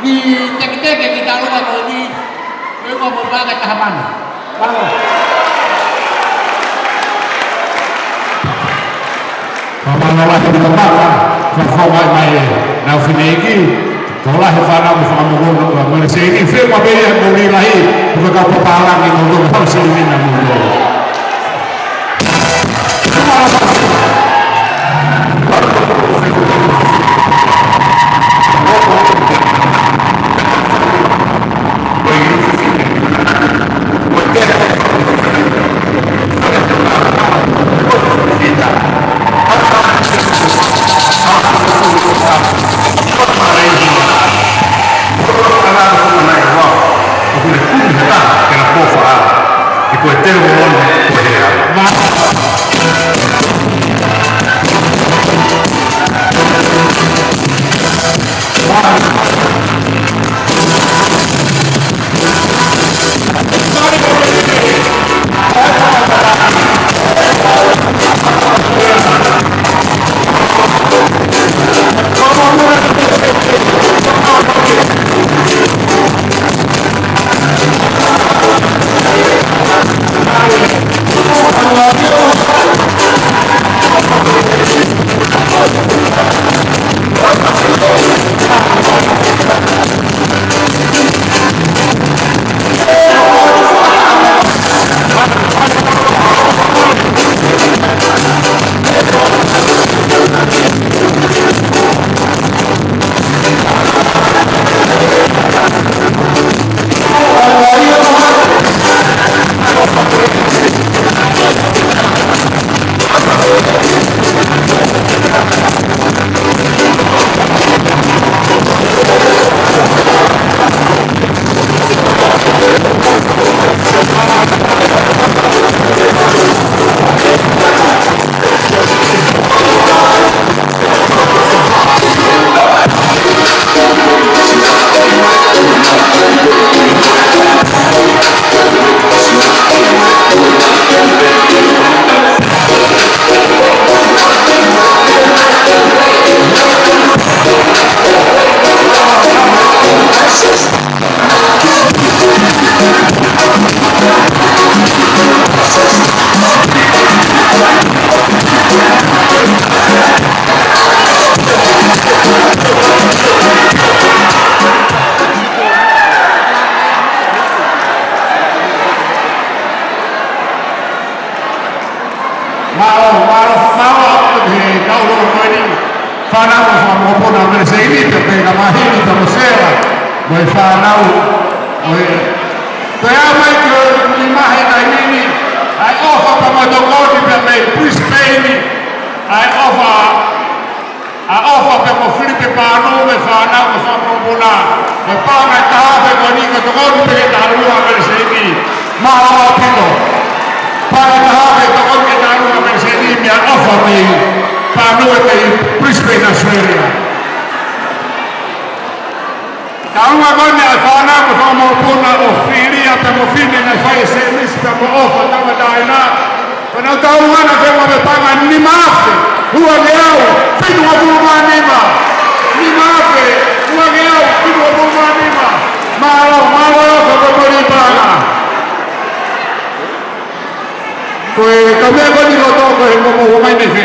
Ni tekiteki ki talu ka ko ni, ko e ko mo baka tahamana. Baka. Ka mana lahi ni ka baka, ka fo mai mai, na fine ki, Ko e lahi e fānau mo e fanga mokopuna ʻo Mele Seini, fē maʻu pē ia mo ni lahi, ko e kau papālangi mo e kau sili mina mo e. Mālō, mālō, mālō ʻaupito ki he taʻu ko eni. Fānau mo e fanga mokopuna ʻo Mele Seini, pea pehē kia Mahili, pea mo Sela, mo e fānau, mo e. Toe ʻomai ki he nimahi taimi ni, ʻa e ʻofa pea mo e tokoni pea mei Brisbane, ʻa e ʻofa, ʻa e ʻofa pea mo Filipe Panu mo e fānau mo e fanga mokopuna. Ko e paʻanga ʻe taha pē ko eni ko e tokoni pē ki he taʻu ʻa Mele Seini. Mālō ʻaupito. Paʻanga ʻe taha pē tokoni ki he taʻu ʻa Mele Seini, meʻaʻofa mei Panu mei Brisbane, Australia. Taʻu ko eni ʻa e fānau mo e fanga mokopuna ʻo Filia pea mo Fine naʻe fai e sēmisi pea mo e ʻofa tauʻatāina. Ko ʻenau taʻu ʻana ko e paʻanga nima afe, uangeau, fitungofulu mā nima. Nima afe, uangeau, fitungofulu Mālō, mālō, fakamolemole paʻanga. Ko e kau meʻa ko eni kotoa ko e momo ua mai ne fē.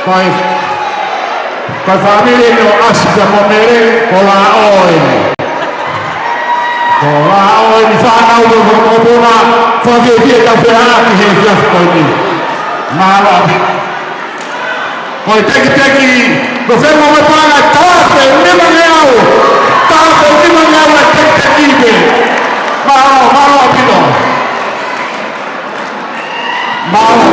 Ko e, ko e fāmili ʻo ʻAsi pea mo Mele, ko Lāʻō eni. Ko Lāʻō eni fānau ʻo e fakamoʻoni, fakafiefia ʻetau feʻao ki he efiafi ko eni. Mālō ʻaupito. Ko e tekiteki, ko e fenua mo e paʻanga, taha pē nimangeau. Taha pē nimangeau ʻa e tekiteki pē. Mālō, mālō ʻaupito. Mālō.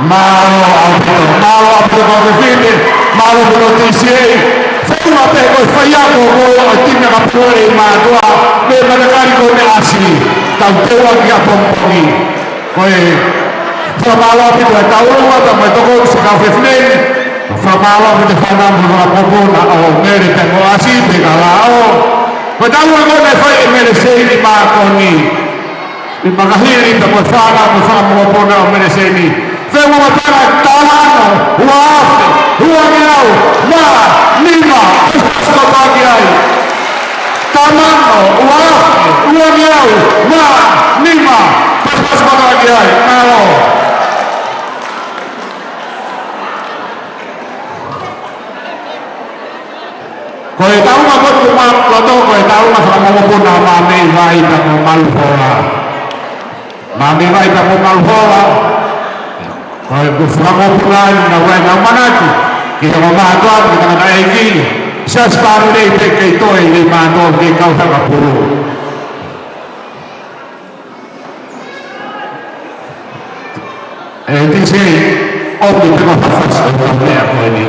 Mālō ʻaupito, mālō ʻaupito kau fefine, mālō ʻaupito T C A. Feʻunga pē ko e faiako ko ē ʻo e timi ʻakapulu ʻa e mātuʻa mei he matakali ko ē mei ʻAsi. Tau teu ʻaki ʻapongipongi. Ko e fakamālō ʻaupito ʻetau ʻulungaanga mo e tokoni siʻi kau fefine ni. Fakamālō ʻaupito fānau mo e fanga poupou na ʻo Mele pea mo ʻAsi pea mo Lāʻō. Ko e taua ko ē naʻe fai ʻe Mele Seini Mākoni. ʻI Makahili pea mo e fānau mo e fanga poupou na ʻo Mele Seini. Feʻunga mo e paʻanga, taha ono, ua afe, uangeau mā nima, pasipasi kotoa ki ai. Taha ono, ua afe, uangeau mā nima, pasipasi kotoa ki ai. Mālō. Ko e taʻu ʻe ua ko ē Loto ko e taʻu ʻa e fakamokopuna ʻa Mameivai pea mo Maluhola. Mameivai pea mo Maluhola. Ko e ku fakamokopuna ʻi naʻa nau manatu ki he ongo mātuʻa, ki he tangataʻeiki. Siasi Pālele pē kei toe ʻi mātuʻa kei kau fakapulu. ʻE, D J, ʻoku te ko ha fasi ʻo e tau meʻa ko eni.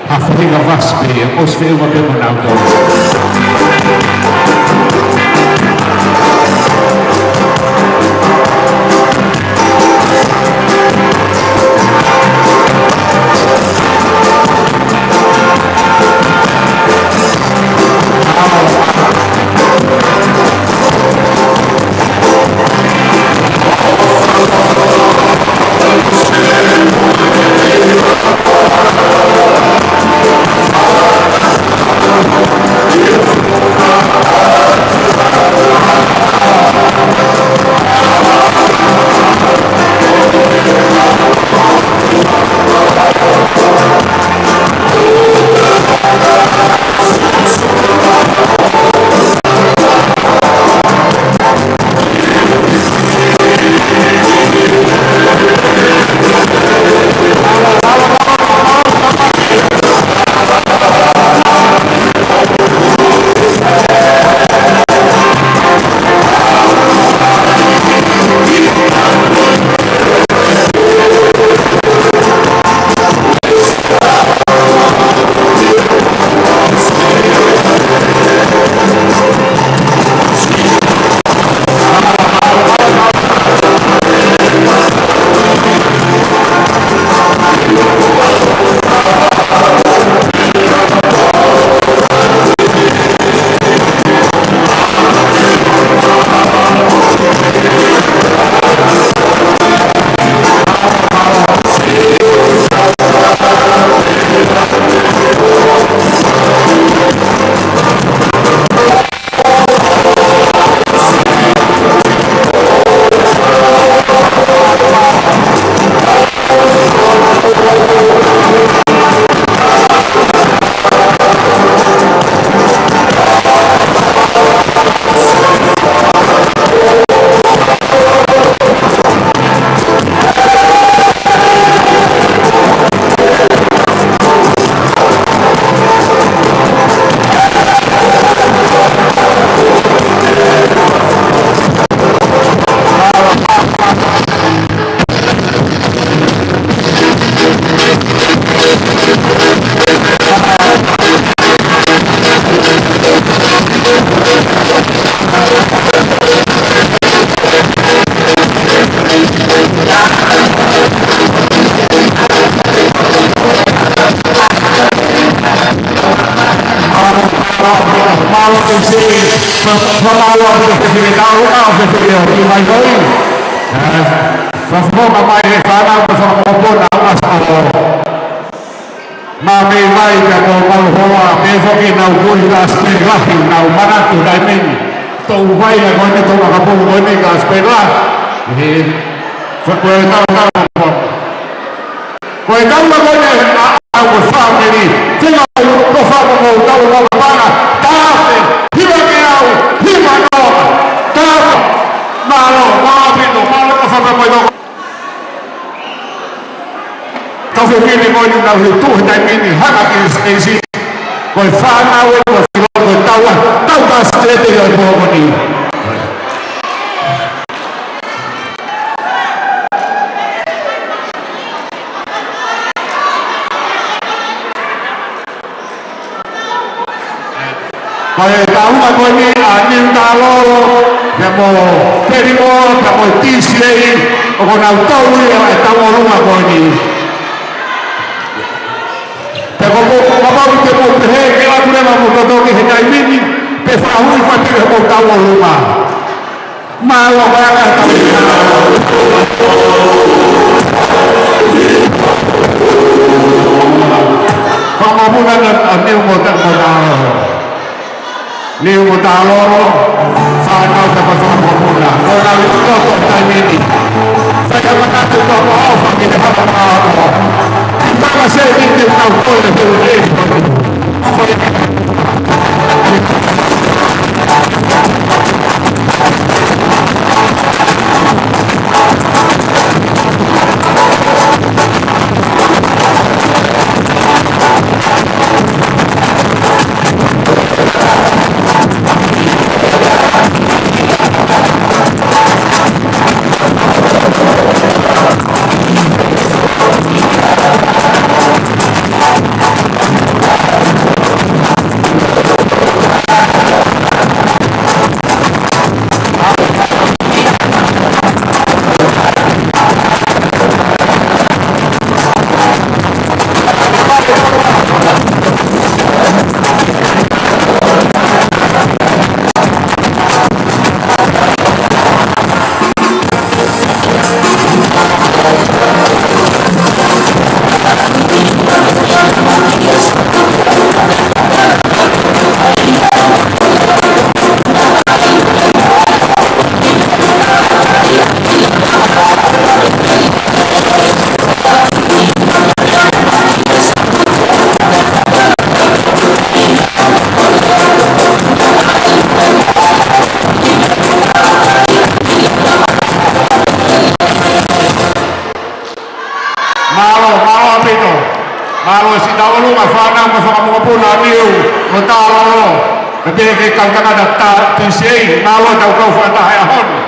Ha faʻahinga fasi pē, ʻosi feʻunga pē mo nautolu. Mālō ʻaupito, mālō ʻaupito, mālō ʻaupito, mālō ʻaupito, mālō ʻaupito, mālō ʻaupito, mālō ʻaupito. Ē, fakafofonga mai e fānau, fakafofonga mai e fānau. Mameivai pea mo Maluhola, pea foki nau kui Kasipeli lahi, nau manatu taimi ni. Toʻu vai la ko eni, toʻu makapulu ko eni Kasipeli lahi. He, fa-, ko e tau tau ko. Ko e tau la ko eni, ʻa, ʻa, ko e fāmili. Fenga ko fā ko tau la pana. Tafe, hiva ke au, hiva noa. Tafe, mālō, mālō ʻaupito, mālō ʻaupito, mālō ʻaupito. Tau fekene ko eni nau he tuʻu he taimi ni hanga ki he siteisi. Ko e fānau ē, ko e filo, ko e tau, tau ka sitete ʻo e pō ko eni. Ko e taʻu ko eni ʻa Niu Talolo, pea mo Pelimoa, pea mo T C A, ʻoku nau tau ia e taʻu ʻolunga ko eni. Pea ko, ko, kapau te mou pehē ke ʻalu leva mo totoki he taimi ni, pe fakahui fatu he mou taʻu ʻolunga. Mālō, mālō, mālō. Ko e mokopuna ʻa Niu mo Ta-, mo Talolo. Niu mo Talolo, fānau te pa fakamoʻuna. Ko e lau i toto taimi ni. Sai ha manatu tō ʻofa ki he hapa mā ʻofa. Tama se ni te tau koe te u e. Ko e. Mālō siʻetau ʻolunga fānau mo e fanga mokopuna ʻo Niu mo Talolo. Pea pehē ki he kau tangata T C A, mālō ʻetau kau fakataha he ʻaho ni.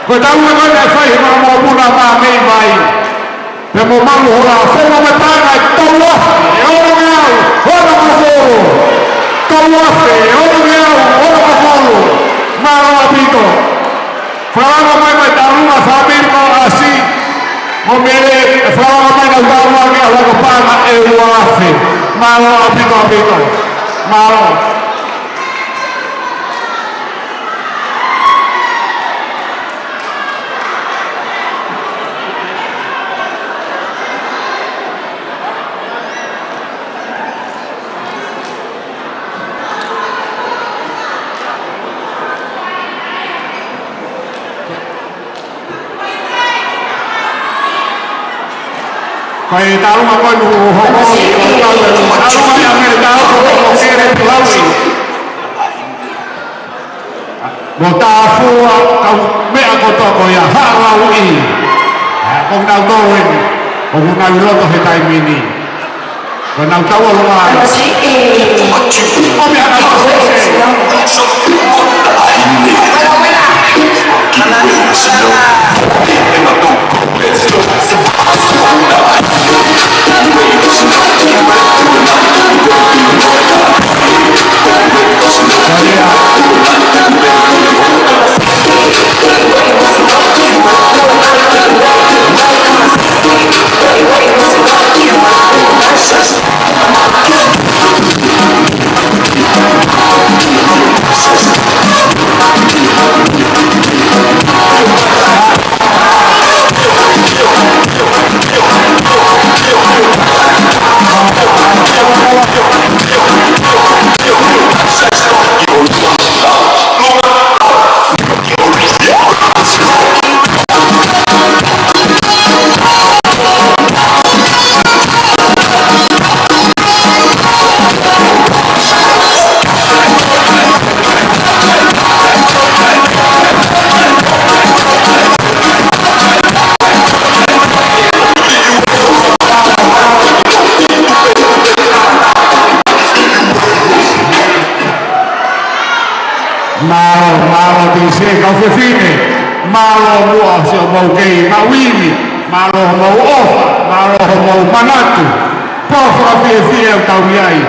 Ko e taʻu ko ē naʻe fai ʻe he fanga mokopuna Maʻa mei Vai. Pea mo Malu Hola, fenga mo e paʻanga ʻe tolu afe, ʻe ono ngeau, ono ngeau. Tolu afe, ʻe ono ngeau, ono ngeau. Mālō ʻaupito. Fakaava mai mai taulunga fāmili ko ʻAsi mo Mele, ʻe fakaava mai nau taulunga ke ala ko paʻanga ʻe ua afe. Mālō ʻaupito ʻaupito. Mālō. Ko e taulunga ko eni ʻoku hoko, ko e taulunga ia mei he taulunga ko Kele Pulaui. Mo Tafua, kau meʻa kotoa ko ia, Haʻa Lauʻi. ʻA, ko nau tau eni, ʻoku nau ʻi loto he taimi ni. Ko nau tau ʻolunga. ʻO meʻa nau tau eni. Mālō, mālō T C, kau fefine. Mālō muʻa siʻomou kei maʻu ivi. Mālō homou ʻofa, mālō homou manatu. Pō fakafiefia ʻoku tau ʻi ai.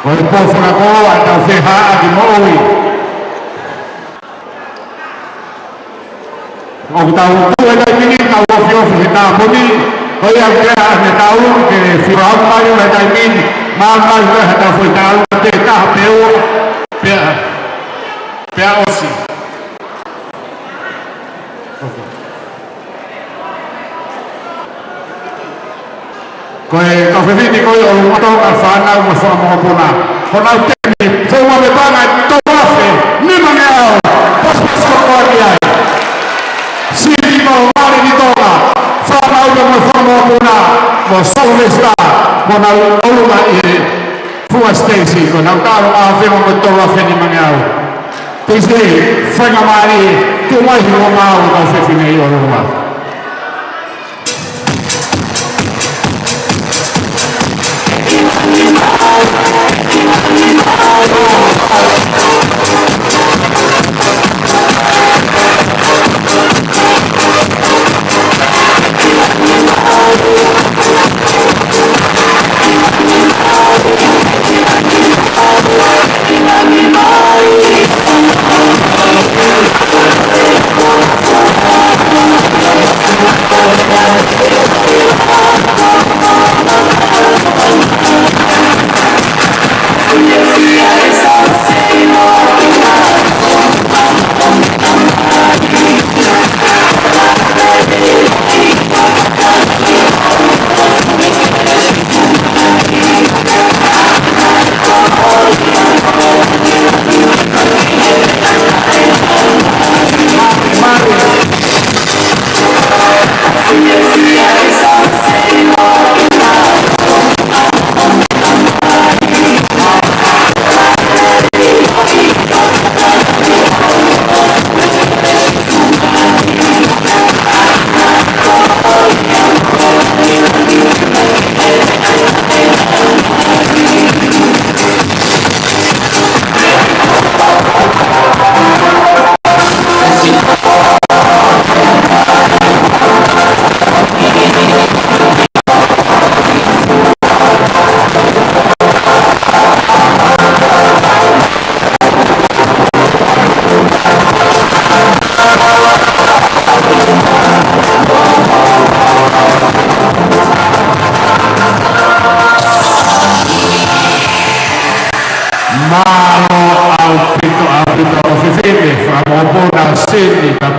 Ko e pō fakakoloa ʻetau fehaʻaki moʻui. ʻOku tau tuʻu he taimi ni, tau ofiofi he tāpuni, ko ia ke ʻa ne tau ke firaʻu mai he taimi ni, māmā mai he tau foʻi tau, pē taha pē ua, pea, pea ʻosi. Ko e kau fefine ko ē ʻo Tonga, fānau mo e fanga mokopuna. Ko nau temi, fou ʻa e paʻanga ʻe tolu afe, nima ngeau, pasipasi ko eni ai. Siti mo Mali ni Tonga, fānau mo e fanga mokopuna, mo Sylvester, ko nau ʻolunga ʻi he Fua Stacy, ko nau talo a fema mo e tolu afe nima ngeau. Stacy, faingamālie, tuʻu mai hiva mau kau fefine ʻi ʻolunga.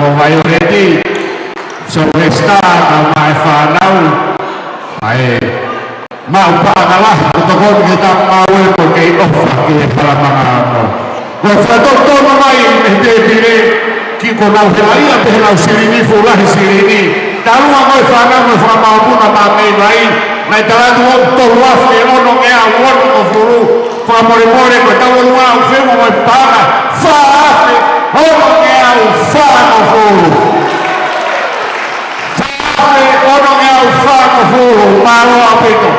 ʻo Vaioleti, Sylvester, kae ʻumaʻā e fānau, ʻa e maʻu paʻanga lahi, ʻo tokoni ki he tama maʻu e ko kei ʻofa ki he falamanga mo. Ko e fakatotonu mai mei he tēpile, ki ko nau helaʻia pē he lau silini, fuʻu lahi silini. Talu ʻa e fānau mo e fakamāʻopoʻopo na mei vai, naʻe tala atu ʻoku tolu afe onongeau onongofulu. Fakamolemole ko e tauʻolunga ʻoku fema mo e paʻanga, fā afe onongeau fāngofulu. Fā afe onongeau fāngofulu, mālō ʻaupito.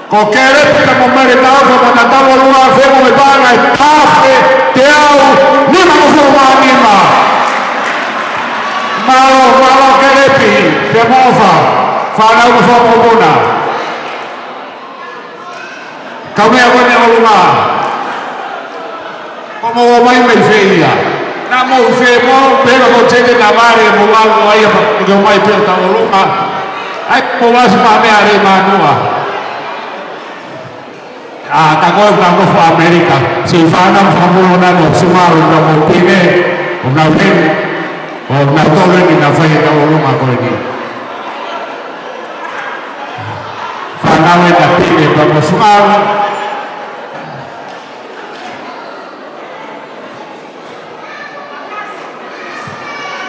Ko Kelepi pea mo Mele Taufa mo ʻena tauʻolunga ʻoku fema mo e paʻanga ʻe taha afe teau nimangofulu mā nima. Mālō, mālō Kelepi, pea mo ʻOfa, fānau mo Fakamokopuna. Kau meʻa ko eni ʻolunga. Ko mo ō mai mei fē ia? Naʻa mo fē mo, pehē ko Tete Navale mo lau ai apa, ko mai pē tauʻolunga. ʻAi, ko vasi pa mea re manua. ʻA, ta ko ta ko fa Amerika. Siʻi fānau Fakamokopuna mo Sumalu mo Pine, ʻo nau heni, ʻo nau tole ni nau fai e tauʻolunga ko eni. Fānau ʻe ta Pine pea mo Sumalu.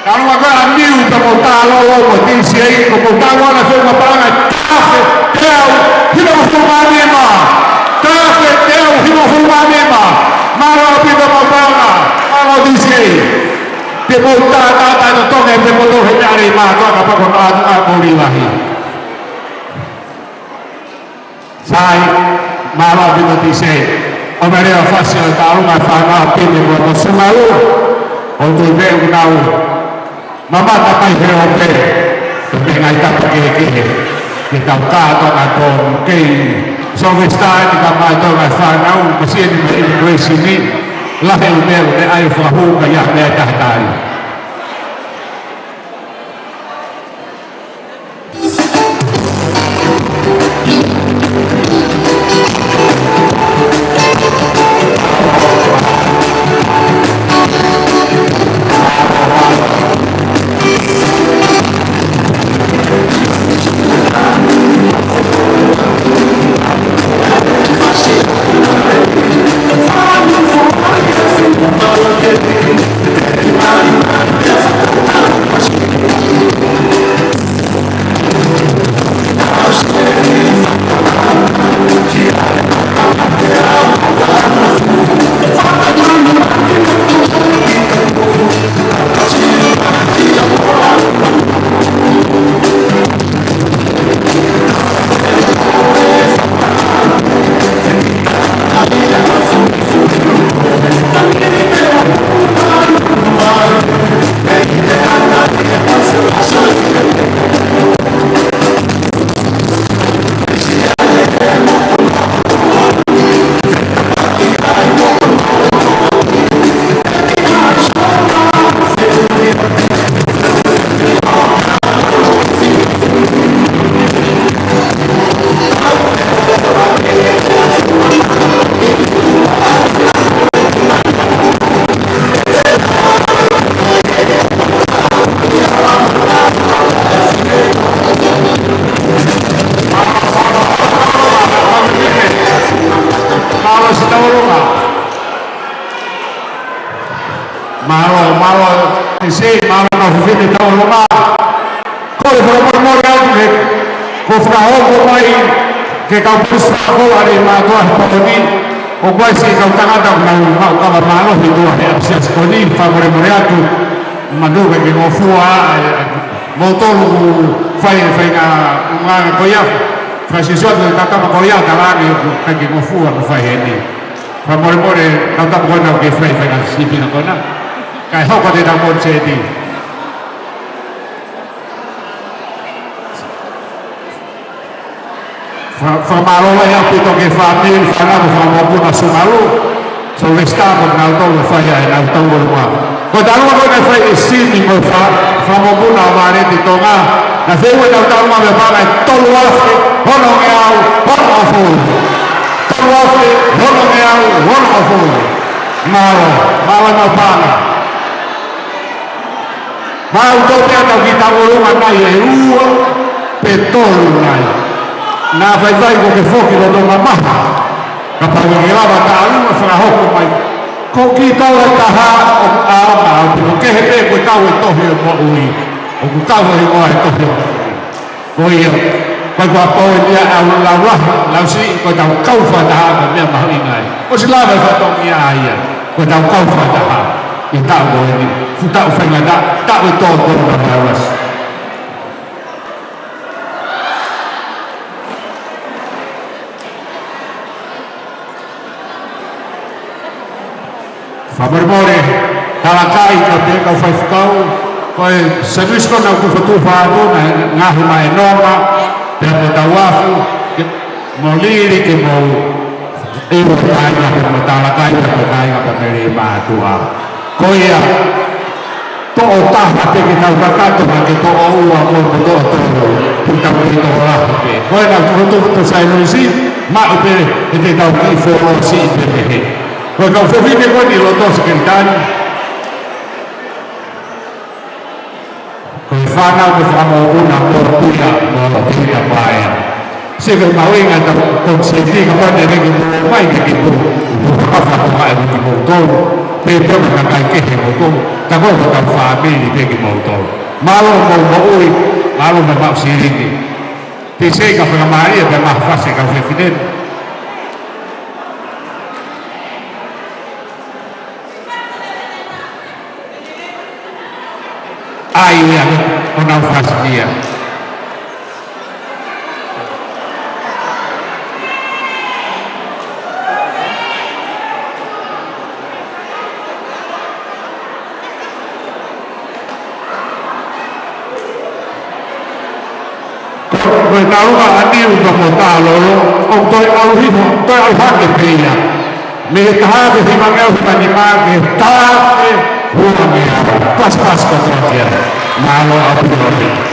Talu ʻa e niu pea mo Talolo mo Tisi ʻEiki, ko mo talu ʻa e fema paʻanga taha afe teau hivangofulu mā nima. Taha afe teau hivangofulu mā nima. Mālō ʻaupito mo paʻanga. Mālō Tisi ʻEiki. Te mo ta ta ta to tonge te mo to he tare ma to ka pa ko ta ta ko li lahi. Sai, mālō ʻaupito Tisi. ʻO mea lea fasi ʻo e tauʻolunga fānau Pine mo Sumalu. ʻO tui pē ʻoku nau mamata mai he ope. Ko e meʻa ngaahi tapa kehekehe. Ke tau kātoa na ko kei Sylvester ni ka mai tau ngaahi fānau, ko siʻi ni mai immigration ni. Lahi e meʻa ʻoku ne ʻai fakahū ka ia meʻa taha tali. Mālō siʻi tauʻolunga. Mālō, mālō, e se, mālō na fufine tauʻolunga. Ko e fakamolemole atu ke, ko e fakahoko mai, ke kau pisi fakahoa ʻa e mātuʻa he pō ni, ʻoku ʻi ai siʻi kau tangata ʻoku nau maʻu kava mālohi ʻi tuʻa he ʻapisiasi ko eni, fakamolemole atu, manū ke ngofua, ʻa e, ʻa e, mo tolu fai, fai ngā, ngā ko ia, fai sisua ko e tatama ko ia, tala ange ʻoku ʻikai ke ngofua ʻoku fai heni. Fakamolemole, kau tama ko ena ʻoku ke fai, fai ngā sipi na ko ena. Kae hoko atu e tau konsēti. Fa-, fakamālō lahi ʻaupito ki he fāmili, fānau, Fakamokopuna Sumalu, Sylvester mo kinautolu ʻoku fai ai ʻenau tauʻolunga. Ko e taʻu ko ē naʻe fai ʻe Simi mo e fa-, Fakamokopuna ʻo Vāleti Tonga, naʻe feʻunga ʻenau tauʻolunga mei he paʻanga ʻe tolu afe onongeau onongofulu. Tolu afe onongeau onongofulu. Mālō, mālō ʻenau paʻanga. Mau tō pea tau ki tau ʻolunga nai ʻe ua pe tolu nai. Naʻa faifai ko ke foki loto mamaha. Kapau ʻe ke lava taʻu ʻo fakahoko mai. Ko kitaua ʻe taha ʻoku ʻaonga ʻaupito, kehe pē ko e kau e tohi ʻo e moʻui. ʻOku kau e hingoa e tohi ʻo e moʻui. Ko ia, ko e kuo pau eni ia ʻa e lau lahi, lau siʻi, ko ʻetau kau fakataha ko e meʻa mahuʻinga ia. ʻOsi lava e fatongia ia, ko ʻetau kau fakataha ʻi he taʻu ko eni, fuʻu taʻu faingataʻa, taʻu e tō ko e coronavirus. Fakamolemole, talakai ka pē kau faifekau, ko e sēmisi ko ena ʻoku tufa atu naʻe ngaohi mai e nonga, pea mo Tauafu, ke, mo Lili ke mou ʻi he kāinga pea mo talakai pea mo e kāinga pea mo e mātuʻa. Ko ia, toʻo taha pē ke tau kakato, ka ke toʻo ua mo, mo toʻo tolu, ke tau kei toʻo lahi pē. Ko ena ʻoku tufa atu Sailosi, maʻu pē, ʻe te tau kiʻi folo siʻi pē pehē. Ko e kau fefine ko eni loto sekelitali. Ko e fānau ko e fakamokopuna mo Pia, mo Pia Paea. Sio ki he mahuʻinga ʻetau konsēti, kapau te ke mou mai ke ke mou, mou fakafatongia ʻe kimoutolu, pea pea mo e kakai kehe moutolu, ka ko e hotau fāmili pē kimoutolu. Mālō mo e moʻui, mālō mo e maʻu silini. Te sei ka fakamālie pē mo e fasi kau fefine. ʻAi ia, ʻo nau fasi ia. Ko, ko e taunga ʻa Niu ka mo Talolo, ʻoku toe ʻalu hifo, toe ʻalu hake pē ia. Mei he taha afe hivangeau hivanima ki he taha afe uangeau. Pasipasi kotoa ki ai. Mālō ʻaupito.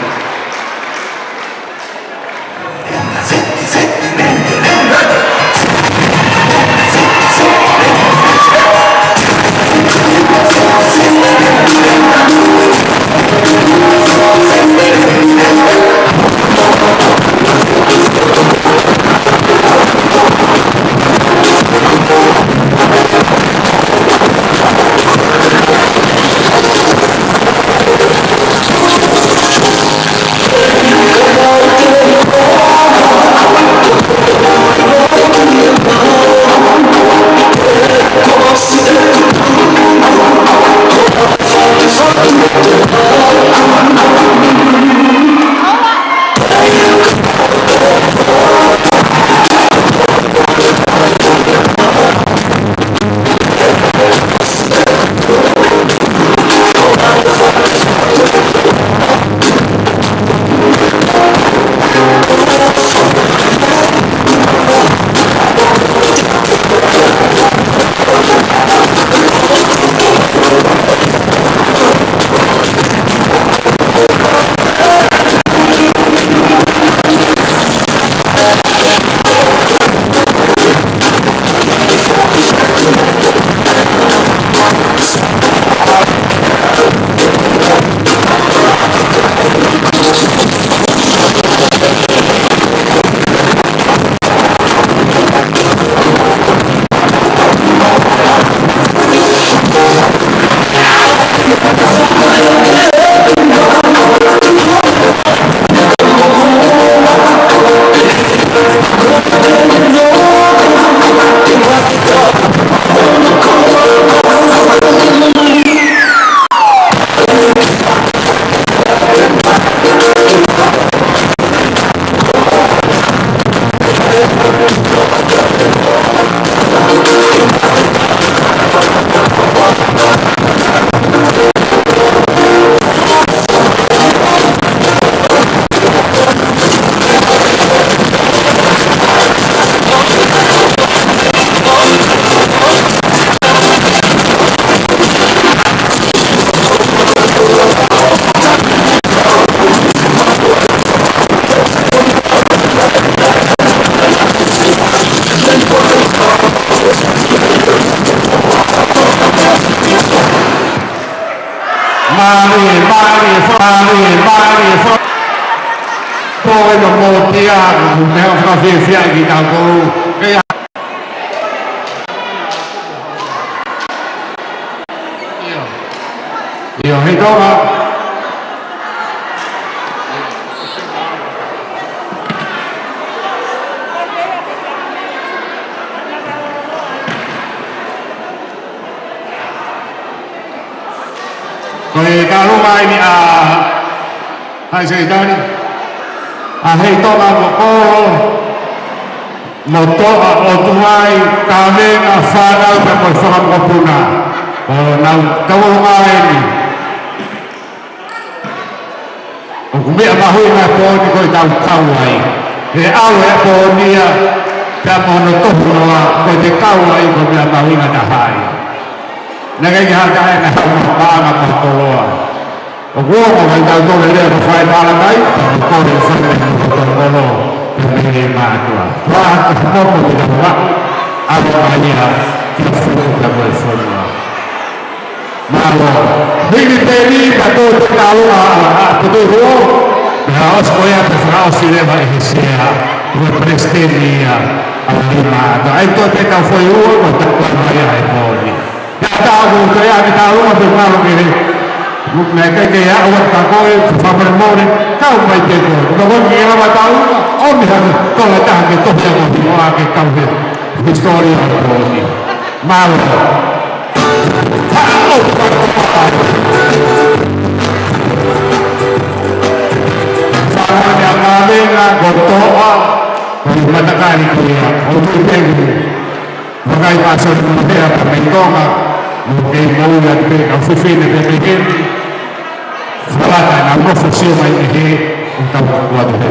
Mālie, mālie, mālie. Ko e no mo tia, mo te hanga fakafiefia kitautolu. Ke ia. Ia, hei Tonga. Ko e kalunga eni ʻa Haʻa Sekitali, ʻa Heitonga mo Kolo, mo Toʻa, ʻOtuai, kavenga, fānau pea mo e fanga mokopuna. ʻO nau tauʻolunga eni. ʻOku meʻa mahuʻinga e pō ni ko e tau kau ai. He ʻalu e pō ni ia, pea mo hono tohu noa, ko e te kau ai ko e meʻa mahuʻinga taha ia. Naʻe ʻikai ke haka ʻe na hau ma paʻanga ma koloa. ʻOku ongo mai tau tole lea ko fai pala kai, ko e fai mo ko tau kolo, ko e mele mātua. Kua ka momo ki tau wa, ʻalu mai ia, ki a fuku ka mo e fonua. Mālō. Hili peli ka tō te kalo a, a, a, putu huo. Mea os ko ia te fakaʻosi leva ʻe he sea, ko e palesiteni ia, ʻa lima. Ka ai tō te kau foʻi huo, ko e takuana ia he pō ni. Ia tā ko te ia te kalo a te mālō ke he. Mea kai ke ia ua ka koe, fafamare more, kau mai te koe. Ko ko ki lava tā ua, o mi hake, ko la tā ke tohi a ko himoa ke kau he. Histori a ko ni. Mālō. Fānau ia kavenga ko Toʻa, ko e matakali ko ia, ʻo tui pegu. Vakai māsoni mo hea pa mei Tonga, mo kei mau ia te pē kau fefine pē pē kemi. Falata na mo fosio mai e he, ʻo tau kua te pē.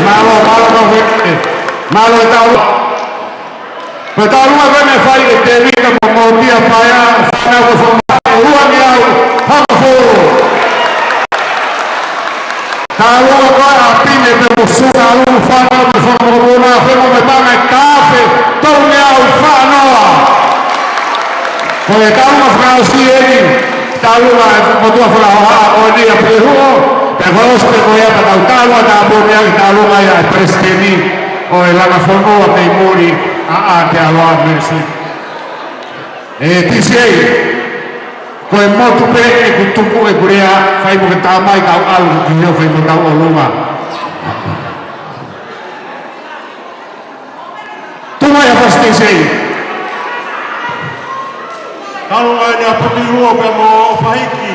Mālō, mālō, mālō, mālō, mālō, mālō, Ko e tālunga ko ē naʻe fai ʻe Tēvita mo Motia Paea, fānau ko Fomai, ua ngeau, hongofulu. Tālunga ko ē ʻa Pine pea mo Suna, ʻalu fānau mo Fomai, mo Fomai, mo e panga e kafe, tolu ngeau, fānoa. Ko e tālunga fakaʻosi eni, Talu ʻa e motuʻa fakahohaʻa ko eni ʻa Pulehuʻo, pea ko e ʻosi pē ko ia pea tau tālunga tāpuni ʻaki e tālunga ia ʻa e Palesiteni ʻo e Langa Fonua mei muli ʻa Aotearoa Mele Suipi. ʻE T C A, ko e motu pē ʻeku tuku ʻeku lea, fai mo ke tā mai kau ʻalu ki hio fai mo tau ʻolunga. Tuku mai ʻa Fasi T C A. Talu mai ʻa Pulehuʻo pea mo ʻOfahiki,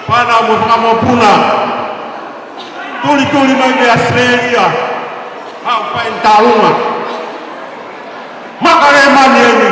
Pana mo Fakamopuna. Tulituli mai mei ʻAositelēlia. Haʻu fai e tālunga. Makalēmani eni.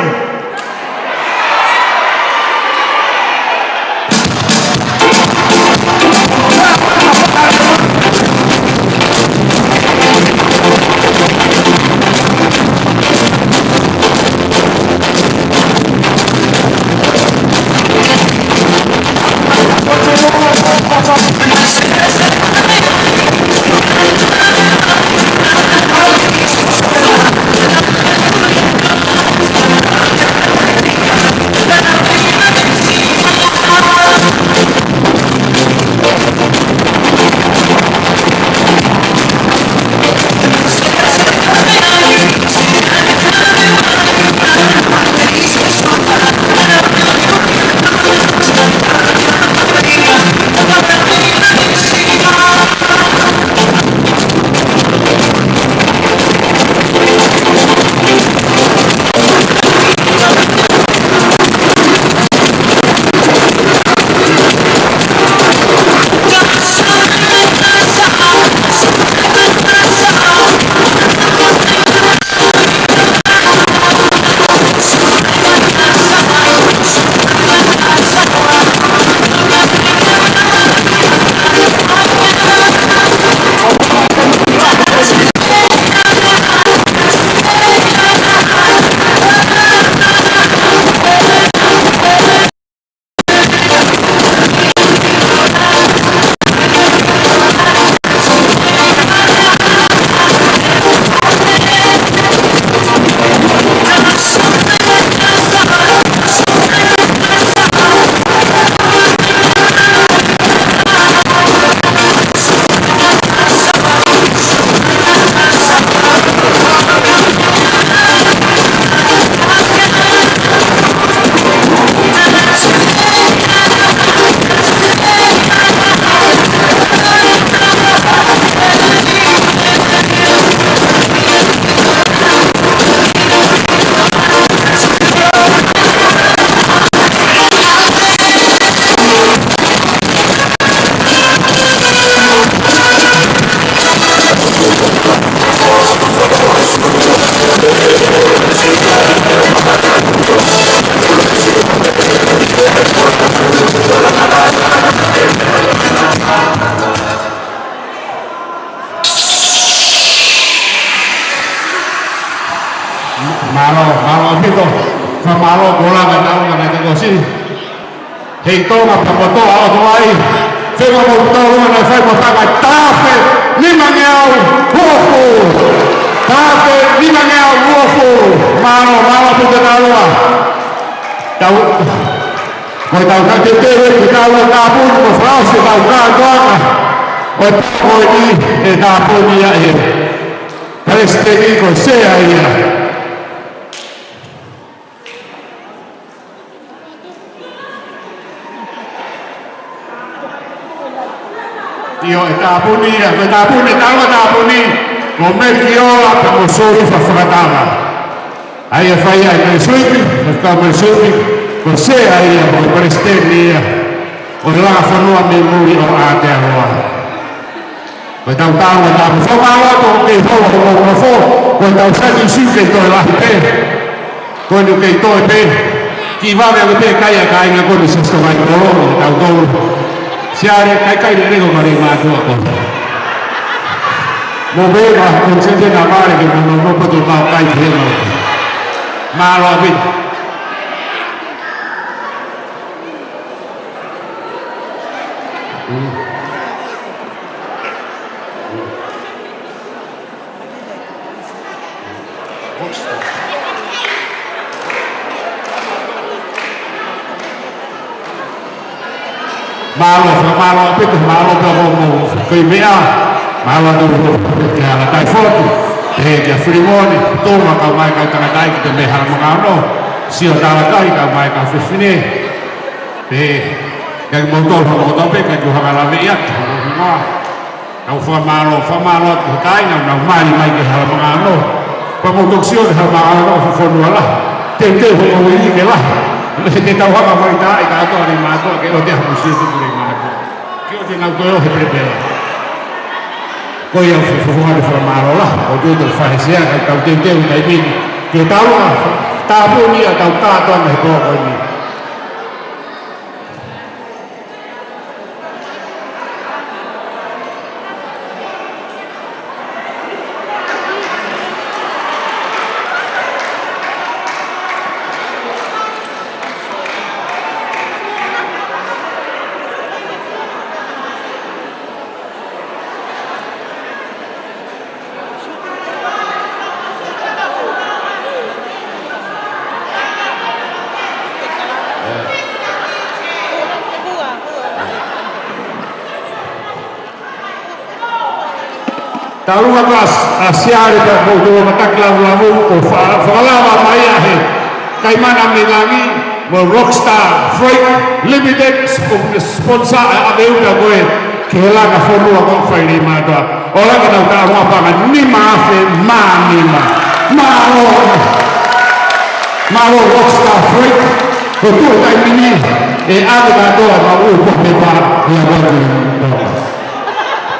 Mālō, mālō ʻaupito. Fakamālō, kole ʻa e tālunga naʻe toki ʻosi. Hei Tonga pea mo e ʻOtua ʻi ʻolunga. Fenga mo e ʻOtua ʻi ʻolunga naʻe fai mo e fanga tafe nimangeau uofulu. Tafe nimangeau uofulu. Mālō, mālō ʻaupito e tālunga. Tau, ko e tau ka te te, ko e tau ka pun, ko e fakaʻosi ʻetau kātoanga. Ko e pō ko eni ʻe tāpuni ia ʻe Palesiteni ko e Sea ia. ʻIo, ʻe tāpuni ia, ko e tāpuni, tau ka tāpuni, ko Mekiola, pea mo Soli Fa-, Fakatava. ʻA ia ʻe fai ai Mele Suipi, ʻe fai Mele Suipi, ko e Sea ia, ko e Palesiteni ia ʻo e Langa Fonua mei muli ʻo Aotearoa. Ko e tau tau ʻa e tau fo mālō atu ʻoku kei holo ʻo mo mo fo, ko e tau sani sui kei toe lahi pē. Ko eni ʻoku kei toe pē. Kiʻi vave ange pē kai ʻa e kāinga ko eni Siaosi Tonga ʻi Kolo, ʻi he tau tolu. Siale, kai kai lele ko mare mātuʻa ko. Mo pē ma, ko sente na mare ke mo no no pato ma kai pē ma. Mālō ʻaupito. Mālō, fakamālō ʻaupito, mālō pē hoʻomou kiʻi meʻa. Mālō atu ki he Hala Taifoti, pehē kia Filimoni Tonga, kau mai kau tangataʻeiki pē mei Hala Mangaaono, Sio Talakai, kau mai kau fefine. Pehē kia kimoutolu hono kotoa pē, kae tuku ke u hanga ʻo laveʻi atu hono hingoa. Kau fakamālō, fakamālō atu ki he kāinga naʻa nau mali mai ki Hala Mangaaono. Pea mou toki sio ki Hala Mangaaono, ko e fonua lahi. Teuteu hoʻomou ivi ke lahi. He te tau hanga ʻo fakataaʻi kātoa ni mātuʻa ke ʻoua te tau sio tuku ni mātuʻa. Ke ʻoua te nau toe ʻi he pelepela. Ko ia ʻoku ou fakafofonga atu e fakamālō lahi. ʻOku ou tui ʻoku faisea ka tau teuteu he taimi ni. Ke tau tāpuni ʻa e tau kātoa mei he pō ko eni. Tau ʻoatu ʻa Siale pea mo e kau taki lavulavu ʻo fa-, fakalava mai ʻa e Kaimana mei Langi mo Rockstar Freight Limited, spo-, sponsor ʻa e ʻave uta ko ē ki he langa fonua ko ē ʻoku fai ʻi mātuʻa. ʻOku lava ke nau tānaki paʻanga nima afe mā nima. Mālō. Mālō Rockstar Freight. Ko e tuʻu he taimi ni, ʻe ʻave kātoa ʻemau ʻū kope pā ʻi he ʻaho ni.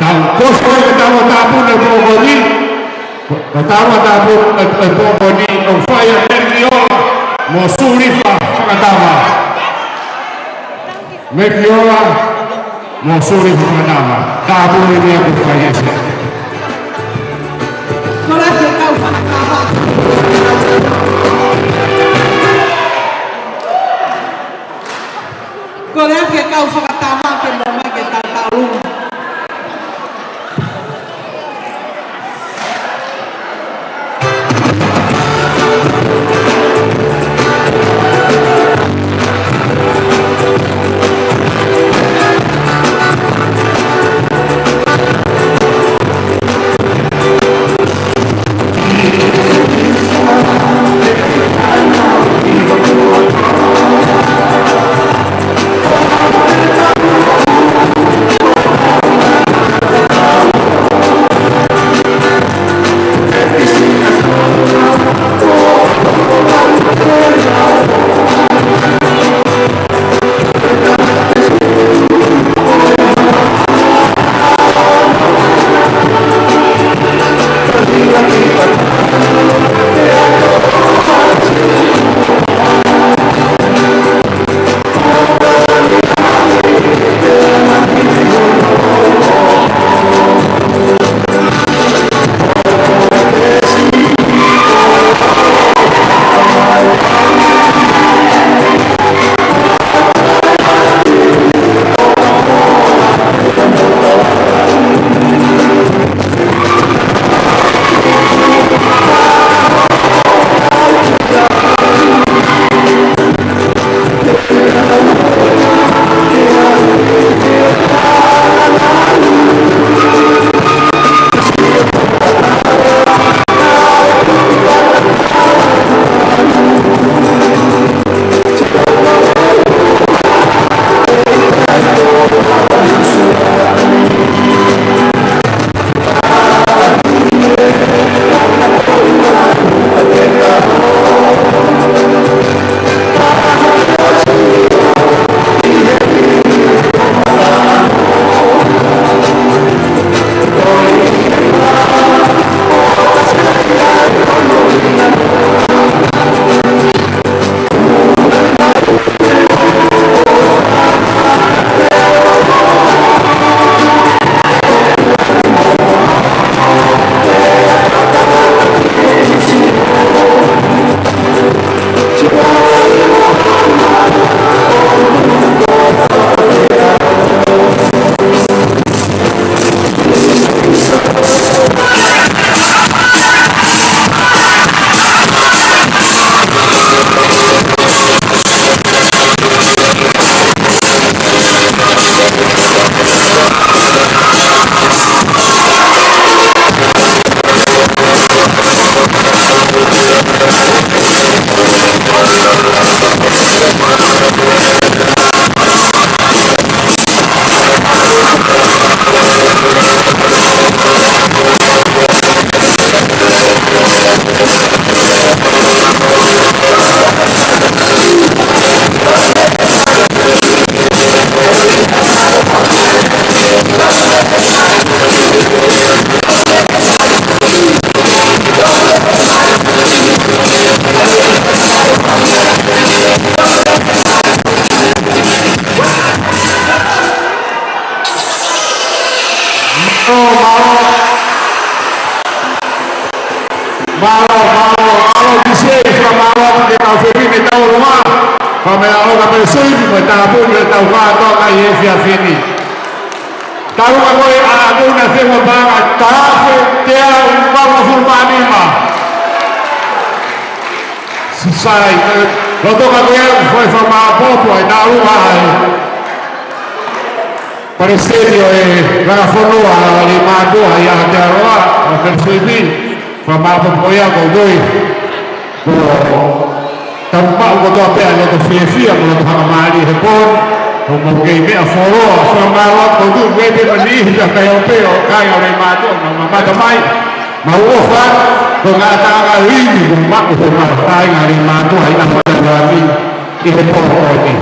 Tau, ko e foʻi ke tau tāpuni e pō ko eni. Ko e tau tāpuni e, e pō ko eni, ʻoku fai ʻa Mekiola mo Sulifa Fakatava. Mekiola mo Sulifa Fakatava. Tāpuni ni ʻoku fai ʻe Siale. Kole ke kau fakatava. Kole ke kau fakatava ke mou ō mai ke tau tau. Mālō, mālō. Mālō, mālō, mālō, T C A, fakamālō atu ki he kau fefine tauʻolunga. Fakamālō atu ki he Suipi mo e tāpuni ʻetau kātoanga ʻi he efiafi ni. Talu ka ko e ʻa ʻaku na fema paʻanga taha afe teau valungofulu mā nima. Sai, loto ka ko e ʻa ko e fakamāʻopoʻopo ʻa e talu ai. Palesiteni ʻo e Lakafonua ʻa Leimātuʻa ʻi Aotearoa, ʻa Felipe Suipi, fakamāʻopoʻopo ia ko koe. Ko tau maʻu kotoa pē ʻa e loto fiefia, mo e loto fakamālie he pō ni, ʻo mou kei meʻa fuoloa, fakamālō atu ko tu, kei pē mani, hita kai o pē, ʻo kai ʻo Leimātuʻa, ma, ma, mata mai, mau ʻofa, ko e ngataʻanga lini, ko maʻu he mau kai ngā Leimātuʻa, ʻi Aotearoa ni. ʻI he pō ko eni.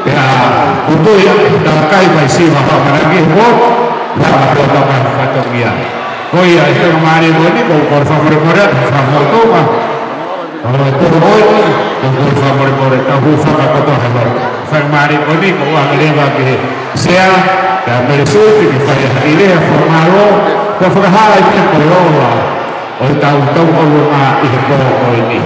Pea, ʻoku tui ʻa, tau kai mai siva haʻamanaki he pō, pea ma pō tau mai fatongia. Ko ia, ʻi he faingamālie ko eni, ʻoku ou kole fakamolemole, fakamolemole. ʻO e pō ko eni, ʻoku ou kole fakamolemole, tau hūfanga kotoa he loto. Faingamālie ko eni, ʻoku ou ʻoange leva ki he sea, pea Mele Suipi, ke fai ha kiʻi lea fakamālō, pea fakahā ʻa e meʻa ko e ola ʻo ʻetau tauʻolunga ʻi he pō ko eni.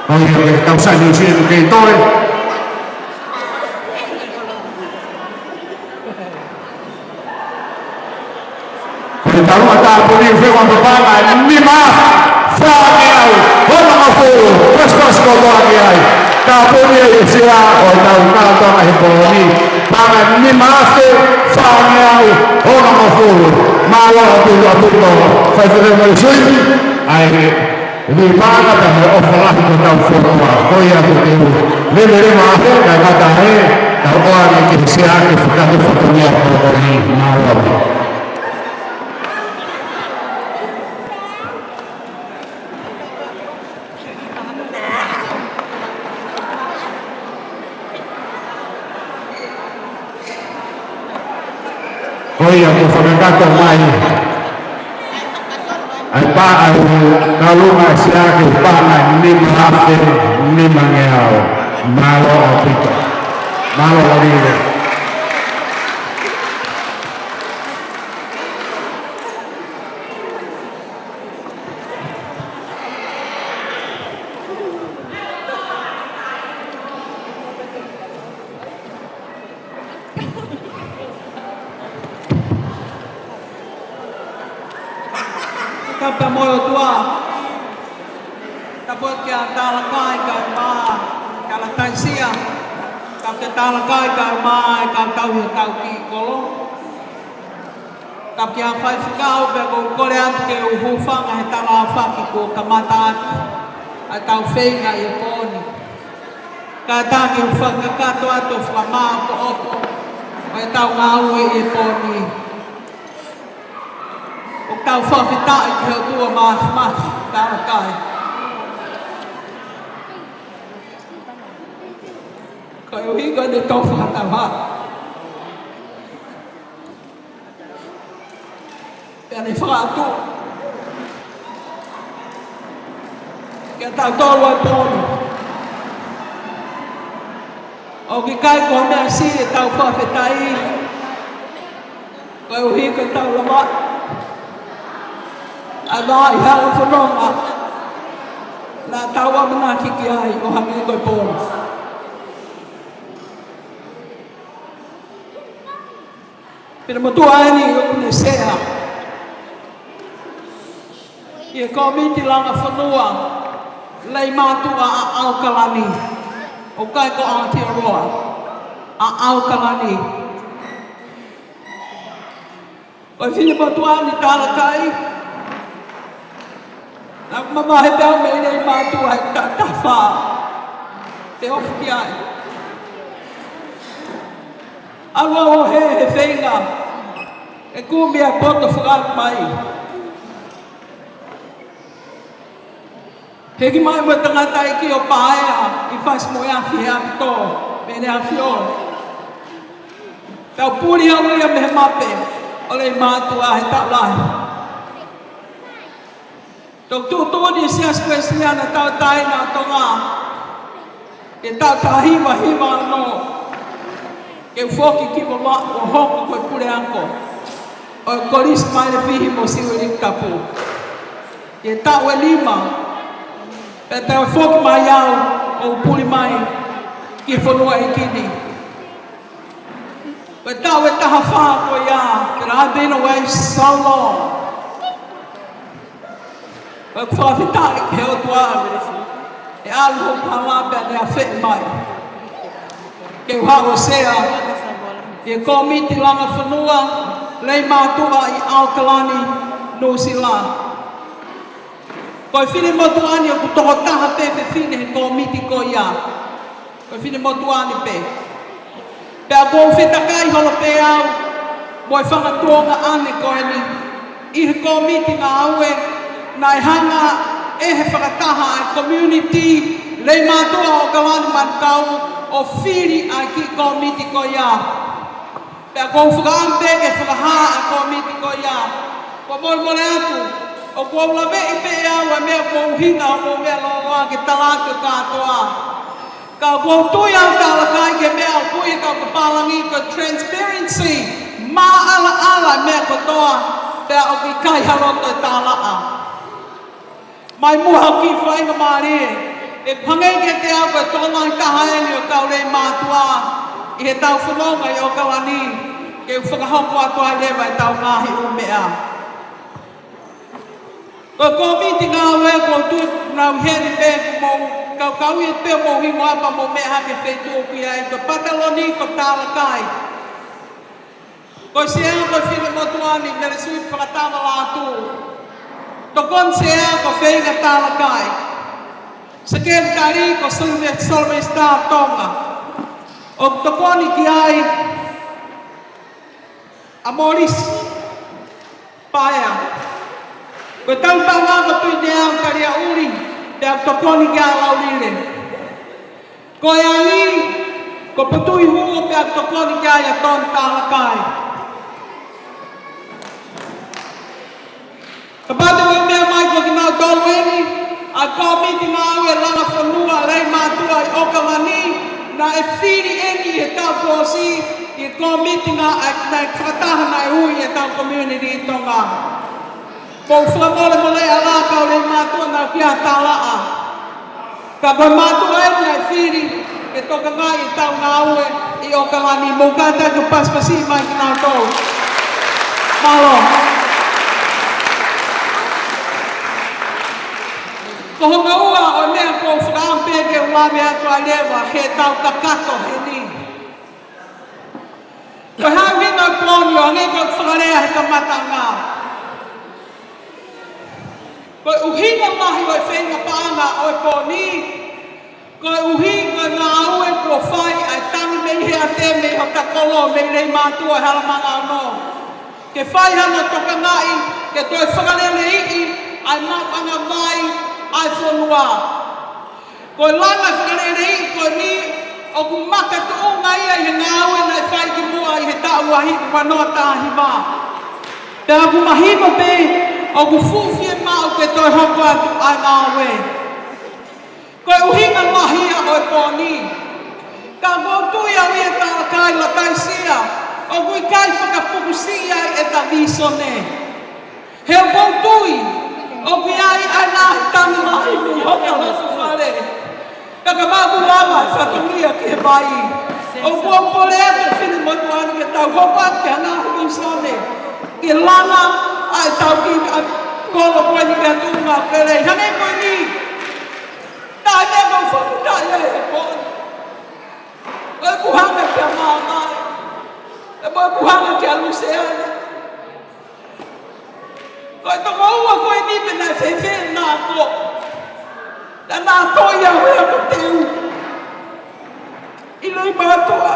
ʻO ia ke tau sani ʻo sio ʻoku kei toe. Ko e talu ʻa e tāpuni fema paʻanga nima fāngeau onongofulu, pasipasi kotoa ki ai. Tāpuni ʻe he sea ʻo ʻetau kātoanga he pō ni, paʻanga nima afe fāngeau onongofulu. Mālō ʻaupito, ʻaupito, faifekau Mele Suipi, ʻa e Ui paʻanga pea mo e ʻofa lahi ki hotau fonua. Ko ia ʻoku te u leveleva ʻa e kakai, kae ngata ai, tau ʻoange ki he sea ke fakatupu fatongia ʻo e pō ko eni. Mālō. Ko ia ʻoku fakakakato mai ʻa e paʻanga, ʻa e kaulunga ʻa e sea ki he paʻanga nima afe nimangeau. Mālō ʻaupito. Mālō ʻaupito. Tapu mo e ʻOtua. Tapu kia Talakai kae ʻumaʻā Kalataisia. Tapu kia Talakai kae ʻumaʻā e kau tauhi ʻo e kau kiʻi kolo. Tapu kia Faifekau pea ʻoku ou kole atu ke u hūfanga he tala ʻa e faki kuo kamata atu ʻa e tau feinga ʻi he pō ni. Kae ʻatā ke u fakakakato atu ʻo fakamāʻopoʻopo ʻa e tau ngāue ʻi he pō ni. ʻOku tau fakafetaʻi ki he ʻOtua Māfimafi, Talakai. Koeʻuhi ko ʻene tofa ʻa Tama. Pea ne fakatuʻu kiate kitautolu ʻa e pō ni. ʻOku ʻikai ko ha meʻa siʻi ʻetau fakafetaʻi, koeʻuhi ko ʻetau lava ʻa e vaʻa ʻi he hala fononga naʻa tau ʻamanaki ki ai ʻo hangē ko e pō ni. Pea mo e tuʻa eni ʻoku ne sea ʻi he Kōmiti Langa Fonua, Leimātuʻa ʻa ʻAokalani. ʻOku ʻikai ko ʻAotearoa, ʻa ʻAokalani. Ko e finemotuʻa ni Talakai, naʻa ku mavahe pē au mei Leimātuʻa he taʻu taha fā, te ofu ki ai. ʻAlu au ʻo hē he feinga ke kumi ʻa e poto fakaʻamu mai. Hiki mai mo e tangataʻeiki ʻo paea ʻi fasi mo e afi he ʻapi tō, mei he ʻAfio. Tau puli au ia mei he mape ʻo Leimātuʻa he taʻu lahi. Tau tuʻutuʻuni e Siasi Uēsiliana Tauʻatāina ʻo Tonga he taʻu taha hiva hiva ono, ke u foki ki Vavaʻu ʻo hoko ko e puleako ʻo e Kolisi Mailefihi mo Siuʻilikutapu. Tapu. He taʻu ʻe nima, pea toe foki mai au ʻo puli mai ki he fonua ʻeiki ni. Ko e taʻu ʻe taha fā ko ia, but I've been away so long. Pea ʻoku ou fakafetaʻi ki he ʻOtua, he ʻalu hoʻo pala pea ne afeʻi mai ke u haʻu ʻo sea ʻi he Kōmiti Langa Fonua Leimātuʻa ʻi ʻAokalani, Nuʻusila. Ko e finemotuʻa ni ʻoku tokotaha pē fefine he kōmiti ko ia. Ko e finemotuʻa ni pē. Pea ʻoku ou fetakai holo pē au mo e fanga tuongaʻane ko eni ʻi he kōmiti ngāue, naʻe hanga ʻe he fakataha ʻa e community Leimātuʻa ʻo ʻAokalani Manukau ʻo fili ʻa e kiʻi kōmiti ko ia. Pea ʻoku ou fakaʻamu pē ke fakahā ʻa e kōmiti ko ia. Ko e molemole atu, ʻoku ou laveʻi pē au ʻa e meʻa ʻoku ʻuhinga ʻo e meʻa lōloa ke tala atu kātoa. Ka ʻoku ou tui au, tala kai, ki he meʻa ʻoku ui ʻe he kau pālangi ko e transparency, maʻalaʻala e meʻa kotoa, pea ʻoku ʻikai ha loto ʻe tālaʻa. Mai muʻa hoʻo kiʻi faingamālie, ʻe hangē kiate au ko e tokotaha eni ʻo e kau Leimātuʻa ʻi heʻetau fononga ʻi ʻAokalani, ke u fakahoko atu ai leva ʻetau ngaahi ʻū meʻa. Ko e kōmiti ngāue ʻoku ou tui ʻoku nau ʻi heni pē, mou kaukauʻi pē mou hingoa pea mou meʻa hake he feituʻu ʻoku ʻi ai, ko e pataloni, ko e tala kai. Ko e sea ko e finemotuʻa ni, Mele Suipi Fakatama Lātū. Tokoni sea ko Feinga Talakai. Sekelitali ko Sylvester Tonga. ʻOku tokoni ki ai ʻa Molisi Paea. Ko e tauhi paʻanga ko Tuineau Kaliaʻuli, pea ʻoku tokoni ki ai ʻa Laulile. Ko e ali ko Putuihuo, pea ʻoku tokoni ki ai ʻa Tony Talakai. Kapau te mou meʻa mai ko kinautolu eni, ʻa e kōmiti ngāue langa fonua Leimātuʻa ʻi ʻAokalani, naʻe fili eni ʻi he taʻu kuo ʻosi, ʻi he kōmiti ngāue naʻe fakataha naʻe ui ʻe he tau community ʻi Tonga. Mou fakamolemole ʻa e kau Leimātuʻa naʻa ʻoku ʻikai talaʻa. Ka ko e mātuʻa eni naʻe fili ke tokangaʻi ʻetau ngāue ʻi ʻAokalani. Mou kātaki ʻo pasipasi mai kinautolu. Mālō. Ko hono ua ʻo e meʻa ʻoku ou fakaʻamu pē ke u lave atu ai leva, heʻetau kakato heni. Ko e hā e ʻuhinga ʻo e pō ni, ʻo hangē ko e fakalea he kamataʻanga. Ko e ʻuhinga lahi ʻo e feinga paʻanga ʻo e pō ni, koeʻuhi ko e ngāue kuo fai ʻa e tangi mei he ʻatē mei hota kolo mei Leimātuʻa ʻi Halamanga Ono. Ke fai hano tokangaʻi, ke toe fakaleleiʻi ʻa e maʻuʻanga vai ʻa e fonua. Ko e langa fakaleleiʻi ko eni, ʻoku makatuʻunga ia ʻi he ngāue naʻe fai kimuʻa ʻi he taʻu ʻahiʻahi ua noa taha hiva. Pea ʻoku mahino pē, ʻoku fuʻu fiemaʻu ke toe hoko atu ʻa e ngāue. Ko e ʻuhinga lahi ia ʻo e pō ni. Ka ʻoku ou tui au ia, Talakai Lataisia, ʻoku ʻikai fakapukusiʻi ai ʻeta vīsone. He ʻoku ou tui ʻoku ʻi ai ʻa e ngaahi tangi lahi mei hota loto fale. Ka ka maku lava e fatongia ki he vai. ʻOku ou pole atu, finemotuʻa ni, ke tau hoko atu ki he ngaahi vīsone, ke langa ʻa ʻetau kiʻi kolo ko eni ki he tuʻunga pele. Hangē ko eni. Taimi ʻoku ou fakataha ai he pō ni. ʻOku hanga kia Māmai. ʻOku hanga kia Luseana. Ko e tokoua ko eni pē naʻe fēfē naʻa ko. Naʻa na toʻo au ia ko Teu. ʻI Leimātuʻa.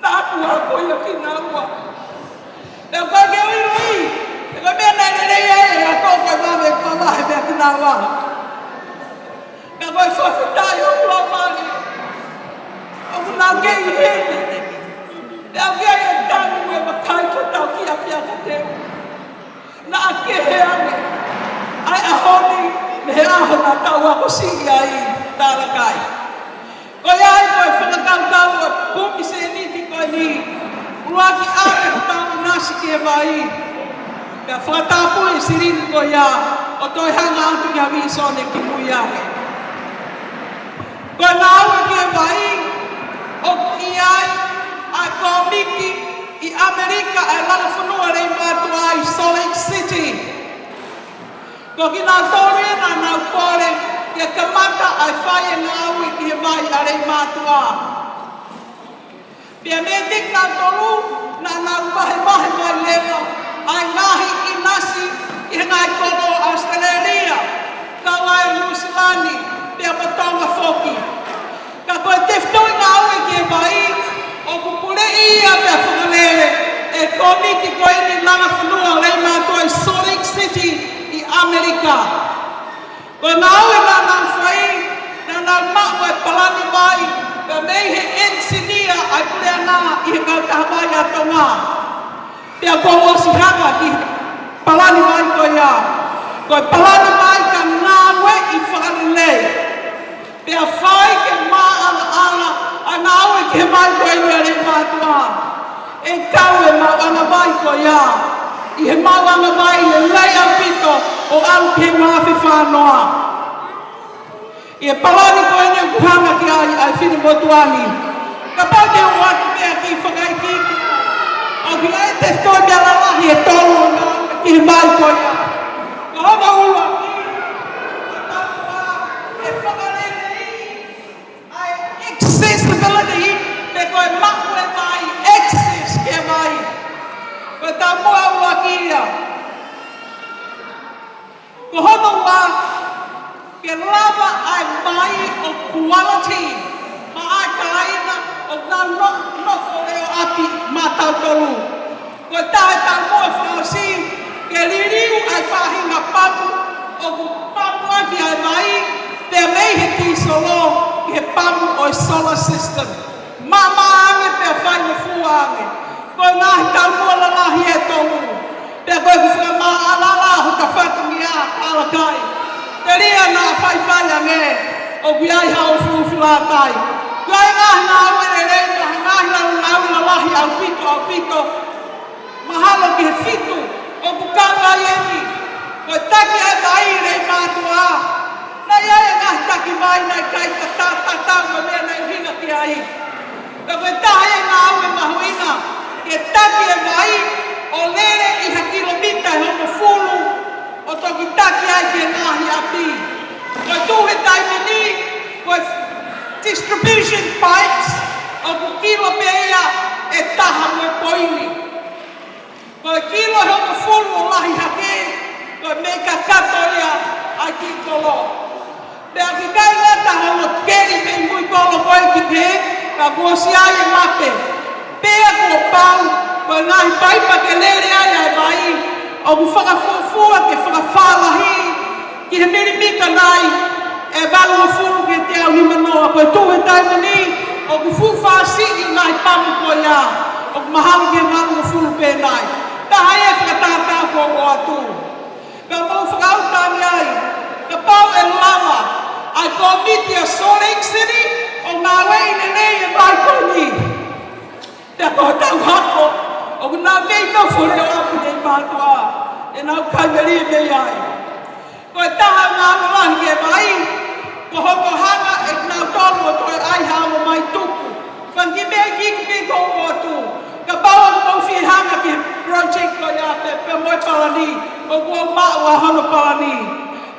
Naʻa ku ako ia kinaua. Pea ʻoku ʻikai ke u ʻiloʻi, he ko e meʻa naʻe lelei ai ʻe au ko e vave kuo mavahe pē kinaua. Ka ko e fakafetaʻi ʻoku laumālie. ʻOku Naʻa ke ʻi heni. Pea ʻoku ʻi ai e taimi ʻe vakai ko tau ki a pia ka te. Naʻa ke he ane. ʻA e ʻaho ni, mei he ʻaho naʻa tau ako siʻi ai, tālakai. Ko ia ai ko e fakakaukau ʻa e kumi sēniti ko eni. ʻUluaki ʻave hotau ʻinasi ki he vai. Pea fakatapui e silini ko ia, ʻo toe hanga atu ki ha vīsone kimui ange. Ko e ngāue ki he vai, ʻoku ʻi ai ʻa e kōmiti ʻi ʻAmelika ʻa e langa fonua Leimātuʻa ʻi Salt Lake City. Ko kinautolu ia naʻa nau kole ke kamata ʻa e fai e ngāue ki he vai ʻa Leimātuʻa. Pea mei he kinautolu naʻa nau vahevahe mai leva ʻa e ngaahi ʻinasi ʻi he ngaahi kolo ʻo ʻAositelēlia, kau ai ʻa Nuʻusila ni, pea mo Tonga foki. Ka ko e tefitoʻi ngāue ki he vai, ʻoku puleʻi ia pea fakalele ʻe he kōmiti ko eni langa fonua ʻo Leimātuʻa ʻi Salt Lake City ʻi ʻAmelika. Ko e ngāue naʻa nau fai, naʻa nau maʻu e palani vai, pea mei he ʻenisinia ʻa e puleʻanga ʻi he kautaha vai ʻa Tonga. Pea kuo ʻosi hanga ki he palani vai ko ia. Ko e palani vai ka ngāueʻi fakalelei. Pea fai ke maʻalaʻala ʻa e ngāue ki he vai ko eni ʻa Leimātuʻa. ʻE kau e maʻuʻanga vai ko ia ʻi he maʻuʻanga vai lelei ʻaupito ʻo aʻu ki he uaafe fā noa. ʻI he palani ko eni ʻoku hanga ki ai ʻa e finemotuʻa ni. Kapau te u ʻoatu pē ha kiʻi fakaikiiki, ʻoku ʻi ai e tefitoʻi meʻa lalahi ʻe tolu ʻo ngāue ki he vai ko ia. Ko hono ʻuluaki, ʻe fakalelei ʻa e accessibility, pe ko e maʻu e vai, access ki he vai. Ko e taumuʻa ʻuluaki ia. Ko hono ua, ke lava ʻa e vai ʻo quality maʻa e kāinga ʻoku nau no-, nofo leʻo ʻapi maʻatautolu. Ko e taha e taumuʻa fakaʻosi, ke liliu ʻa e faʻahinga pamu ʻoku pamu ʻaki ʻa e vai, pea mei he tīsolo ki he pamu ʻo e solar system. Maʻamaʻa ange pea faingofua ange. Ko e ngaahi taumuʻa lalahi ʻe tolu. Pea ko e kiʻi fakamaʻalaʻala hota fatongia, ʻalakai. Telia naʻa faifai ange, ʻoku ʻi ai ha ʻufiʻufi lākai. Ko e ngaahi ngāue lelei, ngaahi ngāue lalahi ʻaupito, ʻaupito. Mahalo ki he fitu ʻoku kau ai eni. Ko e taki ʻa e vai ʻi Leimātuʻa. Naʻe ʻi ai e ngaahi taki vai naʻe ʻikai ke ta-, tatau mo e meʻa naʻe ʻuhinga ki ai. Ka ko e taha e ngāue mahuʻinga ke taki e vai ʻo lele ʻi ha kilomita ʻe hongofulu ʻo toki taki ai ki he ngaahi ʻapi. Ko e tuʻu he taimi ni, ko e distribution pipes ʻoku kilo pē ia ʻe taha mo e poini. Ko e kilo ʻe hongofulu ʻo lahi hake, ko e meʻa kakato ia ʻa e kiʻi kolo. Pea ʻoku ʻikai ngata hono keli mei mui kolo ko ē ki pē, ka kuo ʻosi ʻi ai e mape. Pea kuo pau, ko e ngaahi paipa ke lele ai ʻa e vai, ʻoku fakafuofua ke fakafālahi ki he milimita nai ʻe valungofulu ki he teau nimanoa. Ko e tuʻu he taimi ni, ʻoku fuʻu fāsiʻi e ngaahi pamu ko ia, ʻoku mahalo ki he valungofulu pē nai. Taha ia e fakatātā kuo ʻoatu. Ka mou fakaʻuta ange ai, kapau ʻe lava ʻa e kōmiti ʻa Salt Lake City ʻo ngāueʻi lelei e vai ko eni. Pea ko hotau hako, ʻoku nau kei nofo leʻo ʻapi Leimātuʻa, ʻenau kai melie mei ai. Ko e taha e ngāue lahi ki he vai, ko hono hanga ʻe kinautolu ʻo toe ʻai ha ʻomo mai tuku. Fanga kiʻi meʻa iiki pē kuo ʻoatu. Kapau ʻoku mou fie hanga ki he project ko ia pea, pea mo e palani, ʻoku ou maʻu ʻa hono palani.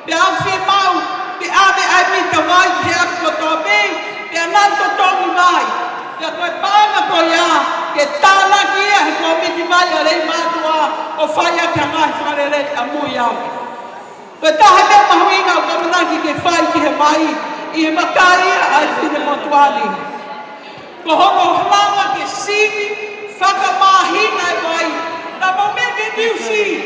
Pea ʻoku fiemaʻu ke ʻave ʻa e mita vai ki he ʻapi kotoa pē, pea nau totongi vai. Pea ko e paʻanga ko ia, ke tānaki ia he kōmiti vai ʻa Leimātuʻa ʻo fai ʻaki ha ngaahi fakalelei ʻamui ange. Ko e taha e meʻa mahuʻinga ʻoku ʻamanaki ke fai ki he vai, ʻi he vakai ia ʻa e finemotuʻa ni. Ko hono lava ke sivi fakamāhina e vai. Ka mou meʻa ke Niu Sila,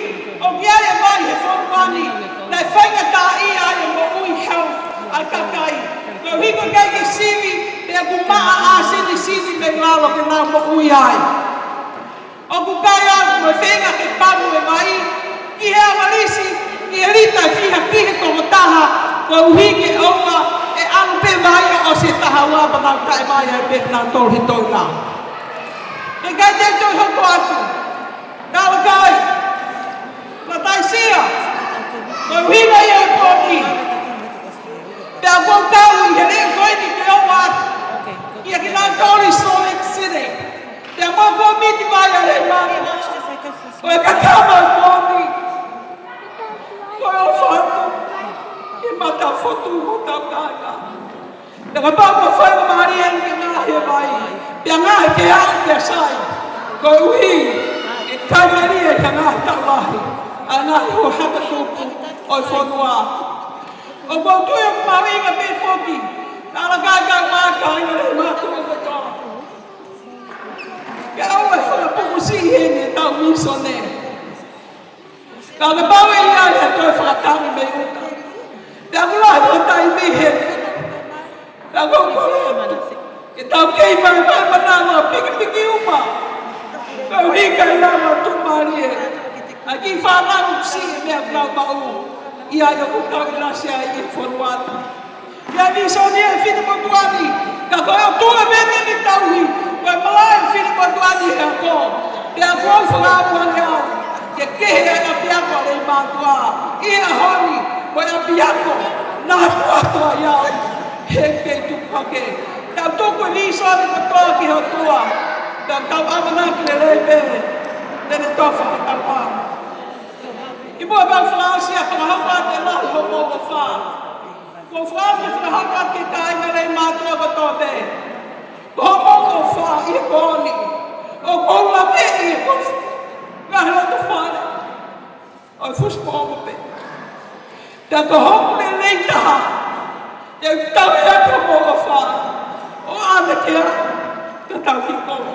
ʻoku ʻi ai e vai he fonua ni, naʻe faingataʻaʻia ai e moʻui, health, ʻa e kakai. Koeʻuhi ko e ʻikai ke sivi, ʻOku maʻa ʻa sinisini mei lalo ke nau moʻui ai. ʻOku ʻikai ʻalu mo e feinga ke pamu e vai ki he avalisi, ki he lita fiha ki he toko taha, koeʻuhi ke ʻoua ʻe ʻalu pē vai ʻo ʻosi e taha ua pea nau taʻe vai ai pē nau tolu he toenga. He ʻikai te u toe hoko atu. Talakai, Lataisia, ko e ʻuhinga ia e pō ni. Pea ʻoku ou kau ʻi he leʻo ko eni ke ʻoua atu. Ia ke nau toli Salt Lake City. Pea mo e kōmiti vai ʻa Leimātuʻa. Ko e kakama e pō ni. Ko e ʻofa atu. Ke mata fotu mo tau kāinga. Pea kapau ko e faingamālie eni ke ngaohi e vai, pea ngaohi ke aʻu pea sai. Koeʻuhi ke kai mālie ke ngaohi taʻu lahi ʻa e ngaahi hohaka tupu ʻo e fonua. ʻOku ou tui ʻoku mahuʻinga pē foki, talakai, kāinga Leimātuʻa kotoa, ke ʻoua ʻe fakapukusiʻi heni ʻetau mīsone. Ka kapau ʻe ʻi ai ha toe fakatangi mei ʻuta, pea ʻoku lahi ha taimi he, pea ʻoku ou kole atu ke tau kei maimai manava pikipiki uma. Ka ʻuhi kae lava tuʻumālie ʻa e kiʻi fānau siʻi meʻa ʻoku nau maʻu, ʻi ai ʻoku tau ʻinasi ai ʻi he fonua ni. Pea mīsone ʻa e finemotuʻa ni, ka ko e ʻOtua pē te ne tauhi, ko e malaʻe ʻa e finemotuʻa ni he ako. Pea ʻoku ou fakaʻamu ange au ke kehe ʻa e ʻapiako ʻa Leimātuʻa ʻi he ʻaho ni, ko e ʻapiako naʻa ku ʻoatu ai au he kei tupu hake. Tau tuku e mīsone kotoa ki he ʻOtua, pea tau ʻamanaki lelei pē te ne tofa hotau ʻaho. Kimuʻa pea u fakaʻosi ʻa e fakahoko atu e lahi hoʻomou ʻofa. ʻOku ou fakaʻamu ke fakahoko atu ki he kāinga Leimātuʻa kotoa pē, ko hoʻomou ʻofa ʻi he pō ni. ʻOku ou laveʻi e kofu ngaahi loto fale ʻo e fusi poʻomo pē. Pea ko hoku lelei taha ke u tauhi atu hoʻomou ʻofa ʻo ʻave ki ai, ka tau ki kolo.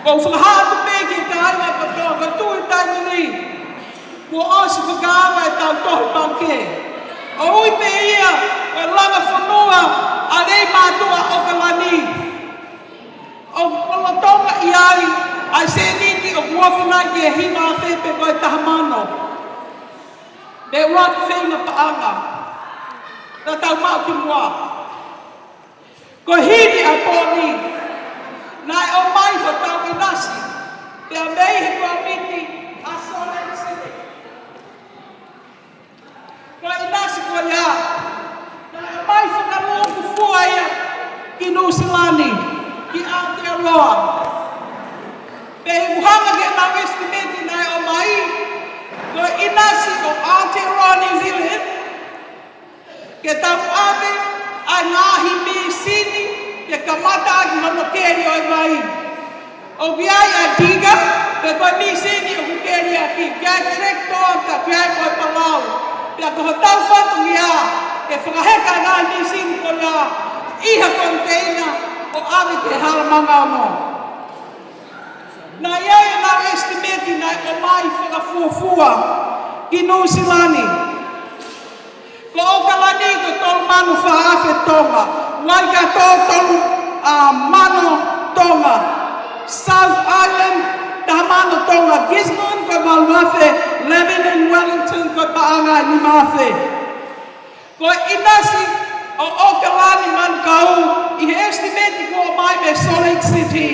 ʻOku ou fakahā atu pē ki he kāinga kotoa, ko e tuʻu he taimi ni kuo ʻosi fakaava ʻetau tohi pangikē. ʻOku ui pē ia ko e langa fonua ʻa Leimātuʻa ʻAokalani. ʻOku lolotonga ʻi ai ʻa e sēniti ʻoku ofi nai ki he hiva afe pe ko e taha mano. Pea ʻoku feinga paʻanga, ka tau maʻu ki muʻa. Ko e hili ʻa e pō ni, naʻe ʻomai hotau ʻinasi pea mei he kōmiti ʻa Salt Lake City. Ko e ʻinasi ko ia, naʻe ʻomai fakalūkufua ia ki Nuʻusila ni, ki Aotearoa. Pea ʻi he ʻuhinga ki heʻenau estimate naʻe ʻomai, ko e ʻinasi ʻo Aotearoa New Zealand, ke tau ʻave ʻa e ngaahi mīsini ke kamata ʻaki hono keli ʻo e vai. ʻOku ʻi ai ʻa e digger, pe ko e mīsini ʻoku keli ʻaki, ʻoku ʻi ai e tractor, ka ʻoku ʻi ai mo e palau. Pea ko hotau fatongia ke fakaheka ʻa e ngaahi mīsini ko ia ʻi ha koniteina ʻo ʻave ki he hala Maunga Ono. Naʻe ʻi ai ʻenau estimate naʻe ʻomai fakafuofua ki Nuʻusila ni. Ko ʻAokalani ko e tolu mano fā afe Tonga. Waikato tolu mano Tonga. South Island taha mano Tonga. Gisborne ko e valu afe. Lebanon, Wellington ko e paʻanga ʻe nima afe. Ko e ʻinasi ʻo ʻAokalani Manukau, ʻi he estimate kuo ʻomai mei Salt Lake City,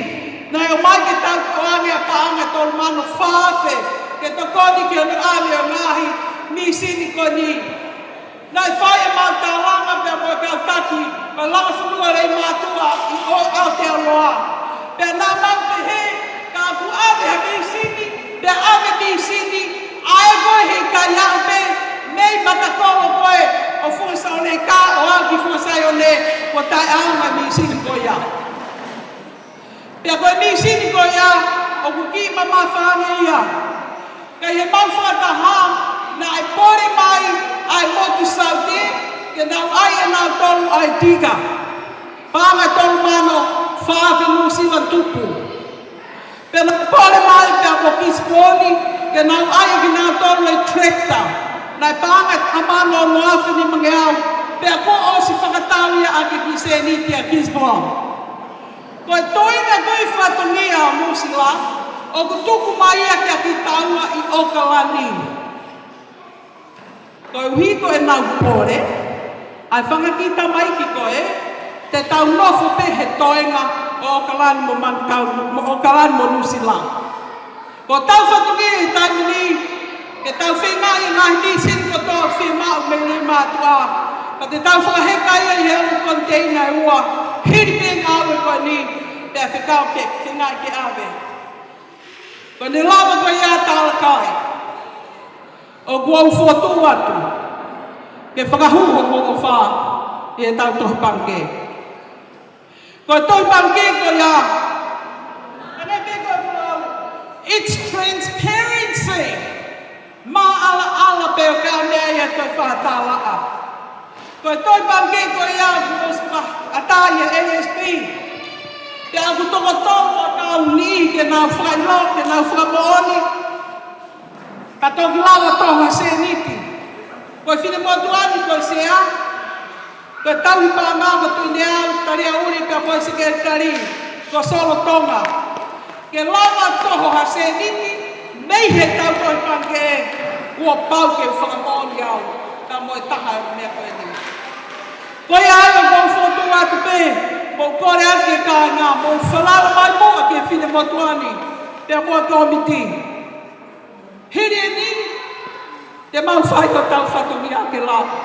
naʻe ʻomai ke tau ʻoange ʻa e paʻanga ʻe tolu mano fā afe ke tokoni ki hono ʻave ʻo e ngaahi mīsini ko eni. Naʻe fai ʻemau tālanga pea mo e kau taki ʻo e langa fonua Leimātuʻa ʻi ʻo Aotearoa. Pea naʻa mau pehē, ka ʻoku ʻave ha mīsini, pea ʻave mīsini, ʻa ē ko ē he ʻikai aʻu pē mei Matakolo ko ē ʻo Fuasaone ka ʻo aʻu ki Fuasaione, kuo taʻeʻaonga e mīsini ko ia. Pea ko e mīsini ko ia ʻoku kiʻi mamafa ange ia. Ka ʻi heʻemau fakataha, naʻe pole mai ʻa e motu Saute ke nau ʻai ʻe nautolu ʻa e digger. Paʻanga ʻe tolu mano fā afe Nuʻusila tupu. Pea naʻe pole mai pea mo Gisborne ke nau ʻai ʻe kinautolu e tractor. Naʻe paʻanga ʻe taha mano ono afe nimangeau. Pea kuo ʻosi fakatau ia ʻaki e sēniti ʻa Gisborne. Ko e toenga ko ē fatongia ʻo Nuʻusila, ʻoku tuku mai ia kiate kitaua ʻi ʻOkalani. Koeʻuhi ko ʻenau pole ʻa e fanga kiʻi tamaiki ko ē, te tau nofo pē he toenga ʻo ʻOkalani mo Manukau, mo ʻOkalani mo Nuʻusila. Ko hotau fatongia ʻi he taimi ni, ke tau feingaʻi e ngaahi mīsini kotoa ʻoku fiemaʻu mei he mātuʻa, ka te tau fakaheka ia ʻi he ʻū koniteina ʻe ua, hili pē ngāue ko eni, pea fekau ke feingaʻi ke ʻave. Ko ʻene lava ko ia Talakai, ʻoku ou fokotuʻu atu ke fakahū hoʻomou ʻofa ʻi heʻetau tohi pangikē. Ko e tohi pangikē ko ia, ʻa ē pē ko e lau, it's transparency. Maʻalaʻala pē ʻo ka meʻa ia ko e fakatalaʻa. Ko e tohi pangikē ko ia kuo ʻosi fakaʻatā ʻe he A S B. Pea ʻoku toko tolu ʻa e kau niʻihi ke nau fakaʻilo, ke nau fakamoʻoni. Ka toki lava toho ha sēniti. Ko e finemotuʻa ni ko e sea, ko e tauhi paʻanga ko Tuʻineau Taliauli pea mo e sekelitali ko Solo Tonga. Ke lava toho ha sēniti mei heʻetau tohi pangikē, kuo pau ke u fakamoʻoni au, ka mo e taha e meʻa ko eni. Ko ia ai ʻoku ou fokotuʻu atu pē, mou kole atu ki he kāinga, mou falala mai muʻa ki he finemotuʻa ni, pea mo e kōmiti. Hili eni, te mau fai ko hotau fatongia ke lava.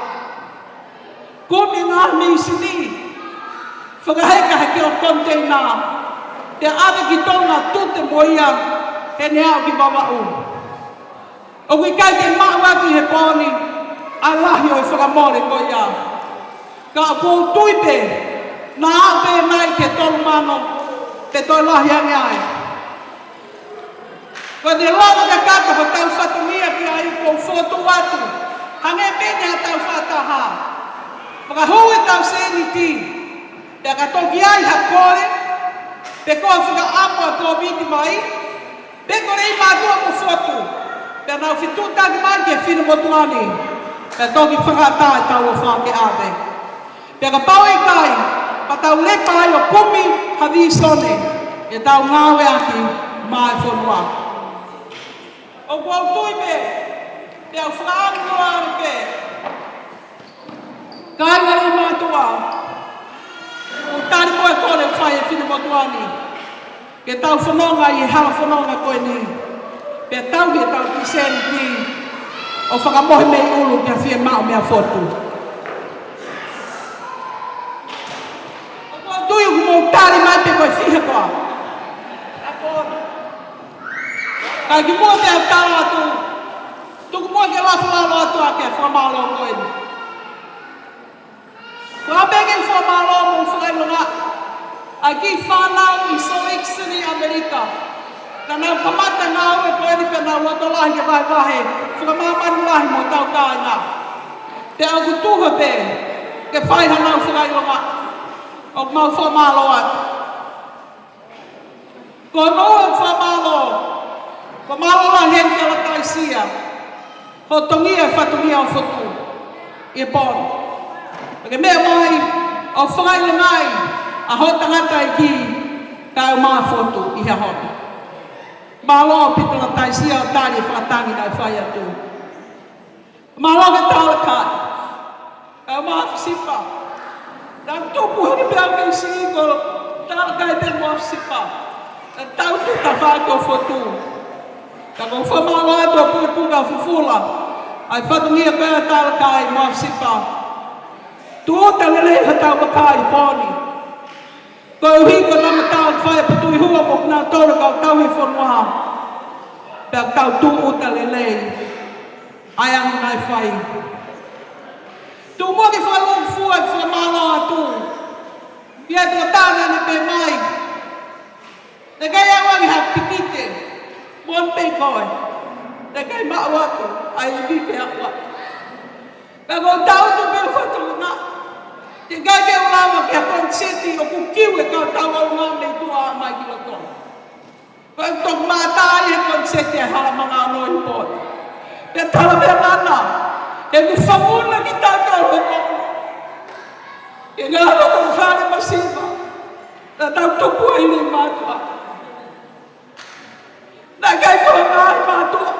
Kumi e ngaahi mīsini, fakaheka hake ʻo koniteina, pea ʻave ki Tonga tute mo ia, heʻene aʻu ki Vavaʻu. ʻOku ʻikai ke maʻu atu ʻi he pō ni ʻa e lahi ʻo e fakamole ko ia. Ka ʻoku ou tui pē, naʻa aʻu pē mai ki he tolu mano, te toe lahi ange ai. Ko ʻene lava kakato hotau fatongia ki ai, ʻoku ou fokotuʻu atu, hangē pē ne ʻa tau fakataha. Fakahū ʻetau sēniti, pea ka toki ʻi ai ha kole, pe ko e fakaʻamu ʻa e kōmiti mai, pe ko e lelei mātuʻa mo Fotu, pea nau fetuʻutaki mai ki he finemotuʻa ni, pea toki fakaʻatā ʻetau ʻofa ke ʻave. Pea kapau ʻe ʻikai, pea tau lepa ai ʻo kumi ha vīsone ʻetau ngāueʻaki maʻa e fonua. ʻOku ou tui pē, pea u fakaʻamu noa pē, kāinga lelei mātuʻa, ʻoku tali mo e kole ʻoku fai ʻe he finemotuʻa ni, ke tau fononga ʻi he hala fononga ko eni, pea tau ke tau kiʻi sēniti ʻo fakamohe mei ʻulu ki ha fiemaʻu meʻa Fotu. ʻOku ou tui ʻoku mou tali mai pē ko e fiha koā. Ka kimuʻa pea u tala atu, tuku muʻa ke u lafo lalo atu ʻa e fakamālō ko eni. Ko e pehē ke u fakamālō mo fakaʻilonga ʻa e kiʻi fānau ʻi Salt Lake City, ʻAmelika. Naʻa nau kamata ngāue ko eni pea nau loto lahi ke vahevahe fakamāmani lahi mo hotau kāinga. Pea ʻoku tuha pē ke fai haʻanau fakaʻilonga. ʻOku mau fakamālō atu. Ko hono ua ʻeku fakamālō, ko e mālō lahi eni ke lataisia hoʻo tongia e fatongia ʻo Fotu ʻi he pō ni. Pea ke meʻa mai ʻo fakaʻilongaʻi ʻa hoʻo tangataʻeiki kae ʻumaʻā Fotu ʻi he ʻaho ni. Mālō ʻaupito, lataisia ʻo tali e fakatangi naʻe fai atu. Mālō ki he Talakai, kae ʻumaʻā ʻAfisipa. Naʻa ku tupu hake pē au kei siʻi ko Talakai pē mo ʻAfisipa. Naʻa tau tuʻu tafaʻaki ʻo Fotu. Ka ʻoku ou fakamālō atu ʻa e pukepuke ʻa Fufula, ʻa e fatongia ko ia ʻa Talakai mo ʻAfisipa. Tūʻuta lelei hotau vakai ʻi he pō ni. Koeʻuhi ko e namatau fai ʻa Putuihua mo kinautolu kau tauhi fonua. Pea tau tūʻuta lelei ʻa e anga naʻe fai. Tuku muʻa ke fakalūkufua ʻeku fakamālō atu ki he tokotaha naʻa ne pehē mai, naʻe ʻikai ʻaonga ha tikite, moʻoni pē koe. Naʻe ʻikai maʻu atu ʻa e ivi ke aʻu atu. Pea ʻoku ou tangutu pē ʻo fakatokangaʻi, ʻikai ke u lava ki ha koniseti ʻoku kiu e kau tauʻolunga mei tuʻa mai ki loto. Pea toki mātā ai e koniseti ʻa e Hala Manga Ono ʻi he pō ni. Pea tala pē ʻe Mana, ʻoku fanguna kitautolu he moʻunga. He ngaahi loto fale masiva naʻa tau tupu ai, Leimātuʻa. Naʻe ʻikai ko e ngaahi mātuʻa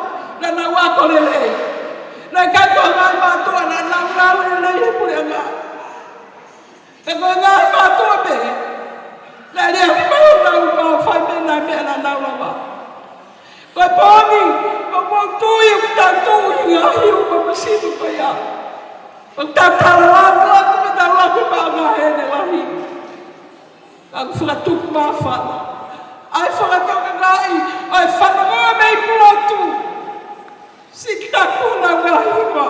naʻa nau ako lelei. Naʻe ʻikai ko e ngaahi mātuʻa naʻa nau ngāue lelei he puleʻanga. He ko e ngaahi mātuʻa pē naʻe lea mai honau mafai mei he ngaahi meʻa naʻa nau lava. Ko e pō ni, ʻoku ou tui ʻoku tau tuʻu ʻi he ngaahi upa masiva ko ia. ʻOku tau tala lāngilangi, ʻoku tau lāngilangi he ngaahi ʻene lahi. ʻOku fakatupu māfana ʻa e fakatokangaʻi ʻa e fanongo mei Pulotu. Siʻi tapu honau ngaahi hiva.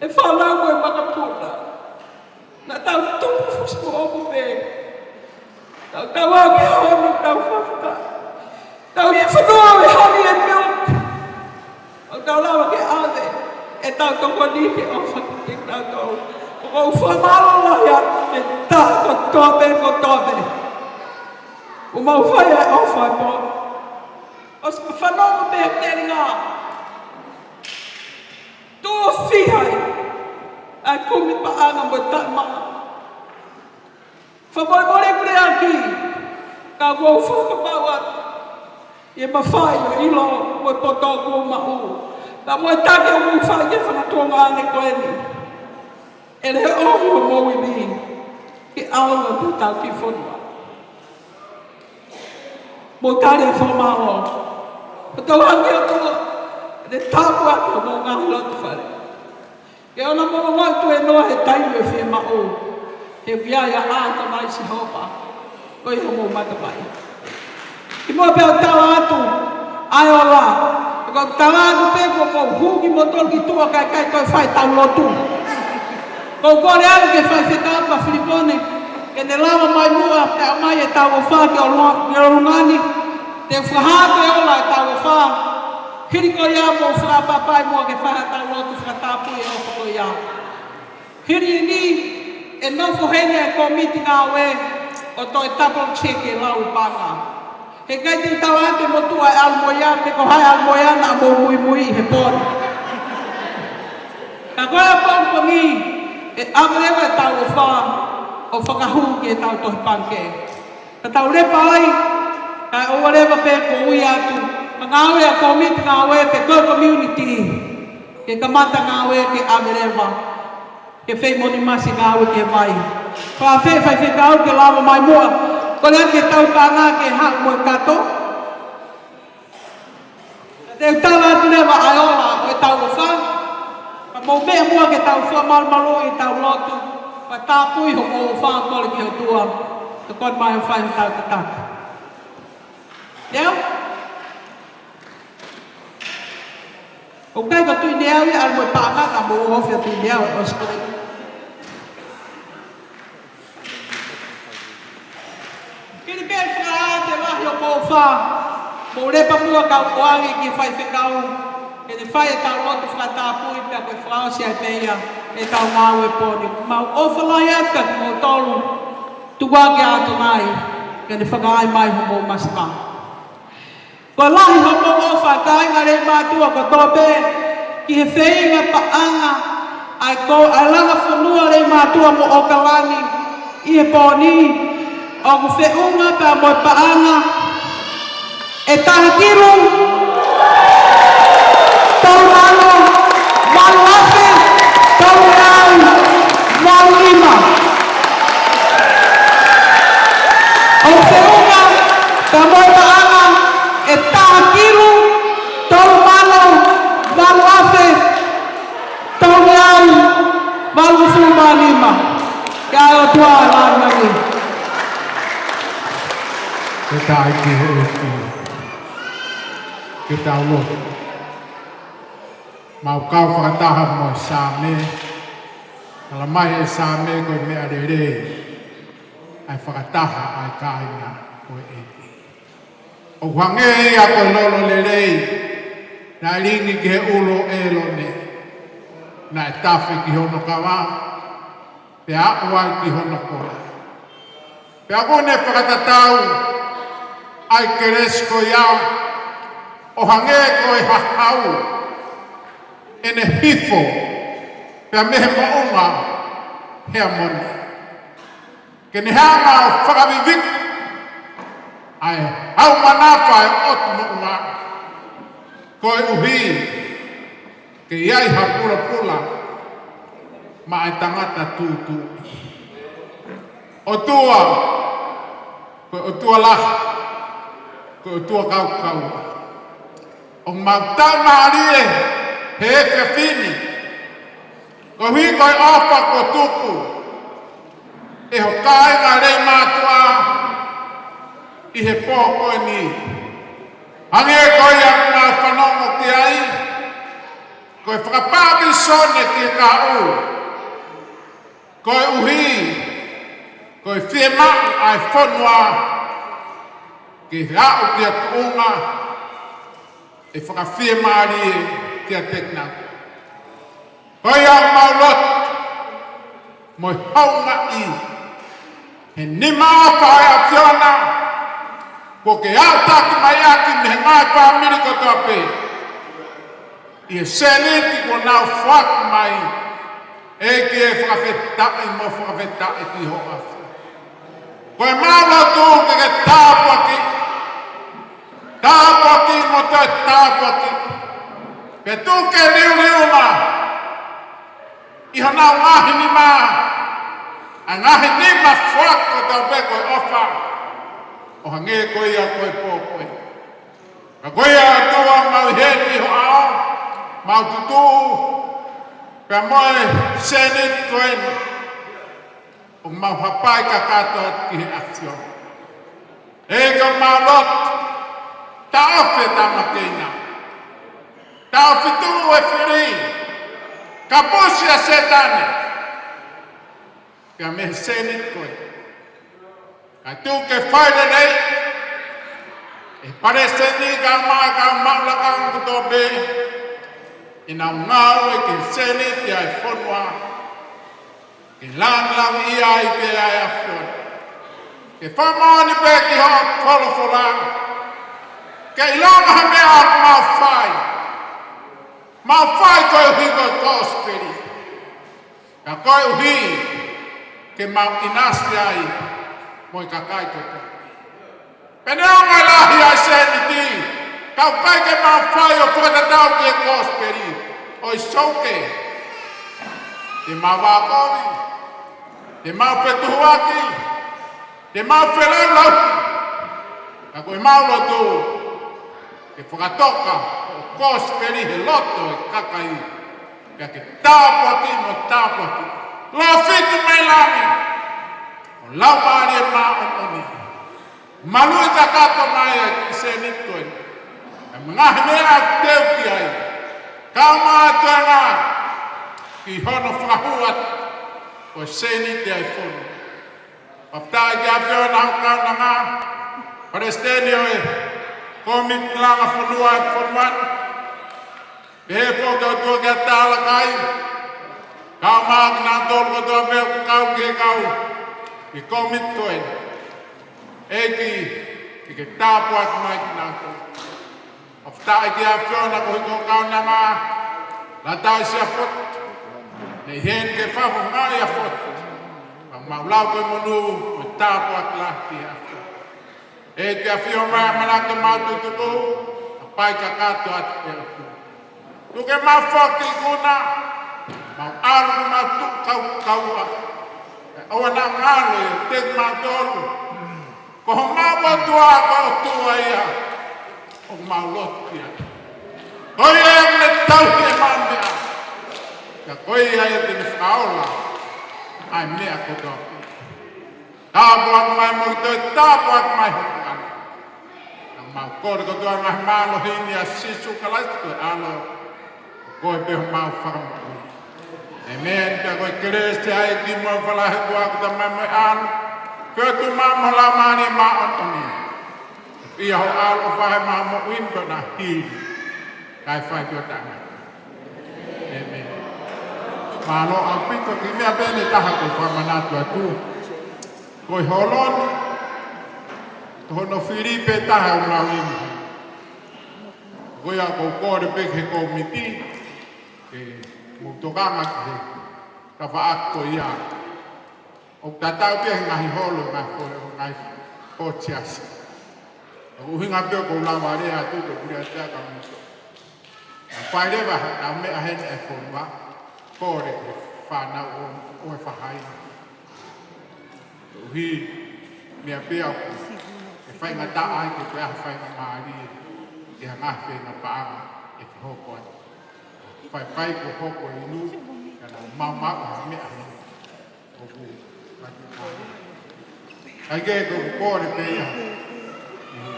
ʻE fānau mo e makapuna, naʻa tau tupu fusi mo ʻoku pē. Tau tau au ke honu tau fafata. Tau ia fanua e hali e mioku. Tau tau lava ke ʻave ʻetau tokoni ke ʻofa kiate kitautolu. ʻOku ou fakamālō lahi atu ki he taha kotoa pē, kotoa pē. ʻOku mau fai ʻa e ʻofa e pō. ʻOsi ka fanongo pē he telinga. Tuʻo fiha ʻa e kumi paʻanga mo e taʻemaʻa. Fakamolemole ʻeku lea ki, ka ʻoku ou fakapapau atu ʻi he mafai ʻo e ʻilo mo e poto ʻoku ou maʻu, ka mo e taki ʻoku ou fai ki he fanga tuongaʻane ko eni. ʻE leʻohi hoʻomou ivi ke ʻaonga atu hotau kiʻi fonua. Mou tali e fakamālō. Ko tau ange ʻOtua, ʻe tāpuaki hoʻomou ngaahi loto fale. Ke ʻoua naʻa mou ongoʻi tuēnoa he taimi ʻe fiemaʻu. He ʻoku ʻi ai ʻa ʻAtonai Sihova ko ia homou matavai. Kimuʻa pea u tala atu ʻa e ola, ʻoku ou tala atu pē kuo mou hū kimoutolu ki tuʻa kae ʻikai toe fai ʻetau lotu. ʻOku ou kole atu ki he faifekau ko Filipone ke ne lava mai muʻa pea ʻomai ʻetau ʻofa ki ʻolunga-, ki ʻolunga ni. Te u fakahā atu e ola ʻetau ʻofa. Hili ko ia mou fakapapauʻi muʻa ke fai haʻatau lotu fakatapui e ʻofa ko ia. Hili eni, ʻe nofo heni e kōmiti ngāue ʻo toe double check e lau e paʻanga. He ʻikai te u tala atu e motuʻa ʻe ʻalu mo ia, pe ko hai ʻalu mo ia naʻa mou muimui he pō ni. Ka ko e pongipongi, ʻe ʻave leva ʻetau ʻofa ʻo fakahū ki heʻetau tohi pangikē. Ka tau lepa ai, kae ʻoua leva pē kuo ui atu ha ngāue ʻa e kōmiti ngāue pe ko e community ke kamata ngāue ke ʻave leva. Ke fei moni masi ngāue ke vai. Fakaafeʻi faifekau ke lava mai muʻa. Kole atu ke tau paʻanga ke haʻu mo e kato. Te u tala atu leva ʻa e ola ʻo ʻetau ʻofa. Ka mou meʻa muʻa ke tau fakamalumaluʻi ʻetau lotu. Fakatapui hoʻomou ʻofa, kole ki he ʻOtua. Tokoni mai ʻo fai hotau tataki. Leo? ʻOku ʻikai ko Tuʻineau ia, ʻalu mo e paʻanga, ka mou ofi ʻa Tuʻineau, ʻosi ko ē. Hili pē fakaʻate lahi hoʻomou ʻofa, mou lepa muʻa kau ʻoange ki he faifekau ke ne fai ʻetau lotu fakatapui pea ko e fakaʻosi ai pē ia ʻetau ngāue pō ni. Mau ʻofa lahi atu kiate kimoutolu, tuku ā ki he ʻAtonai ke ne fakahā mai hoʻomou masiva. Ko e lahi hoʻomou ʻofa, kāinga Leimātuʻa kotoa pē, ki he feinga paʻanga ʻa e ko-, ʻa e langa fonua Leimātuʻa mo ʻOkalani ʻi he pō ni, ʻoku feʻunga pea mo e paʻanga ʻe taha kilu, tolu mano, valu afe, tolu meau, valu nima. ʻOku feʻunga pea mo e paʻanga ʻe taha kilu, tolu mano, valu afe, tolu meau, valungofulu mā nima. Ke ʻai ʻOtua ʻa e lāngilangi. Ke tau ki he ʻEiki. Ke tau lotu. Mau kau fakataha mo e Saame. Tala mai e Saame ko e meʻa lelei ʻa e fakataha ʻa e kāinga ʻo e ʻEiki. ʻOku hangē ia ko e lolo lelei naʻe lingi ki he ʻulu ʻo ʻĒlone, naʻe tafe ki hono kava, pea aʻu ai ki hono kola. Pea ʻoku ne fakatatau ʻa e kelesi ko ia ʻo hangē ko e hahau ʻene hifo pea mei he moʻunga, Heamoni, ke ne hanga ʻo fakaviviki ʻa e ʻaumanafa ʻo e ʻOtu Moʻunga, koeʻuhi ke ʻi ai ha pulapula maʻa e tangata tūtuuʻi. ʻOtua, ko e ʻOtua lahi, ko e ʻOtua kaukaua. ʻOku mau tau mālie he efiafi ni, koeʻuhi ko e ʻofa kuo tuku ʻe ho kāinga lelei mātuʻa ʻi he pō ko eni. Hangē ko ia ʻoku mau fanongo ki ai, ko e fakapātisone ki he kahaʻu, koeʻuhi ko e fiemaʻu ʻa e fonua ke aʻu ki ha tuʻunga ʻe fakafiemālie kiate kinautolu. Ko ia ʻoku mau lotu mo e houngaʻi he nima ʻofa ʻa e ʻAfiona kuo ke aʻutaki mai ʻaki mei he ngaahi fāmili kotoa pē, ʻi he sēniti kuo nau foaki mai. ʻEiki, ʻe fakafetaʻi mo fakafetaʻi ki ho ʻAfio. Ko ʻemau lotu ke ke tāpuakiʻi, tāpuakiʻi mo toe tāpuakiʻi, pea tuku ke liuliu mai ʻi honau ngaahi nima ʻa e ngaahi nima foaki kotoa pē ko e ʻofa, ʻo hangē ko ia ko e pō ko ē. Ka ko ia ʻOtua, mau ʻi heni ʻi ho ʻao, mau tutuʻu pea mo e sēniti ko eni, ʻoku mau hapai kakato atu ki he ʻAfio. ʻEiki, ʻoku mau lotu, taʻofi e tamateina, taʻofi tuʻu e fili, kapusi ʻa Sētane pea mei he sēniti ko ē. Kae tuku ke fai lelei ʻe he palesiteni kae ʻumaʻā e kau maʻu lakanga kotoa pē ʻenau ngāue ki he sēniti ʻa e fonua, ke lāngilangiʻia ai pē ʻa e ʻAfiona. Ke fakamoʻoni pē ki hoʻo folofola, ke ʻilonga ha meʻa ʻoku mau fai, mau fai koeʻuhi ko e kosipeli, ka koeʻuhi ke mau ʻinasi ai mo e kakai kotoa. Pea neongo e lahi ʻa e sēniti, ka ʻoku ʻikai ke mau fai ʻo fakatatau ki he kosipeli. ʻOi, sōke, te mau vākovi, te mau fetuhuaki, te mau felaulau, ka ko ʻemau lotu ke fakatoka hoʻo kosipeli he loto ʻo e kakai, pea ke tāpuakiʻi mo tāpuakiʻi. Lōfitu mei langi ho Laumālie Māʻoniʻoni, maluʻi kakato mai ʻa e kiʻi sēniti ko eni, ʻa e ngaahi meʻa ʻoku teu ki ai, kae ʻumaʻā e toenga ki hono fakahū atu ko e sēniti ʻa e fonua. Fakafetaʻi ki he ʻAfiona, hau kaunanga, palesiteni ʻo e kōmiti langa fonua ʻo e fonua ni, pehē foki ʻOtua ki he tangataʻeiki, kae ʻumaʻā kinautolu kotoa pē ʻoku kau ki he kau ʻi he kōmiti ko eni. ʻEiki, ke ke tāpuaki mai kinautolu. Fakafetaʻi ki he ʻAfiona koeʻuhi ko e kaunanga, Lataʻi Siafotu, ne ʻi heni ke fakafofongaʻi ʻa Fotu. Ka mau lau ko e monū mo e tāpuaki lahi ki he ʻAfiona. ʻEiki, ʻafio mai ʻamanaki ʻemau tutuku, hapai kakato atu ki he ʻOtua. Tuku ke mau foki ikuna, mau ʻalu mo mau tuʻu kaukaua, ʻe ʻoua naʻa ngalo ʻiate kimautolu. Ko homau ʻOtua, ko e ʻOtua ia ʻoku mau lotu ki ai. Ko ia ia ʻoku ne tauhi ʻemau meʻa, pea ko ia ia te ne fakaola ʻa e meʻa kotoa pē. Tāpuaki mai mo ke toe tāpuaki mai ho kau. Ka mau kole kotoa ngaahi mālohi ni ʻia Sīsū Kalaisi ko e ʻAlo, ko koe pē homau Fakamoʻui. ʻĒmeni. Pea ko e kelesi ʻa e ʻEiki mo e ʻofa lahi ʻa e ʻOtua ko e Tamai mo e ʻAlo, feohi mo e Laumālie Māʻoniʻoni, ʻofa ʻa e ʻaloʻofa ʻi heʻemau moʻui ni pea na hili kae fai ki he taʻengata. ʻĒmeni. Mālō ʻaupito. Kiʻi meʻa pē ʻe taha ʻoku ou fakamanatu atu. Ko e holo ni, ko hono fili pē taha ʻo e ʻaho ni. Ko ia ʻoku ou kole pē ki he kōmiti ke mou tokanga ki he tafaʻaki ko ia. ʻOku tatau pē ʻa e ngaahi holo, ngaahi holo, ngaahi holo siasi. ʻOku ʻuhinga pē ʻoku ou lava lea atu ko e kulia te aka muto. Naʻa fai leva haʻatau meʻa heni ʻa e fonua, kole ke fānau ʻo, ʻo e faʻahinga. Koeʻuhi, meʻa pē ʻoku, ʻe faingataʻa ai ke toe ʻai ha faingamālie, ke hanga ha fenga paʻanga, ʻe ke hoko ai. Fai fai ko hoko e inu, ka naʻa mau mau ha meʻa heni. ʻOku ʻai ke ko e kole pē ia. ʻI he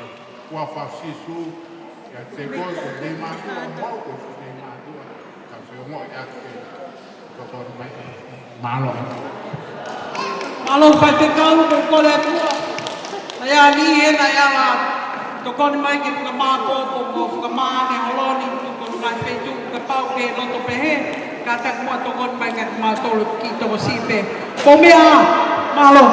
huafa ʻo Sīsū, ʻia te koe ko e mātuʻa, mau ko e mātuʻa, ka feongoʻi atu ke tokoni mai. Mālō. Mālō faifekau, ko e kole atu. ʻA ia ni ena ia la tokoni mai ke fakamāpopo mo fakamāne holoni, tokoni mai feituʻu kapau ke loto pehē, kātaki muʻa tokoni mai kiate kimautolu ki tokosiʻi pē. Ko e meʻa, mālō.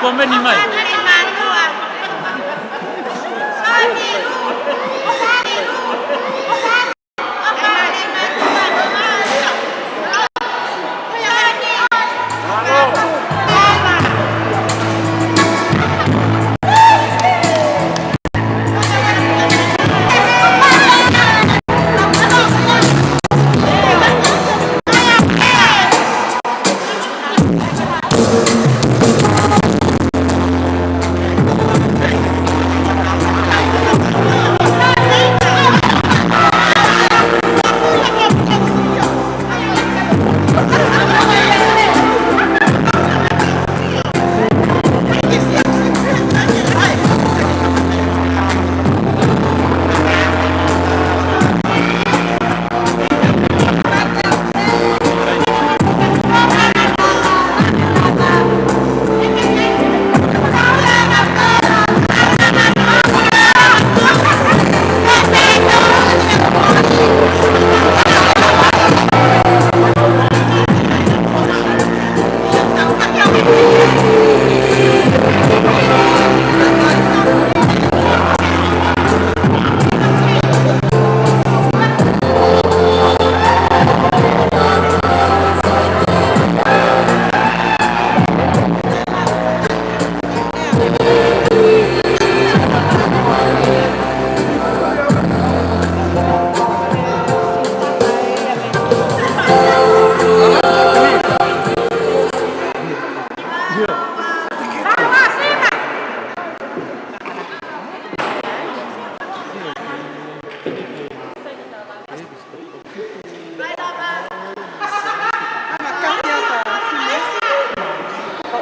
Komeni mai.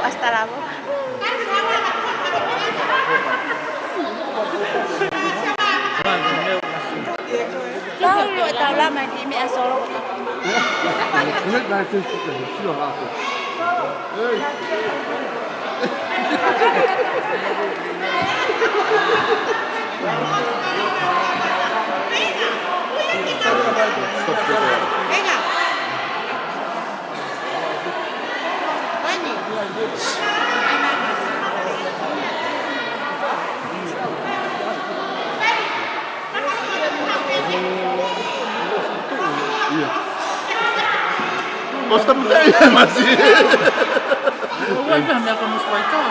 Hasta la voz. Tau lo tau la mai ki me asolo. Osta mutai masi. Ua ia mea ka mos paika.